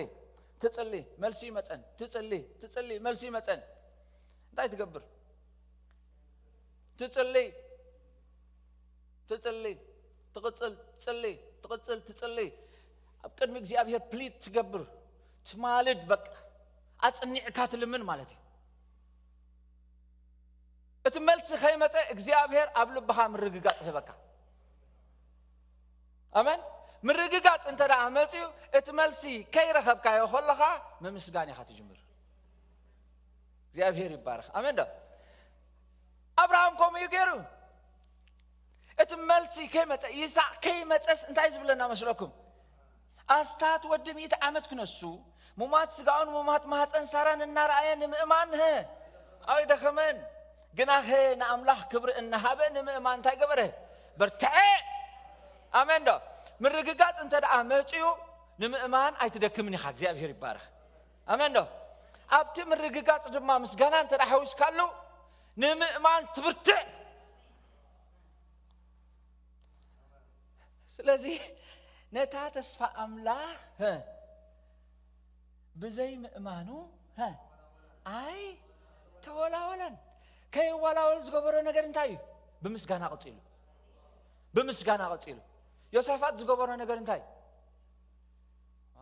ትጽሊ፣ መልሲ ይመጸን፣ ትጽሊ፣ ትጽሊ፣ መልሲ ይመጸን። እንታይ ትገብር? ትጽሊ፣ ትጽሊ፣ ትቕጽል፣ ትጽሊ፣ ትቕጽል፣ ትጽሊ። ኣብ ቅድሚ እግዚኣብሔር ፕሊት ትገብር፣ ትማልድ፣ በቃ ኣጽኒዕካ ትልምን ማለት እዩ። እቲ መልሲ ከይመጸ እግዚኣብሔር ኣብ ልብኻ ምርግጋጽ ይህበካ። ኣሜን። ምርግጋጽ እንተ ደኣ መጺኡ፣ እቲ መልሲ ከይረኸብካዮ ከለኻ ምምስጋን ኢኻ ትጅምር። እግዚኣብሔር ይባረኽ። ኣሜን ዶ? ኣብርሃም ከምኡ እዩ ገይሩ። እቲ መልሲ ከይመጸ፣ ይስሐቅ ከይመጸስ እንታይ ዝብለና መስለኩም? ኣስታት ወዲ ሚእቲ ዓመት ክነሱ፣ ሙማት ስጋኡን ሙማት ማህፀን ሳራን እናረኣየ ንምእማን፣ ሀ፣ ኣይደኸመን። ግናኸ ንኣምላኽ ክብሪ እናሃበ ንምእማን እንታይ ገበረ? በርትዐ። ኣሜን ዶ? ምርግጋጽ እንተ ደኣ መጺኡ ንምእማን ኣይትደክምን ኢኻ። እግዚኣብሔር ይባረኽ። ኣሜን ዶ? ኣብቲ ምርግጋጽ ድማ ምስጋና እንተ ደኣ ሓዊስካሉ ንምእማን ትብርትዕ። ስለዚ ነታ ተስፋ ኣምላኽ፣ ሀ፣ ብዘይ ምእማኑ፣ ሀ፣ ኣይ ተወላወለን። ከይወላወል ዝገበሮ ነገር እንታይ እዩ? ብምስጋና ቀጺሉ። ብምስጋና ቀጺሉ። ዮሳፋጥ ዝገበሮ ነገር እንታይ?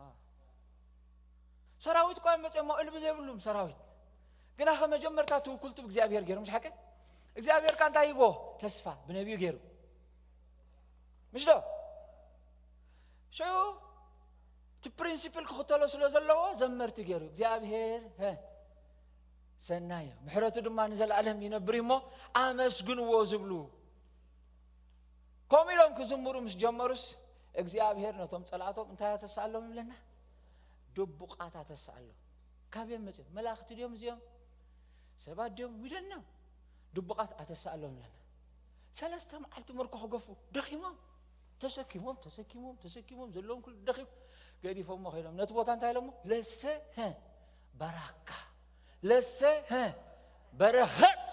አ። ሰራዊት እኳ መጽእ እሞ እልቢ ዘይብሉም ሰራዊት። ግና ከመጀመርታ ትውኩልቱ ብእግዚኣብሔር ገይሩ፣ ምሽ ሓቂ? እግዚኣብሔር ካ እንታይ ይቦ? ተስፋ ብነቢዩ ገይሩ። ምሽ ዶ? ሽዑ እቲ ፕሪንሲፕል ክኽተሎ ስለ ዘለዎ ዘመርቲ ገይሩ። እግዚኣብሔር፣ ሀ፣ ሰናይ እዩ፣ ምሕረቱ ድማ ንዘለኣለም ይነብር እዩ እሞ ኣመስግንዎ ዝብሉ። ከምኡ ኢሎም ክዝምሩ ምስ ጀመሩስ እግዚኣብሔር ነቶም ጸላእቶም እንታይ ኣተስኣሎም ይብለና? ድቡቓት ኣተስኣሎም። ካበዮም መጺኦም? መላእኽቲ ድዮም እዚኦም? ሰባት ድዮም? We don't know። ድቡቓት ኣተስኣሎም ይብለና። ሰለስተ መዓልቲ ምርኮ ክገፉ ደኺሞም፣ ተሰኪሞም፣ ተሰኪሞም፣ ተሰኪሞም፣ ዘለዎም ኩሉ ደኺም፣ ገዲፎሞ ከይዶም። ነቲ ቦታ እንታይ ኢሎሞ? ለሰ፣ ሀ፣ በራካ። ለሰ፣ ሀ፣ በረኸት።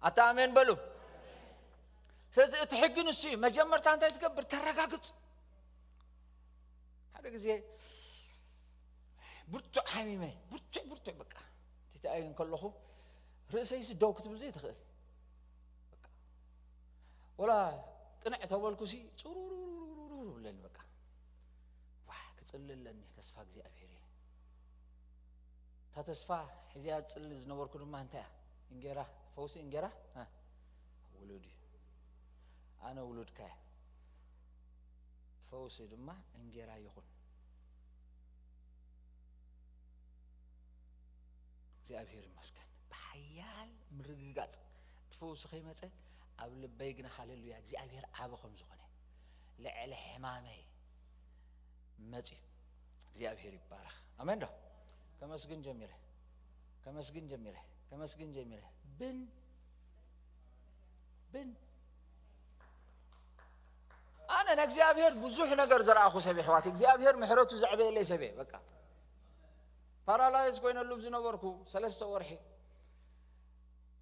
ኣታ ኣሜን በሉ። ስለዚ እቲ ሕጊ ንሱ እዩ። መጀመርታ እንታይ ትገብር? ተረጋግጽ። ሓደ ግዜ ብርቱዕ ሓሚመ፣ ብርቱዕ፣ ብርቱዕ በቃ። ትተኣይ እንከለኹ ርእሰይሲ ደው ክትብል ዘይትኽእል። በቃ። ወላ ቅንዕ ተበልኩሲ ጽሩሩሩሩሩ ብለኒ በቃ። ዋሕ፣ ክጽሊ ኣለኒ ተስፋ እግዚኣብሔር ኢለ። እታ ተስፋ ሒዘያ ዝጽሊ ዝነበርኩ ድማ እንታይ እያ? እንጌራ፣ ፈውሲ እንጌራ፣ እ፣ ውሉድ እዩ። ኣነ ውሉድካ እየ። ፈውሲ ድማ እንጌራ ይኹን። እግዚኣብሔር ይመስገን። ብሓያል ምርግጋጽ እቲ ፈውሲ ከይመጸ ኣብ ልበይ ግና ሃሌሉያ እግዚኣብሔር ዓቢ ከም ዝኾነ ልዕሊ ሕማመይ መጺኡ። እግዚኣብሔር ይባረኽ። ኣሜን ዶ? ከመስግን ጀሚረ፣ ከመስግን ጀሚረ፣ ከመስግን ጀሚረ። ብን፣ ብን። ኣነ ንእግዚኣብሔር ብዙሕ ነገር ዝረኣኹ ሰብ እየ፣ ኣሕዋት። እግዚኣብሔር ምሕረቱ ዘዕበየለይ ሰብ እየ። በቃ። ፓራላይዝ ኮይነሉ ዝነበርኩ ሰለስተ ወርሒ፣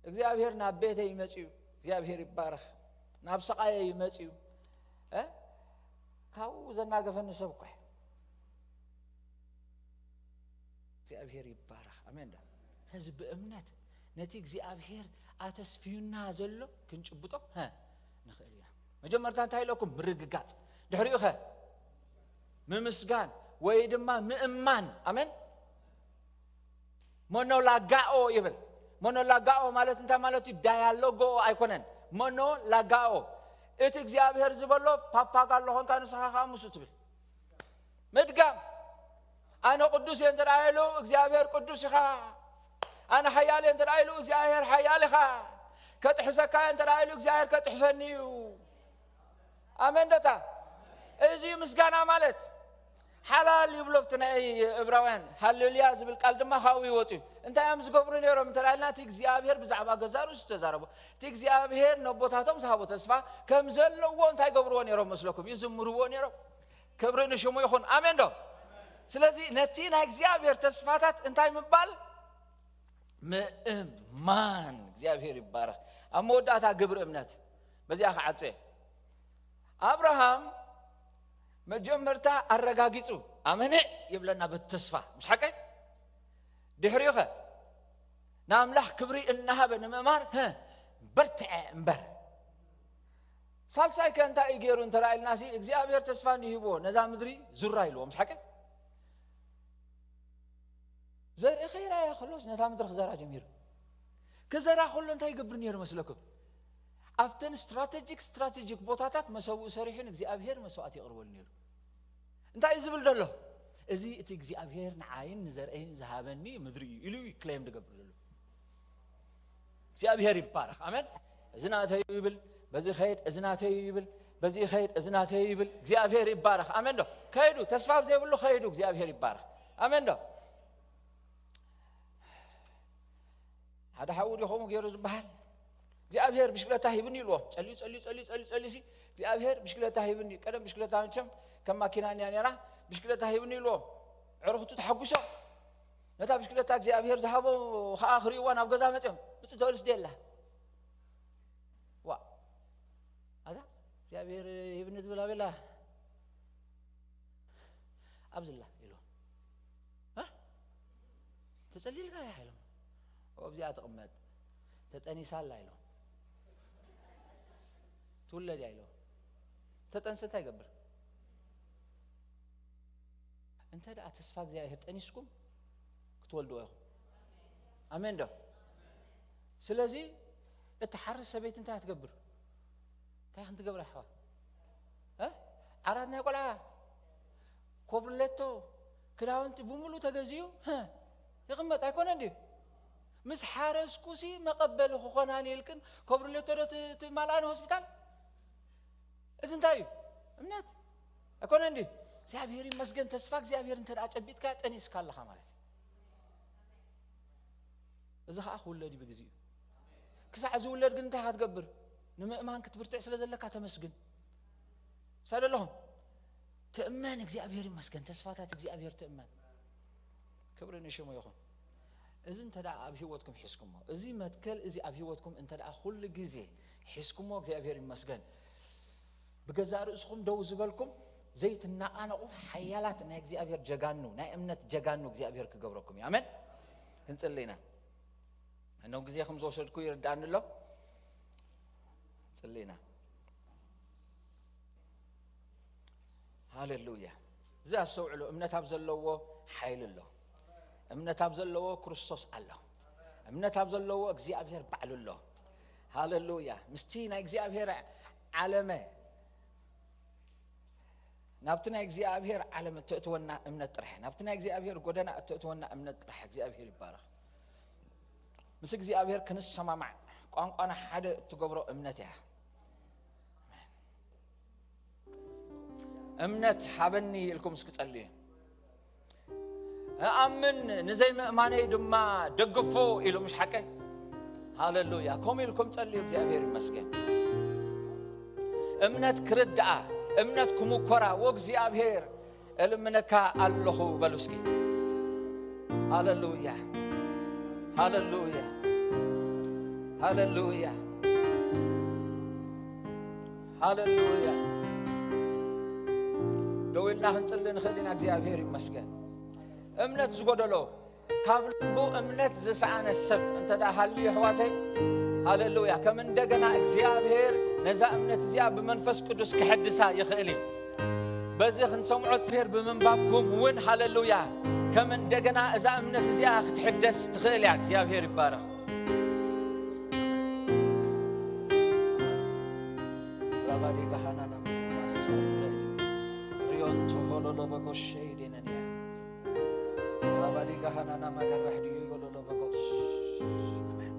እግዚኣብሔር ናብ ቤተይ ይመጽእ እዩ። እግዚኣብሔር ይባረኽ። ናብ ሰቓየይ ይመጽእ እዩ። እ? ካብኡ ዘናገፈኒ ሰብ እኮ እየ። እግዚኣብሔር ይባረኽ። ኣሜን ዶ? ስለዚ ብእምነት ነቲ እግዚኣብሔር ኣተስፍዩና ዘሎ ክንጭብጦ፣ ሀ፣ ንኽእል ኢና። መጀመርታ እንታይ ኢለኩም? ምርግጋጽ። ድሕሪኡ ኸ? ምምስጋን ወይ ድማ ምእማን። ኣሜን። ሞኖላጋኦ ይብል። ሞኖላጋኦ ማለት እንታይ ማለት እዩ? ዳያሎጎ ኣይኮነን። ሞኖላጋኦ። እቲ እግዚኣብሔር ዝበሎ ፓፓጋ ኣለኾንካ ንስኻ ኸኣ ምሱ ትብል። ምድጋም። ኣነ ቅዱስ እየ እንተ ደኣ ኢሉ እግዚኣብሔር ቅዱስ ኢኻ። ኣነ ሓያል እየ እንተ ደኣ ኢሉ እግዚኣብሔር ሓያል ኢኻ። ከጥሕሰካ እንተ ደኣ ኢሉ እግዚኣብሔር ከጥሕሰኒ እዩ። ኣሜን ዶ እታ? እዚ ምስጋና ማለት ሓላል ይብሎ ኣብቲ ናይ እብራውያን ሃሌሉያ ዝብል ቃል ድማ ካብኡ ይወፅእ እዩ። እንታይ እዮም ዝገብሩ ነይሮም እንተ ደኣ ኢልና፣ እቲ እግዚኣብሔር ብዛዕባ ገዛ ርእሱ ዝተዛረቦ፣ እቲ እግዚኣብሔር ነቦታቶም ዝሃቦ ተስፋ ከም ዘለዎ እንታይ ይገብርዎ ነይሮም መስለኩም? ይዝምርዎ ነይሮም። ክብሪ ንሽሙ ይኹን። ኣሜን ዶ? ስለዚ ነቲ ናይ እግዚኣብሔር ተስፋታት እንታይ ምባል? ምእማን። እግዚኣብሔር ይባረኽ። ኣብ መወዳእታ ግብሪ እምነት። በዚኣ ክዓጹ እየ። ኣብርሃም መጀመርታ ኣረጋጊጹ፣ ኣመነ ይብለና በቲ ተስፋ። ምስ ሓቀ? ድሕሪኡ ኸ? ንኣምላኽ ክብሪ እናሃበ ንምእማር፣ ህ፣ በርትዐ እምበር። ሳልሳይ ከ እንታይ እዩ ገይሩ እንተ ደኣ ኢልናሲ፣ እግዚኣብሔር ተስፋ እንዲሂብዎ፣ ነዛ ምድሪ ዙራ ኢልዎ። ምስ ሓቀ? ዘርኢ ከይረኣየ ከሎስ ነታ ምድሪ ክዘራ ጀሚሩ። ክዘራ ከሎ እንታይ ይገብር ነይሩ መስለኩም? ኣብተን ስትራቴጂክ፣ ስትራቴጂክ ቦታታት መሰውኡ ሰሪሑ ንእግዚኣብሔር መስዋዕቲ የቕርበሉ ነይሩ። እንታይ እዩ ዝብል ዘሎ? "እዚ እቲ እግዚኣብሔር ንዓይን ንዘርእይን ዝሃበኒ ምድሪ እዩ" ኢሉ እዩ ክሌም ዝገብር ዘሎ። እግዚኣብሔር ይባረኽ። ኣሜን። "እዚ ናተይ እዩ" ይብል፣ "በዚ ኸይድ፣ እዚ ናተይ እዩ" ይብል፣ "በዚ ኸይድ፣ እዚ ናተይ እዩ" ይብል። እግዚኣብሔር ይባረኽ። ኣሜን ዶ? ከይዱ፣ ተስፋ ኣብ ዘይብሉ ከይዱ፣ እግዚኣብሔር ይባረኽ። ኣሜን ዶ? ሓደ ሓዉ ድዩ ከምኡ ገይሩ ዝበሃል? "እግዚኣብሔር ብሽክለታ ሂብኒ" ኢልዎም። ጸልዩ፣ ጸልዩ፣ ጸልዩ፣ ጸልዩ፣ ጸልዩ ሲ፣ "እግዚኣብሔር ብሽክለታ ሂብኒ"። ቀደም ብሽክለታ መቸም ከም ማኪና እያ ነይራ። "ብሽክለታ ሂብኒ" ኢልዎም። ዕርኽቱ ተሓጒሶም። ነታ ብሽክለታ እግዚኣብሔር ዝሃቦ ኸኣ ክርእይዋ ናብ ገዛ መጺኦም። "ምጽእ ተወልስ ድየላ?" "ዋ፣ ኣዛ እግዚኣብሔር ሂብኒ ትብል ኣበላ?" "ኣብዝላ" ኢልዎም። "እ? ተጸሊልካ እያ?" ኢሎም። "ኣብዚኣ ትቕመጥ፣ ተጠኒሳ ኣላ" ኢሎም። "ትውለድ እያ" ኢሎም። ዝተጠንሰ እንታይ ይገብር? እንተ ደኣ ተስፋ እግዚኣብሔር ጠኒስኩም፣ ክትወልድዎ ኢኹም። ኣሜን ዶ? ስለዚ፣ እትሓርስ ሰበይቲ እንታይ ትገብር? እንታይ ክንትገብር ኣሕዋት? እ? ዓራት ናይ ቆልዓ፣ ኮብርሌቶ፣ ክዳውንቲ ብምሉእ ተገዚኡ፣ ህ፣ ይቕመጥ ኣይኮነን ድዩ? ምስ ሓረስኩሲ መቐበሊ ክኾናኒ ኢልክን ኮብርሌቶ ዶ ት-፣ ትማልኣኒ ሆስፒታል? እዚ እንታይ እዩ? እምነት ኣይኮነን ድዩ? እግዚኣብሔር ይመስገን፣ ተስፋ እግዚኣብሔር እንተ ደኣ ጨቢጥካ ጠኒስካ ኣለኻ ማለት እዩ። እዚ ኸኣ ክውለድ እዩ ብግዜኡ። ክሳዕ ዝውለድ ግን እንታይ ኢኻ ትገብር? ንምእማን ክትብርትዕ ስለ ዘለካ ተመስግን። ሳደ ኣለኹም? ትእመን፣ እግዚኣብሔር ይመስገን፣ ተስፋታት እግዚኣብሔር ትእመን። ክብሪ ንሽሙ ይኹን። እዚ እንተ ደኣ ኣብ ህይወትኩም ሒዝኩሞ፣ እዚ መትከል እዚ ኣብ ህይወትኩም እንተ ደኣ ኩሉ ግዜ ሒዝኩሞ፣ እግዚኣብሔር ይመስገን። ብገዛእ ርእስኹም ደው ዝበልኩም ዘይትነቓነቑ ሓያላት ናይ እግዚኣብሔር ጀጋኑ፣ ናይ እምነት ጀጋኑ እግዚኣብሔር ክገብረኩም እዩ። ኣሜን። ክንጽሊ ኢና። እነው ግዜ ከም ዝወሰድኩ ይርዳእኒ ኣሎ። ጽሊ ኢና። ሃሌሉያ። እዚ ኣስተውዕሉ። እምነት ኣብ ዘለዎ ሓይሊ ኣሎ። እምነት ኣብ ዘለዎ ክርስቶስ ኣሎ። እምነት ኣብ ዘለዎ እግዚኣብሔር ባዕሉ ኣሎ። ሃሌሉያ። ምስቲ ናይ እግዚኣብሔር ዓለመ፣ ናብቲ ናይ እግዚኣብሔር ዓለም እተእትወና እምነት ጥራሕ፣ ናብቲ ናይ እግዚኣብሔር ጎደና እተእትወና እምነት ጥራሕ። እግዚኣብሔር ይባረኽ። ምስ እግዚኣብሔር ክንሰማማዕ ቋንቋና ሓደ እትገብሮ እምነት እያ። እምነት ሃበኒ ኢልኩም እስኪ ጸልዩ። "እኣምን፣ ንዘይምእማነይ ድማ ደግፎ" ኢሉ፣ ምሽ ሓቀ? ሃሌሉያ። ከምኡ ኢልኩም ጸልዩ፣ እግዚኣብሔር ይመስገን። እምነት ክርድኣ፣ እምነት ክምኮራ፣ "ወእግዚኣብሔር እልምነካ ኣለኹ" በሉ እስኪ። ሃሌሉያ፣ ሃሌሉያ፣ ሃሌሉያ፣ ሃሌሉያ። ደው ኢልና ክንጽሊ ንኽእል ኢና። እግዚኣብሔር ይመስገን። እምነት ዝጎደሎ፣ ካብ ልቡ እምነት ዝሰኣነ ሰብ እንተ ደኣ ሃልዩ፣ ኣሕዋተይ፣ ሃሌሉያ፣ ከም እንደገና እግዚኣብሔር ነዛ እምነት እዚኣ ብመንፈስ ቅዱስ ክሕድሳ ይኽእል እዩ። በዚ ክንሰምዖ እግዚኣብሔር ብምንባብኩም እውን፣ ሃሌሉያ፣ ከም እንደገና እዛ እምነት እዚኣ ክትሕደስ ትኽእል እያ። እግዚኣብሔር ይባረኽ። ራባዲ ጋሃናና ማሳክረዲ ሪዮን ቶሆሎሎ በጎሸይ ዴነንያ ራባዲ ጋሃናና ማጋራህ ድዩ ዮሎሎ በጎሽ። ኣሜን።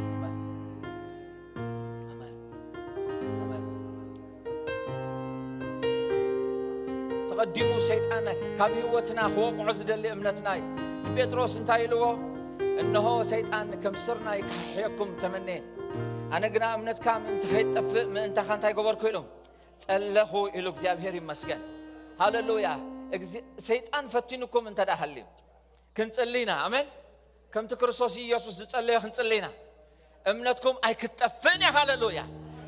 ኣሜን። ቀዲሙ ሰይጣን ካብ ህይወትና ክወቕዖ ዝደሊ እምነትና እዩ። ንጴጥሮስ እንታይ ኢልዎ? "እንሆ ሰይጣን ከም ስርናይ ክሓሕየኩም ተመነ፣ ኣነ ግና እምነትካ ምእንቲ ከይጠፍእ ምእንታኻ እንታይ ገበርኩ?" ኢሉ፣ "ጸለኹ" ኢሉ። እግዚኣብሔር ይመስገን። ሃሌሉያ። እግዚ-፣ ሰይጣን ፈቲኑኩም እንተ ደኣ ሃልዩ፣ ክንጽሊ ኢና። ኣሜን። ከምቲ ክርስቶስ ኢየሱስ ዝጸለዮ ክንጽሊ ኢና። እምነትኩም ኣይክትጠፍእን እያ። ሃሌሉያ።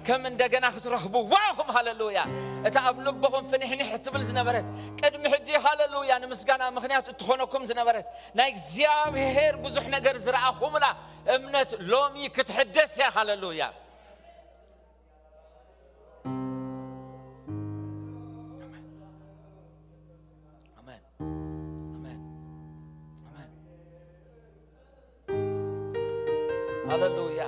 ከም እንደገና ክትረኽብዋ ኢኹም። ሃሌሉያ። እታ ኣብ ልብኹም ፍንሕንሕ እትብል ዝነበረት፣ ቅድሚ ሕጂ፣ ሃሌሉያ፣ ንምስጋና ምኽንያት እትኾነኩም ዝነበረት፣ ናይ እግዚኣብሔር ብዙሕ ነገር ዝረኣኹምላ እምነት ሎሚ ክትሕደስ እያ። ሃሌሉያ። ኣሜን። ኣሜን። ኣሜን። ሃሌሉያ።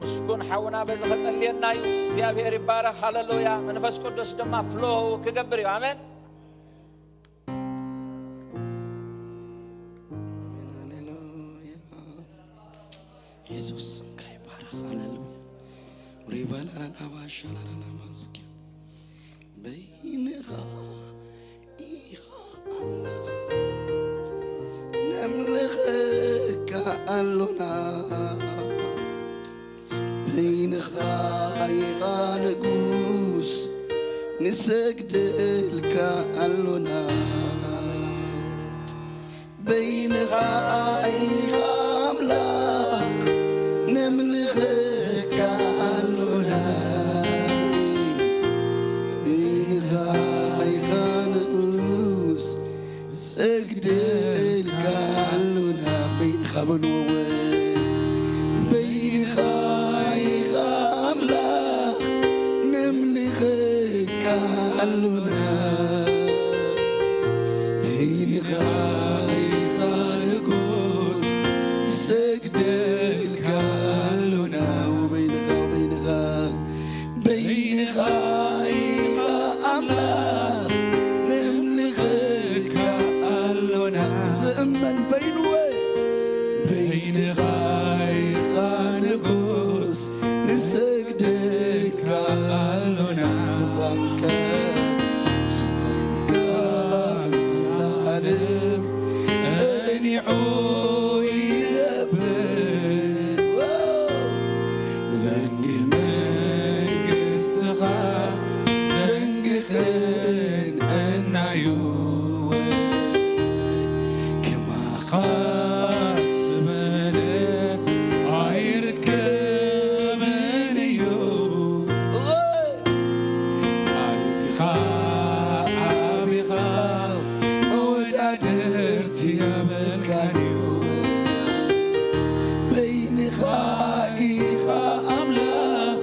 ምስጉን ሓውና በዚ ኸጸልየና እዩ። እግዚኣብሔር ይባረኽ። ሃሌሉያ። መንፈስ ቅዱስ ድማ ፍሎው ክገብር እዩ። ኣሜን። ሃሌሉያ። የሱስ ስምካ ይባረኽ። ሃሌሉያ። ሪባላራን ኣባሻላራን ኣማስኪ በይንኻ ኢኻ ኣምላኽ፣ ነምልኸካ ኣሎና። በይንኻ ኢኻ ንጉስ፣ ንሰግደልካ ኣሎና። በይንኻ ኢኻ ኣምላኽ፣ ነምልኸካ ኣሎና። በይንኻ ኢኻ ንጉስ፣ ሰግደልካ ኣሎና። በይንኻ በልዎ ወይ፣ በይንኻ ኢኻ ኣምላኽ፣ ነምልኸካ ኣሎና። በይንኻ ኢኻ ንጉስ፣ ሰግደልካ ኣሎና። ወበይንኻ፣ ወበይንኻ፣ በይንኻ ኢኻ ኣምላኽ፣ ነምልኸካ ኣሎና። ዝእመን በይኑ ወይ፣ በይንኻ ኢኻ ንጉስ፣ ንሰግደልካ ኣሎና። ዙፋንካ፣ ዙፋንካ ዘላለም ጸኒዑ ይነብር። ዘንጊ መንግስትኻ ዘንጊ ቅንዕናዩ። ከማኻ ዝበለ ኣይርከብን እዩ። ኣዚኻ ዓቢኻ መወዳድርቲ የብልካን እዩ። በይንኻ ኢኻ ኣምላኽ፣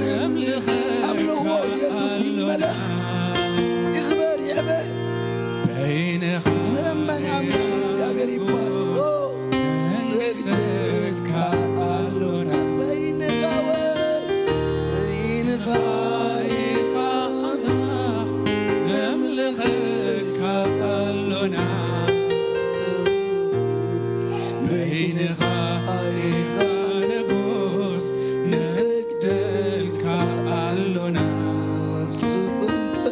ነምልኸካ ኣምልኾ ኢየሱስ ይመለኽ። ኣሎና። ይኽበር፣ ይዕበ። በይንኻ ዝእመን ኣምላኽ እግዚኣብሔር ይባረኽ። ኦ፣ ንግስካ ኣሎና። በይንኻ ወይ፣ በይንኻ ኢኻ ኣምላኽ፣ ነምልኸካ ኣሎና። በይንኻ ኢኻ ንጉስ፣ ንሰግደልካ ኣሎና። ዙፋንካ፣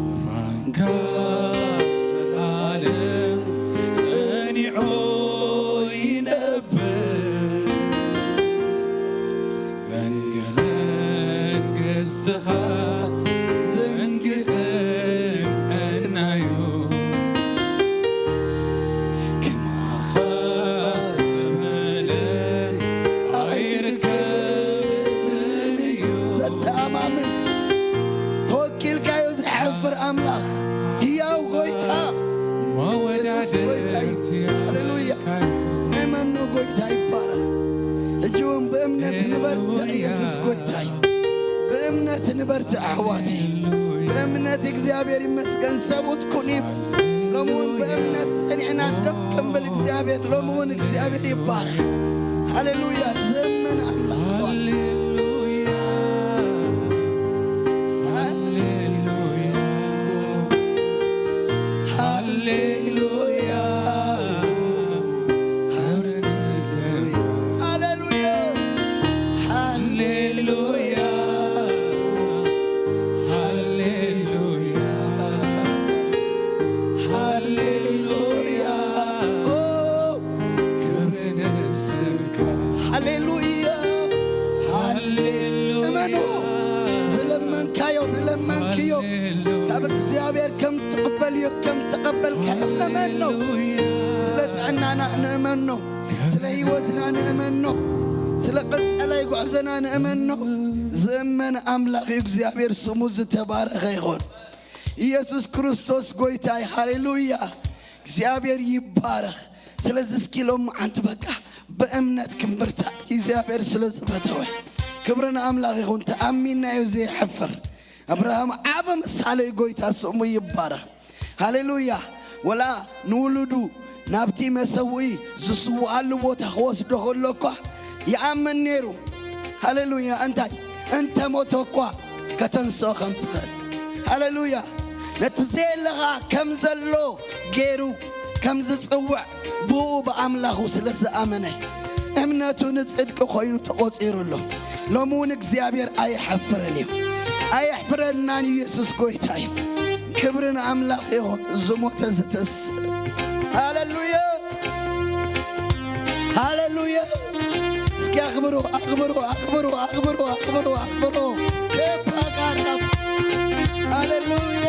ዙፋንካ ዘላለም ጸኒዑ ይነብር። ዘንጊ መንግስትኻ ዘንጊ ቅንዕናዩ። ከማኻ ዝበለ ኣይርከብን እዩ። ዘተኣማምን፣ ተወኪልካዮ ዝሓፍር ኣምላኽ፣ ህያው ጎይታ፣ የሱስ ጎይታ እዩ። ሃሌሉያ። ናይ ማኖ ጎይታ ይባረኽ። ሕጂ እውን ብእምነት ንበርትዕ፣ የሱስ ጎይታ እዩ። ብእምነት ንበርትዕ ኣሕዋተይ። ብእምነት እግዚኣብሔር ይመስገን፣ ሰብኡት ኩን ይብል። ሎሚ እውን ብእምነት ጸኒዕና ደው ክንብል እግዚኣብሔር፣ ሎሚ እውን እግዚኣብሔር ይባረኽ። ሃሌሉያ። ዘመን ኣምላኽ ኣሕዋተይ። ሃሌሉያ። ሃሌሉያ። ሃሌሉያ። ሃሌሉያ። ሃሌሉያ። ሃሌሉያ። ካብ እግዚኣብሔር ከም ትቕበልዮ፣ ከም ተቐበልካዮ እመኖ። ስለ ጥዕናና ንእመኖ፣ ስለ ህይወትና ንእመኖ፣ ስለ ቀጻላይ ጉዕዞና ንእመኖ። ዝእመን ኣምላኽ እዩ እግዚኣብሔር፣ ስሙ ዝተባረኸ ይኹን። ኢየሱስ ክርስቶስ ጎይታ እዩ። ሃሌሉያ። እግዚኣብሔር ይባረኽ። ስለዚ እስኪ ሎምዓንቲ በቃ ብእምነት ክንብርታዕ፣ እግዚኣብሔር ስለ ዝፈተወ። ክብሪ ንኣምላኽ ይኹን። ተኣሚንናዮ ዘይሐፍር ኣብርሃም ዓቢ ምሳሌ እዩ። ጎይታ ስሙ ይባረኽ። ሃሌሉያ። ወላ ንውሉዱ ናብቲ መሰውኢ ዝስውኣሉ ቦታ ክወስዶ ከሎ እኳ ይኣምን ነይሩ። ሃሌሉያ። እንታይ? እንተ ሞተ እኳ ከተንስኦ ከም ዝኽእል። ሃሌሉያ። ነቲ ዘየለኻ ከም ዘሎ ገይሩ ከም ዝጽውዕ ብኡ ብኣምላኹ ስለ ዝኣመነ እምነቱ ንጽድቂ ኮይኑ ተቖጺሩሉ። ሎሚ እውን እግዚኣብሔር ኣየሐፍርን እዩ። ኣየሕፍረናን ኢየሱስ ጎይታ እዩ። ክብሪ ንኣምላኽ ይኹን። ዝሞተ ዝተስ-፣ ሃሌሉያ፣ ሃሌሉያ። እስኪ ኣኽብሩ፣ ኣኽብሩ፣ ኣኽብሩ፣ ኣኽብሩ፣ ኣኽብሩ፣ ኣኽብሩ። ኬፓ ጋራ። ሃሌሉያ።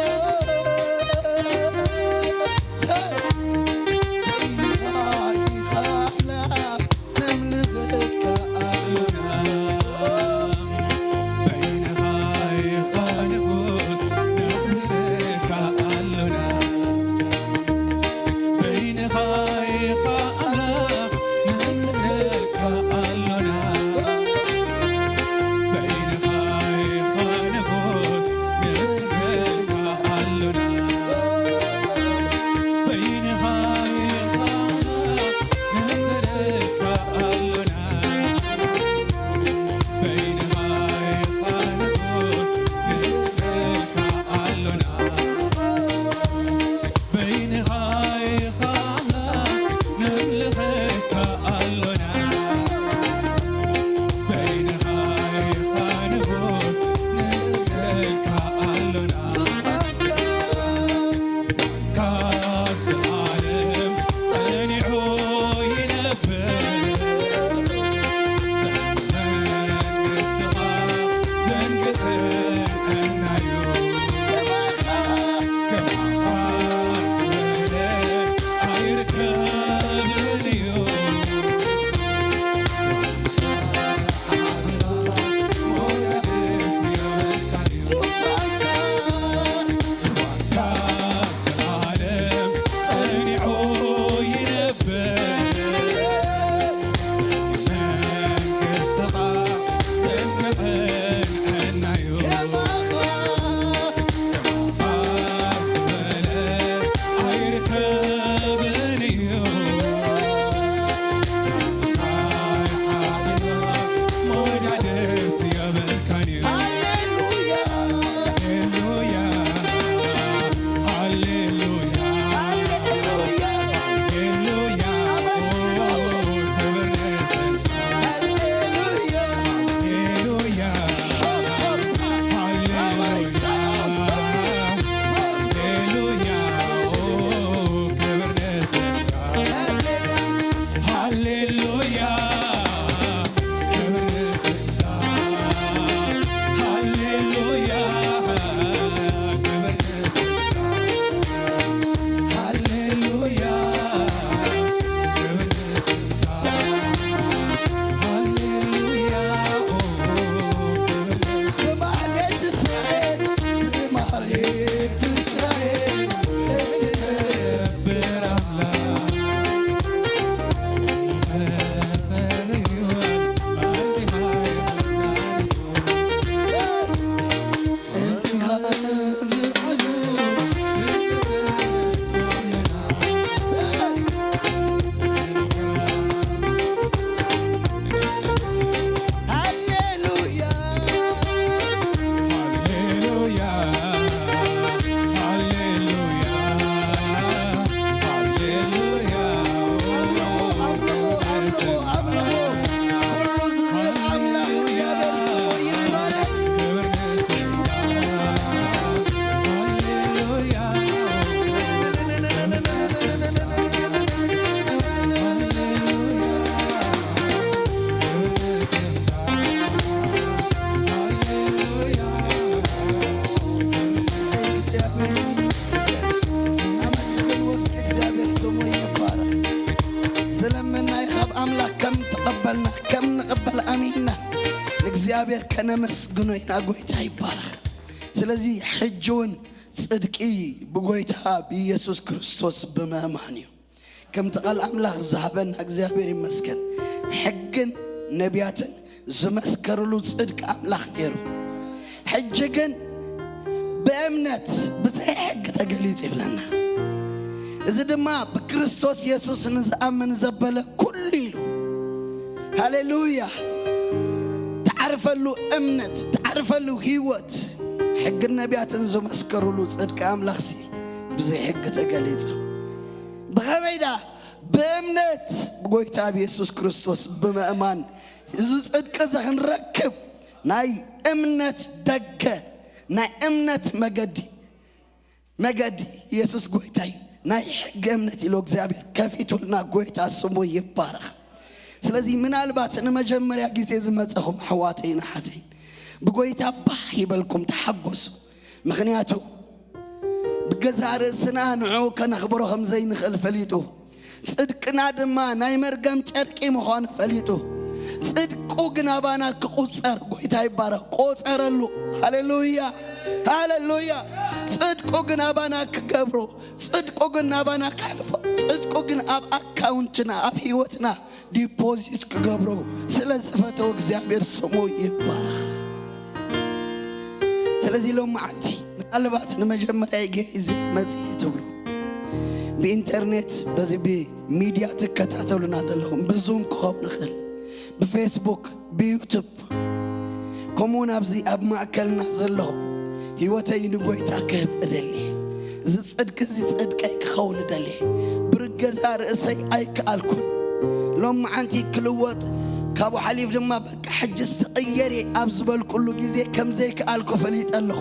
ከነመስግኖ ኢና። ጎይታ ይባረኽ። ስለዚ ሕጂ እውን ጽድቂ ብጎይታ ብኢየሱስ ክርስቶስ ብምእማን እዩ። ከምቲ ቃል ኣምላኽ ዝሃበና እግዚኣብሔር ይመስገን። ሕግን ነቢያትን ዝመስከርሉ ጽድቂ ኣምላኽ ነይሩ። ሕጂ ግን ብእምነት ብዘይ ሕጊ ተገሊጹ ይብለና። እዚ ድማ ብክርስቶስ የሱስ ንዝኣምን ዘበለ ኩሉ ኢሉ። ሃሌሉያ። ትዓርፈሉ እምነት፣ ትዓርፈሉ ህይወት፣ ሕግን ነቢያትን ዝመስከርሉ ጽድቂ ኣምላኽሲ ብዘይ ሕጊ ተገሊጹ። ብኸመይ ደኣ? ብእምነት ብጎይታ ብየሱስ ክርስቶስ ብምእማን እዚ ጽድቂ እዚ ክንረክብ ናይ እምነት ደገ፣ ናይ እምነት መገዲ፣ መገዲ የሱስ ጎይታይ ናይ ሕጊ እምነት ኢሎ እግዚኣብሔር ከፊቱልና፣ ጎይታ ስሙ ይባረኽ። ስለዚ ምናልባት ንመጀመርያ ግዜ ዝመጸኹም ኣሕዋተይን ኣሓተይን ብጎይታ ባህ ይበልኩም፣ ተሓጎሱ። ምኽንያቱ ብገዛእ ርእስና ንዕኡ ከነኽብሮ ከም ዘይንኽእል ፈሊጡ፣ ጽድቅና ድማ ናይ መርገም ጨርቂ ምዃኑ ፈሊጡ፣ ጽድቁ ግን ኣባና ክቑጸር፣ ጎይታ ይባረኽ፣ ቆጸረሉ። ሃሌሉያ፣ ሃሌሉያ። ጽድቁ ግን ኣባና ክገብሮ፣ ጽድቁ ግን ናባና ከሕልፎ፣ ጽድቁ ግን ኣብ ኣካውንትና፣ ኣብ ህይወትና ዲፖዚት ክገብሮ ስለ ዝፈተው እግዚኣብሔር ስሙ ይባረኽ። ስለዚ ሎም መዓልቲ ምናልባት ንመጀመርያ ግዜ መጽሔ ትብሉ፣ ብኢንተርኔት በዚ ብሚድያ ትከታተሉና ዘለኹም፣ ብዙም ክኸውን ይኽእል፣ ብፌስቡክ፣ ብዩቱብ፣ ከምኡውን ኣብዚ ኣብ ማእከልና ዘለኹም፣ ህይወተይ ንጎይታ ክህብ እደሊ። እዚ ጽድቂ እዚ ጽድቀይ ክኸውን እደሊ። ብርገዛ ርእሰይ ኣይከኣልኩን። ሎም መዓንቲ ክልወጥ፣ ካብኡ ሓሊፍ ድማ በቃ ሕጂ ዝተቐየረ ኣብ ዝበልኩሉ ግዜ ከም ዘይከኣልኩ ፈሊጠ ኣለኹ።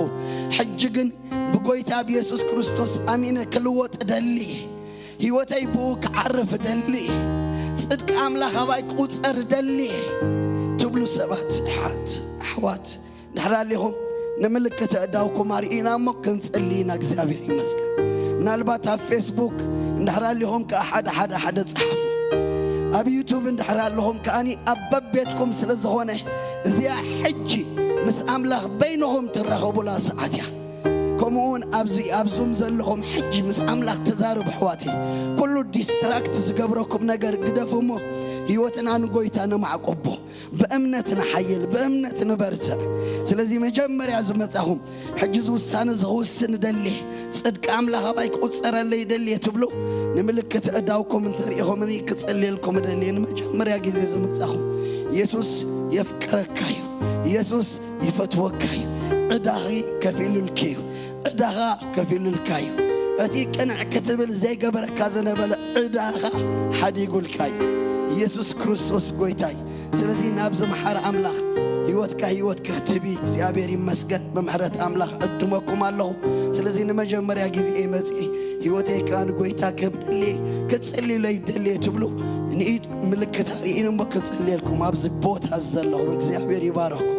ሕጂ ግን ብጎይታ ብየሱስ ክርስቶስ ኣሚነ ክልወጥ እደሊ። ህይወተይ ብኡ ክዓርፍ እደሊ። ጽድቂ ኣምላኽ ኣባይ ክቑጸር እደሊ ትብሉ ሰባት፣ ኣሓት፣ ኣሕዋት፣ እንድሕር ኣሊኹም ንምልክት ኣእዳውኩም ኣርእዩና እሞ ክንጽሊ ኢና። እግዚኣብሔር ይመስገን። ምናልባት ኣብ ፌስቡክ እንድሕር ኣሊኹም ከኣ ሓደ ሓደ ሓደ ጸሓፉ። ኣብ ዩቱብ እንድሕር ኣለኹም ከኣኒ ኣብ በቤትኩም ስለ ዝኾነ እዚኣ ሕጂ ምስ ኣምላኽ በይንኹም ትራኸቡላ ሰዓት እያ። ከምኡውን ኣብዚ ኣብ ዙም ዘለኹም ሕጂ ምስ ኣምላኽ ተዛረቡ ኣሕዋተይ። ኩሉ ዲስትራክት ዝገብረኩም ነገር ግደፉ እሞ ህይወትና ንጎይታ ነማዕቆቦ። ብእምነት ንሓይል፣ ብእምነት ንበርትዕ። ስለዚ መጀመርያ ዝመጻኹም ሕጂ እዚ ውሳነ እዚ ክውስን እደሊ፣ ጽድቂ ኣምላኽ ኣባይ ክቑጸረለይ እደሊ እየ ትብሉ፣ ንምልክት እዳውኩም እንተሪኢኹምኒ ክጽልየልኩም እደሊ እየ። ንመጀመርያ ግዜ ዝመጻኹም፣ የሱስ የፍቅረካ እዩ። የሱስ ይፈትወካ እዩ። ዕዳኺ ከፊሉልኪ እዩ። ዕዳኻ ከፊሉልካ እዩ። እቲ ቅንዕ ክትብል ዘይገበረካ ዝነበረ ዕዳኻ ሓዲጉልካ እዩ። የሱስ ክርስቶስ ጎይታ እዩ። ስለዚ ናብዚ መሓሪ ኣምላኽ ህይወትካ ህይወት ክትህቢ እግዚኣብሔር ይመስገን። ብምሕረት ኣምላኽ ዕድመኩም ኣለኹ። ስለዚ ንመጀመርያ ግዜ እየ መጺኤ፣ ህይወተይ ከኣ ንጎይታ ክህብ ደልየ፣ ክጽልዩለይ ደልየ ትብሉ፣ ንኢድ ምልክት ኣርእዩኒ እሞ ክጽልየልኩም ኣብዚ ቦታ ዘለኹም እግዚኣብሔር ይባረኽኩም።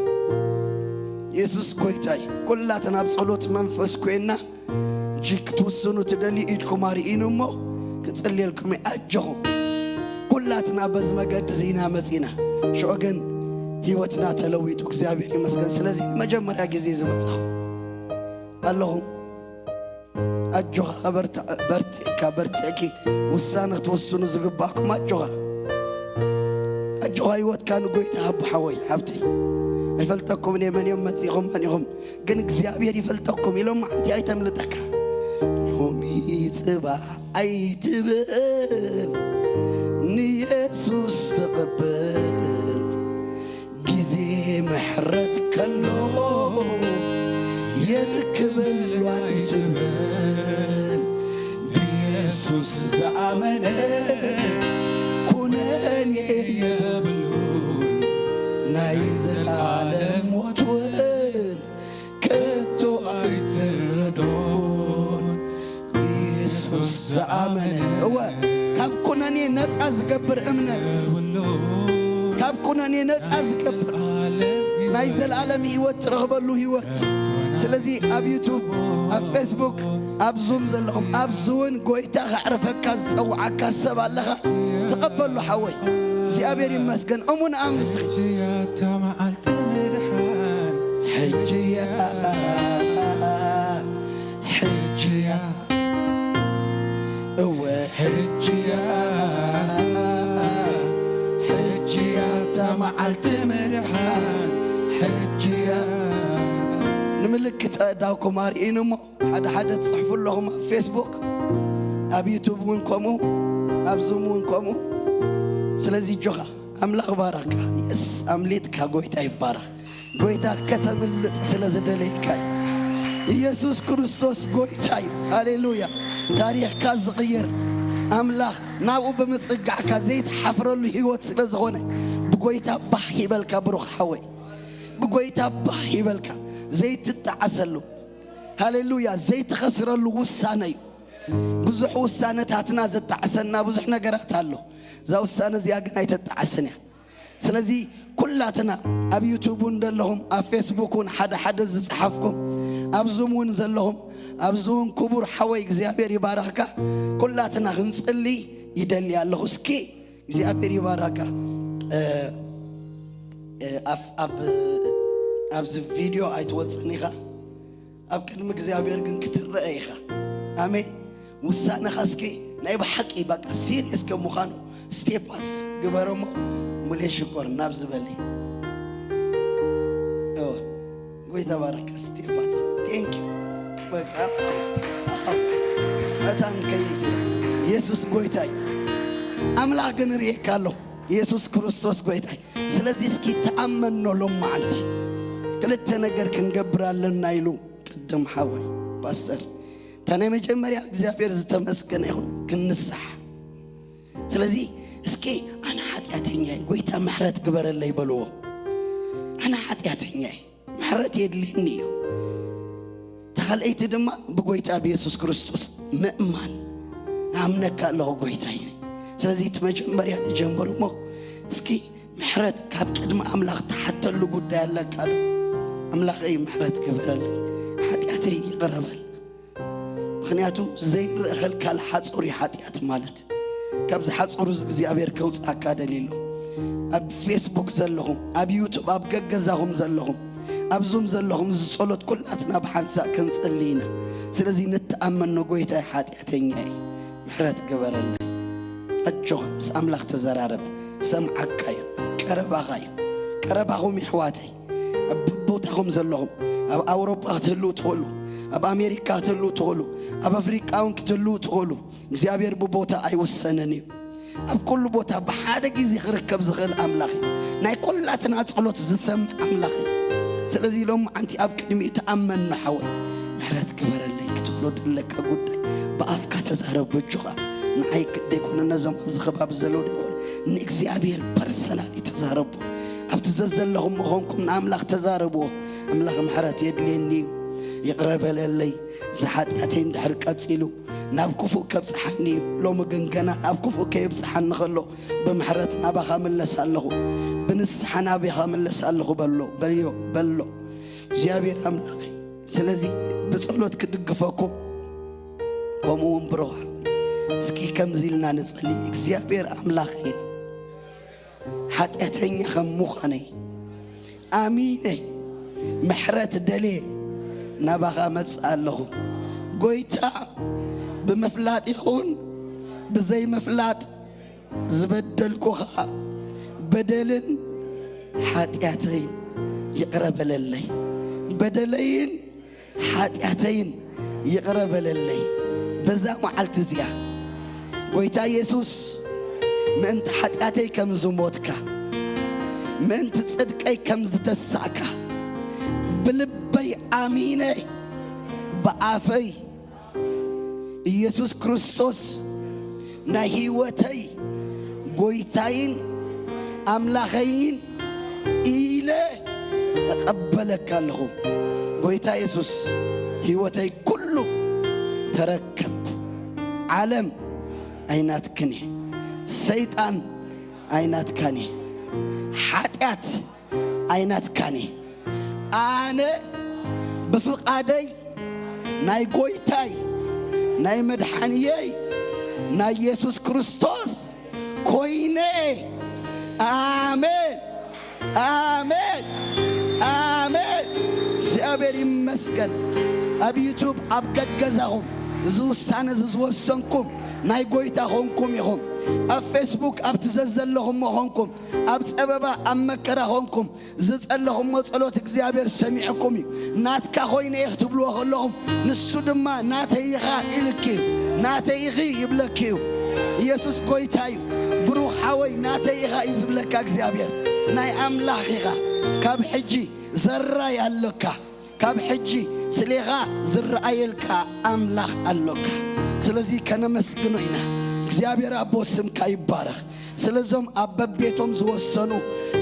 የሱስ ጎይታ እዩ። ኩላትና ኣብ ጸሎት መንፈስ ኮይንና እጂ ክትውስኑ ትደልዩ ኢድኩም ኣርእዩኒ እሞ ክጽልየልኩም እየ። ኣጆኹም። ኩላትና በዚ መገዲ እዚ ኢና መጺና። ሽዑ ግን ህይወትና ተለዊጡ እግዚኣብሔር ይመስገን። ስለዚ ንመጀመርያ ግዜ ዝመጻኹም ኣለኹም። ኣጆኻ በርትዕ፣ በርቲዕካ፣ በርቲዕኪ ውሳነ ክትወስኑ ዝግባእኩም ኣጆኻ። ኣጆኻ ህይወትካ ንጎይታ ሃቦ ሓወይ፣ ሓብተይ። ኣይፈልጠኩምን እየ መን እዮም መጺኹም፣ መን ኢኹም፣ ግን እግዚኣብሔር ይፈልጠኩም ኢሎም መዓንቲ ኣይተምልጠካ። ሎሚ ጽባሕ ኣይትበል፣ ንየሱስ ተቐበል። ግዜ ምሕረት ከሎ የርክበሉ ኣይትበል። ብየሱስ ዝኣመነ ኩነኔ የብሉን፣ ናይ ዘላለም ሞት እውን ከቶ ኣይፍረዶን። ብየሱስ ዝኣመነ፣ እወ፣ ካብ ኩነኔ ነጻ ዝገብር እምነት፣ ካብ ኩነኔ ነጻ ዝገብር ናይ ዘላለም ህይወት ትረኽበሉ ህይወት። ስለዚ ኣብ ዩቱብ፣ ኣብ ፌስቡክ፣ ኣብ ዙም ዘለኹም፣ ኣብዚ እውን ጎይታ ከዕርፈካ ዝጸውዓካ ሰብ ኣለኻ፣ ተቐበሉ ሓወይ። እግዚኣብሔር ይመስገን። እሙን ኣምልኽ። ሕጂ እያ፣ ሕጂ እያ፣ እወ፣ ሕጂ እያ፣ ሕጂ እያ እታ መዓልቲ ምድሓን፣ ሕጂ እያ። ንምልክት ኣእዳውኩም ኣርእዩኒ እሞ፣ ሓደ ሓደ ትጽሕፉ ኣለኹም ኣብ ፌስቡክ፣ ኣብ ዩቱብ እውን ከምኡ፣ ኣብ ዙም እውን ከምኡ። ስለዚ እጆኻ ኣምላኽ ባረኽካ። የስ፣ ኣምሊጥካ፣ ጎይታ ይባረኽ። ጎይታ ከተምልጥ ስለ ዝደለየካ እዩ። ኢየሱስ ክርስቶስ ጎይታ እዩ። ሃሌሉያ። ታሪኽካ ዝቕይር ኣምላኽ፣ ናብኡ ብምጽጋዕካ ዘይትሓፍረሉ ህይወት ስለ ዝኾነ፣ ብጎይታ ባህ ይበልካ ብሩኽ ሓወይ። ብጎይታ ባህ ይበልካ። ዘይትጠዓሰሉ፣ ሃሌሉያ፣ ዘይትኸስረሉ ውሳነ እዩ። ብዙሕ ውሳነታትና ዘጣዕሰና ብዙሕ ነገራት ኣሎ። እዛ ውሳነ እዚኣ ግን ኣይተጣዕስን እያ። ስለዚ ኩላትና ኣብ ዩቱብ እውን ዘለኹም፣ ኣብ ፌስቡክ እውን ሓደ ሓደ ዝጸሓፍኩም፣ ኣብ ዙም እውን ዘለኹም፣ ኣብዚ እውን ክቡር ሓወይ እግዚኣብሔር ይባረኽካ። ኩላትና ክንጽሊ ይደሊ ኣለኹ። እስኪ እግዚኣብሔር ይባረካ። እ፣ እ፣ ኣብ፣ ኣብ፣ ኣብዚ ቪድዮ ኣይትወጽን ኢኻ። ኣብ ቅድሚ እግዚኣብሔር ግን ክትረአ ኢኻ። ኣሜን። ውሳነኻ እስኪ ናይ ብሓቂ በቃ ሲሪየስ ከም ምዃኑ ስቴፓት ግበረሞ። ሙሌ ሽኮር ናብ ዝበሊ። እወ፣ ጎይታ ባረካ። ስቴፓት፣ ቴንክ ዩ። በቃ፣ መታን ከይት። ኢየሱስ ጎይታይ። ኣምላኽ ግን ርእየካ ኣሎ። ኢየሱስ ክርስቶስ ጎይታይ። ስለዚ እስኪ ተኣመኖ ሎም መዓልቲ። ክልተ ነገር ክንገብር ኣለና ኢሉ ቅድም ሓወይ ፓስተር። እታ ናይ መጀመርያ እግዚኣብሔር ዝተመስገነ ይኹን፣ ክንንሳሕ። ስለዚ እስኪ ኣነ ሓጢኣተኛ እየ፣ ጎይታ ምሕረት ግበረለይ በልዎ። ኣነ ሓጢኣተኛ እየ፣ ምሕረት የድልየኒ እዩ። ተኻልኣይቲ ድማ ብጎይታ ብየሱስ ክርስቶስ ምእማን። ኣምነካ ኣለኹ ጎይታይ። ስለዚ እቲ መጀመርያ ንጀምር እሞ እስኪ ምሕረት ካብ ቅድሚ ኣምላኽ ትሓተሉ ጉዳይ ኣለካ ዶ? ኣምላኸይ ምሕረት ግበረለይ፣ ሓጢኣተይ ይቕረ በል። ምኽንያቱ ዘይረአ ኸልካል ሓጹር እዩ ሓጢኣት ማለት። ካብዚ ሓጹር እዚ እግዚኣብሔር ከውጽኣካ ደልዩ ኣሎ። ኣብ ፌስቡክ ዘለኹም፣ ኣብ ዩቱብ፣ ኣብ ገገዛኹም ዘለኹም፣ ኣብ ዙም ዘለኹም፣ እዚ ጸሎት ኩላትና ብሓንሳእ ክንጽሊ ኢና። ስለዚ ንተኣመኖ ጎይታይ ሓጢኣተኛ እየ፣ ምሕረት ግበረለይ። ኣጆኻ ምስ ኣምላኽ ተዘራረብ፣ ሰምዓካ እዩ፣ ቀረባኻ እዩ። ቀረባኹም የሕዋተይ፣ ኣብ ቦታኹም ዘለኹም፣ ኣብ ኣውሮጳ ክትህልዉ ትኽእሉ፣ ኣብ ኣሜሪካ ክትህልዉ ትኽእሉ፣ ኣብ ኣፍሪቃ እውን ክትህልዉ ትኽእሉ። እግዚኣብሔር ብቦታ ኣይውሰንን እዩ። ኣብ ኩሉ ቦታ ብሓደ ግዜ ክርከብ ዝኽእል ኣምላኽ እዩ። ናይ ኩላትና ጸሎት ዝሰምዕ ኣምላኽ እዩ። ስለዚ ሎም መዓንቲ ኣብ ቅድሚኡ ተኣመን ንሓወይ። ምሕረት ግበረለይ ክትብሎ ዘለካ ጉዳይ ብኣፍካ ተዛረብ በጆኻ። ንዓይ ክ-፣ ደይኮነ ነዞም ኣብዚ ከባቢ ዘለዉ ደይኮነ ንእግዚኣብሔር ፐርሰናል ተዛረቡ። ኣብቲ ዘዘለኹም ምኾንኩም ንኣምላኽ ተዛረብዎ። ኣምላኽ ምሕረት የድልየኒ እዩ። ይቕረ በለለይ። እዚ ሓጢኣተይ እንድሕር ቀጺሉ ናብ ክፉእ ከብጽሓኒ እዩ። ሎሚ ግን ገና ናብ ክፉእ ከየብጽሓኒ ከሎ ብምሕረት ናባኻ ምለስ ኣለኹ። ብንስሓ ናባኻ ምለስ ኣለኹ በሎ፣ በልዮ፣ በሎ። እግዚኣብሔር ኣምላኸይ፣ ስለዚ ብጸሎት ክድግፈኩም፣ ከምኡ እውን ብሩኽ ሓወይ፣ እስኪ ከምዚ ኢልና ንጸሊ። እግዚኣብሔር ኣምላኸይ፣ ሓጢኣተኛ ከም ምዃነይ ኣሚነ፣ ምሕረት ደልየ ናባኻ መጽእ ኣለኹ። ጎይታ፣ ብምፍላጥ ይኹን ብዘይምፍላጥ ዝበደልኩኻ በደልን ሓጢኣተይን ይቕረ በለለይ። በደለይን ሓጢኣተይን ይቕረ በለለይ። በዛ መዓልቲ እዚኣ ጎይታ የሱስ፣ ምእንቲ ሓጢኣተይ ከም ዝሞትካ፣ ምእንቲ ጽድቀይ ከም ዝተሳእካ፣ ብልበይ ኣሚነ፣ ብኣፈይ ኢየሱስ ክርስቶስ ናይ ህይወተይ ጎይታይን ኣምላኸይን ኢለ እቐበለካ ኣለኹ። ጎይታ የሱስ፣ ህይወተይ ኩሉ ተረከብ። ዓለም ኣይናትክን እየ። ሰይጣን ኣይናትካን እየ። ሓጢኣት ኣይናትካን እየ። ኣነ ብፍቓደይ ናይ ጎይታይ ናይ መድሓንየይ ናይ የሱስ ክርስቶስ ኮይነ እየ። ኣሜን፣ ኣሜን፣ ኣሜን። እግዚኣብሔር ይመስገን። ኣብ ዩቱብ ኣብ ገገዛኹም እዚ ውሳነ እዚ ዝወሰንኩም ናይ ጎይታ ኾንኩም ኢኹም። ኣብ ፌስቡክ ኣብቲ ዘዘለኹም ኾንኩም ኣብ ጸበባ ኣብ መከራ ኾንኩም ዝጸለኹሞ ጸሎት እግዚኣብሔር ሰሚዕኩም እዩ። ናትካ ኮይነ እየ ክትብልዎ ከለኹም ንሱ ድማ ናተይ ኢኻ ኢልኪ እዩ። ናተይ ኢኺ ይብለኪ እዩ። ኢየሱስ ጎይታ እዩ። ብሩኽ ሓወይ ናተይ ኢኻ እዩ ዝብለካ እግዚኣብሔር። ናይ ኣምላኽ ኢኻ። ካብ ሕጂ ዘራይ ኣሎካ። ካብ ሕጂ ስሌኻ ዝረኣየልካ ኣምላኽ ኣሎካ። ስለዚ ከነመስግኖ ኢና። እግዚኣብሔር ኣቦ ስምካ ይባረኽ። ስለዞም ኣብ በቤቶም ዝወሰኑ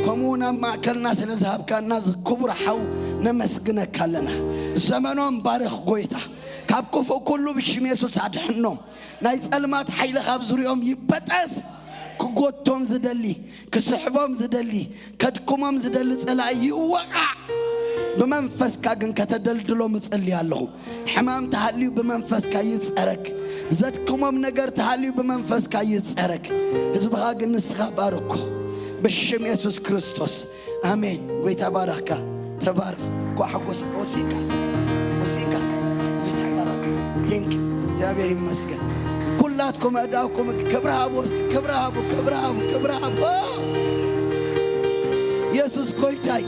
ከምኡ ናብ ማእከልና ስለ ዝሃብካና ክቡር ሓው ነመስግነካ ኣለና። ዘመኖም ባርኽ ጎይታ። ካብ ክፉእ ኩሉ ብሽም የሱስ ኣድሕኖም። ናይ ጸልማት ሓይሊ ካብ ዙሪኦም ይበጠስ። ክጎቶም ዝደሊ፣ ክስሕቦም ዝደሊ፣ ከድክሞም ዝደሊ ጸላኢ ይወቓዕ። ብመንፈስካ ግን ከተደልድሎም እጸሊ ኣለኹ። ሕማም ተሃልዩ ብመንፈስካ ይጸረግ። ዘድክሞም ነገር ተሃልዩ ብመንፈስካ ይጸረግ። ህዝብኻ ግን ንስኻ ባርኮ። ብሽም የሱስ ክርስቶስ ኣሜን። ጎይታ ባረኽካ። ተባረኽ። ኳ ሓጎስ ወሲካ ወሲካ። ጎይታ ባረኽ። ቴንክ ዩ። እግዚኣብሔር ይመስገን። ኩላትኩም ኣእዳውኩም ክብሪ ሃቡ፣ እስኪ ክብሪ ሃቡ፣ ክብሪ ሃቡ፣ ክብሪ ሃቡ። የሱስ ጎይታይ።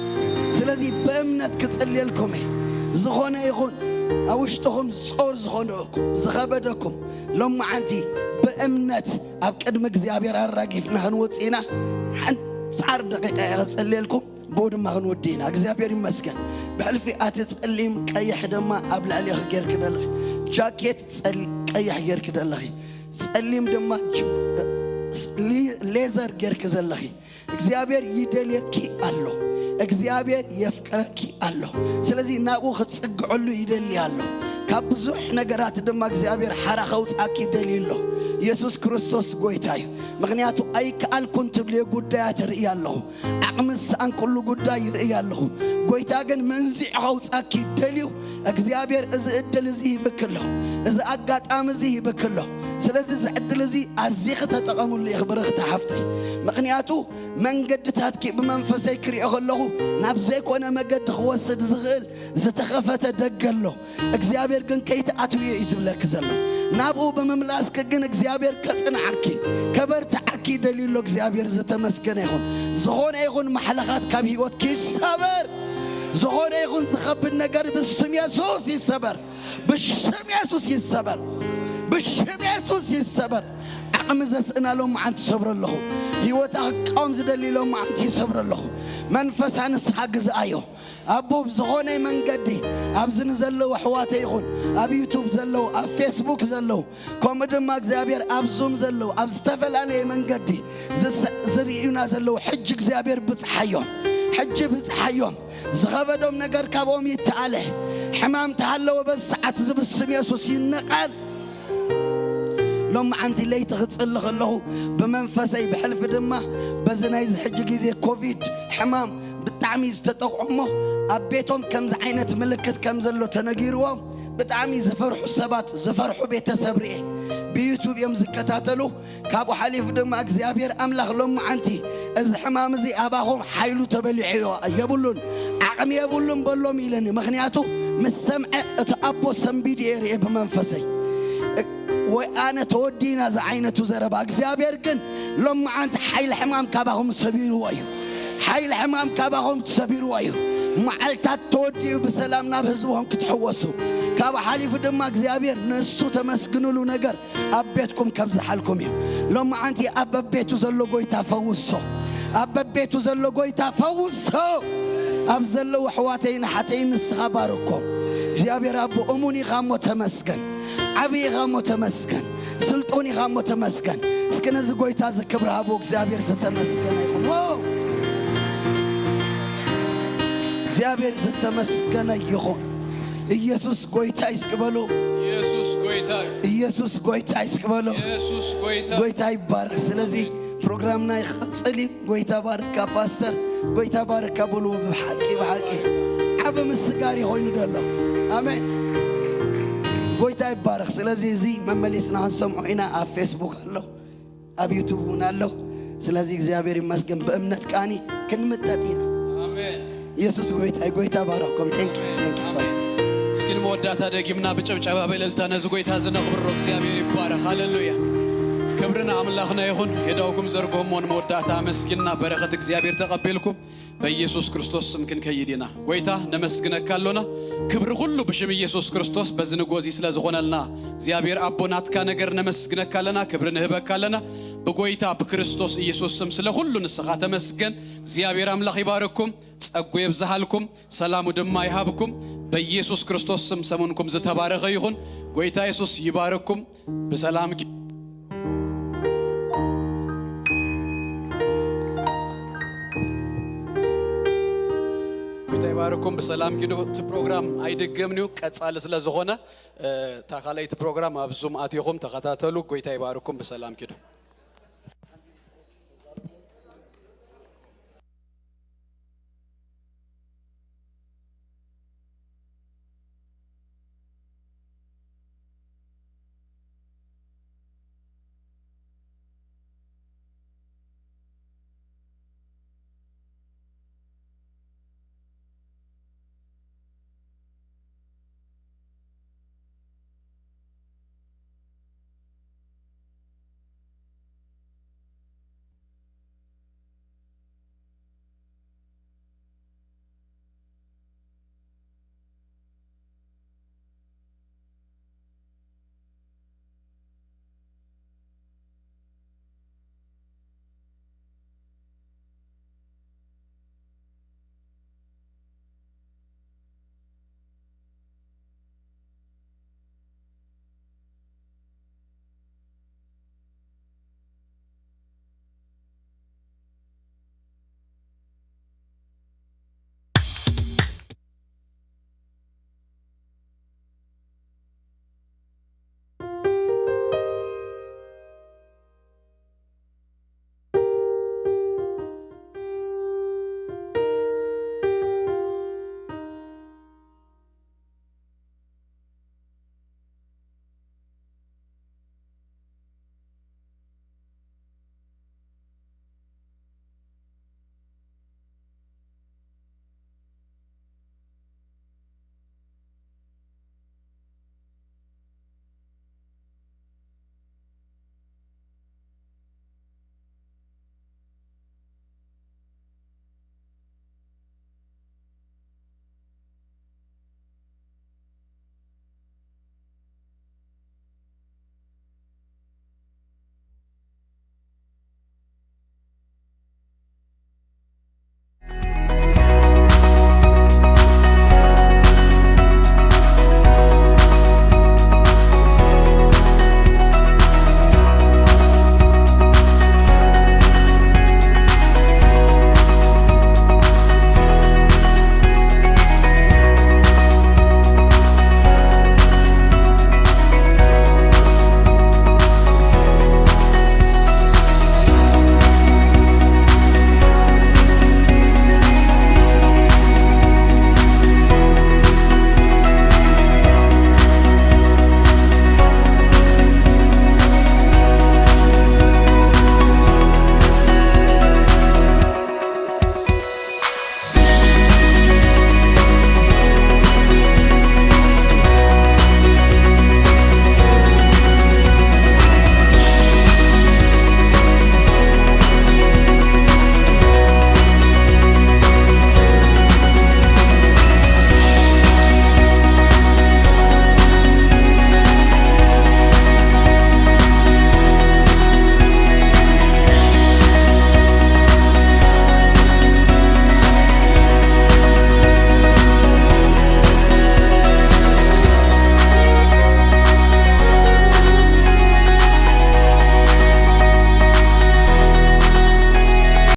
ስለዚ ብእምነት ክጽልየልኩም እየ። ዝኾነ ይኹን ኣብ ውሽጥኹም ጾር ዝኾነኩም ዝኸበደኩም ሎማዓንቲ ብእምነት ኣብ ቅድሚ እግዚኣብሔር ኣራጊፍና ክንወጽእ ኢና። ሓንጻር ደቂቃ እየ ክጽልየልኩም። ብኡ ድማ ክንውዲ ኢና። እግዚኣብሔር ይመስገን። ብሕልፊ ኣቲ ጸሊም ቀይሕ ድማ ኣብ ልዕሊኺ ጌርኪ ደለኺ ጃኬት ጸል- ቀይሕ ጌርኪ ደለኺ ጸሊም ድማ ጅ- ሊ- ሌዘር ጌርኪ ዘለኺ እግዚኣብሔር ይደልየኪ ኣሎ። እግዚኣብሔር የፍቅረኪ ኣሎ። ስለዚ ናብኡ ክትጽግዕሉ ይደሊ ኣሎ። ካብ ብዙሕ ነገራት ድማ እግዚኣብሔር ሓራ ከውጻኪ ይደሊ ኣሎ። ኢየሱስ ክርስቶስ ጎይታ እዩ። ምኽንያቱ ኣይከኣልኩን ትብልዮ ጉዳያት ርኢ ኣለኹ። ዓቕሚ ዝሰኣንኩሉ ጉዳይ ይርኢ ኣለኹ። ጎይታ ግን መንዚዑ ከውጻኪ ደልዩ። እግዚኣብሔር እዚ እድል እዚ ይብክ ኣሎ። እዚ ኣጋጣሚ እዚ ይብክ ኣሎ። ስለዚ እዚ ዕድል እዚ ኣዚኺ ተጠቐምሉ ኢኺ ብርኽቲ ሓፍተይ። ምኽንያቱ መንገድታትኪ ብመንፈሰይ ክሪኦ ከለኹ ናብ ዘይኮነ መገዲ ክወስድ ዝኽእል ዝተኸፈተ ደገ ኣሎ። እግዚኣብሔር ግን ከይትኣትውዮ እዩ ዝብለኪ ዘሎ። ናብኡ ብምምላስኪ ግን እግዚኣብሔር ከጽንዓኪ፣ ከበርትዓኪ ደልዩ ኣሎ። እግዚኣብሔር ዝተመስገነ ይኹን። ዝኾነ ይኹን ማሕለኻት ካብ ህይወትኪ ይሰበር። ዝኾነ ይኹን ዝኸብድ ነገር ብስም የሱስ ይሰበር። ብሽም የሱስ ይሰበር። ብሽም የሱስ ይሰበር። ዓቕሚ ዘስእና ሎማዓንቲ ይሰብሮ ኣለኹ። ህይወታ ክቃወም ዝደሊ ሎማዓንቲ ይሰብሮ ኣለኹ። መንፈሳ ንስኻ ግዝኣዮ። ኣቦ ብዝኾነ መንገዲ ኣብዚ ንዘለዉ ኣሕዋተይ ይኹን ኣብ ዩቱብ ዘለዉ ኣብ ፌስቡክ ዘለዉ ከምኡ ድማ እግዚኣብሔር ኣብ ዙም ዘለዉ ኣብ ዝተፈላለየ መንገዲ ዝስ- ዝርእዩና ዘለዉ ሕጂ እግዚኣብሔር ብጽሓዮም። ሕጂ ብጽሓዮም። ዝኸበዶም ነገር ካብኦም ይተኣለ። ሕማም ተሃለወ በዚ ሰዓት እዚ ብስም የሱስ ይነቐል። ሎማዓንቲ ለይቲ ክጽሊ ከለኹ ብመንፈሰይ ብሕልፊ ድማ በዚ ናይዚ ሕጂ ግዜ ኮቪድ ሕማም ብጣዕሚ ዝተጠቕዑ እሞ ኣብ ቤቶም ከምዚ ዓይነት ምልክት ከም ዘሎ ተነጊርዎም ብጣዕሚ ዝፈርሑ ሰባት ዝፈርሑ ቤተሰብ ርኤ። ብዩቱብ እዮም ዝከታተሉ። ካብኡ ሓሊፉ ድማ እግዚኣብሔር ኣምላኽ ሎማዓንቲ እዚ ሕማም እዚ ኣባኹም ሓይሉ ተበሊዑ የብሉን ዓቕሚ የብሉን በሎም ኢለኒ። ምኽንያቱ ምስ ሰምዐ እቲ ኣቦ ሰንቢዱ እየ ርኤ ብመንፈሰይ። ወይ ኣነ ተወዲና ዝዓይነቱ ዘረባ እግዚኣብሔር ግን ሎማዓንቲ ሓይሊ ሕማም ካባኹም ሰቢርዎ እዩ። ሓይሊ ሕማም ካባኹም ሰቢርዎ እዩ። መዓልታት ተወዲኡ ብሰላም ናብ ህዝብኹም ክትሕወሱ ካብ ሓሊፉ ድማ እግዚኣብሔር ንሱ ተመስግንሉ ነገር ኣብ ቤትኩም ከብዝሓልኩም እዩ። ሎማዓንቲ ኣብ በቤቱ ዘሎ ጎይታ ፈውሶ። ኣብ በቤቱ ዘሎ ጎይታ ፈውሶ። ኣብ ዘለዉ ኣሕዋተይን ኣሓተይን ንስኻ ባርኮም። እግዚኣብሔር ኣቦ እሙን ኢኻ እሞ ተመስገን። ዓብዪ ኢኻ እሞ ተመስገን። ስልጡን ኢኻ እሞ ተመስገን። እስኪ ነዚ ጎይታ እዚ ክብሪ ሃቦ። እግዚኣብሔር ዝተመስገነ ይኹን። ዎ! እግዚኣብሔር ዝተመስገነ ይኹን። ኢየሱስ ጎይታ እስኪ በሉ። ኢየሱስ ጎይታ እዩ። ኢየሱስ ጎይታ እስኪ በሉ። ኢየሱስ ጎይታ። ጎይታ ይባረክ። ስለዚ ፕሮግራምና ይቕጽል እዩ። ጎይታ ባርካ ፓስተር፣ ጎይታ ባርካ በሉ። ብሓቂ ብሓቂ ዓቢ ምስጋሪ ኮይኑ ደሎ። ኣሜን። ጎይታ ይባረክ። ስለዚ እዚ መመሊስና ክንሰምዖ ኢና። ኣብ ፌስቡክ ኣሎ፣ ኣብ ዩቱብ እውን ኣሎ። ስለዚ እግዚኣብሔር ይመስገን። ብእምነት ከኣኒ ክንምጠጥ ኢና። ኣሜን። ኢየሱስ ጎይታ እዩ። ጎይታ ባረኩም። Thank you. Thank you. እታ ደጊምና ብጭብጨባ ብእልልታ ነዚ ጎይታ እዚ ነኽብሮ። እግዚኣብሔር ይባረኽ። ሃሌሉያ። ክብሪ ንኣምላኽና ይኹን። የዳውኩም ዘርግሆሞ ንመወዳእታ ኣመስጊንና በረኸት እግዚኣብሔር ተቐቢልኩም በኢየሱስ ክርስቶስ ስም ክንከይድ ኢና። ጎይታ ነመስግነካ ኣሎና። ክብሪ ኩሉ ብሽም ኢየሱስ ክርስቶስ በዚ ንጎዚ ስለ ዝኾነልና እግዚኣብሔር ኣቦ ናትካ ነገር ነመስግነካ ኣለና። ክብሪ ንህበካ ኣለና። ብጎይታ ብክርስቶስ ኢየሱስ ስም ስለ ኩሉ ንስኻ ተመስገን። እግዚኣብሔር ኣምላኽ ይባርኩም። ጸጉ የብዝሃልኩም፣ ሰላሙ ድማ ይሃብኩም። በኢየሱስ ክርስቶስ ስም ሰሙንኩም ዝተባረኸ ይኹን። ጎይታ የሱስ ይባርኩም። ብሰላም ኪ- ጎይታ ይባርኩም። ብሰላም ኪዱ። እቲ ፕሮግራም ኣይድገምን እዩ፣ ቀጻሊ ስለ ዝኾነ፣ እ፣ እታ ካልኣይቲ ፕሮግራም ኣብ ዙም ኣቲኹም ተኸታተሉ። ጎይታ ይባርኩም። ብሰላም ኪዱ።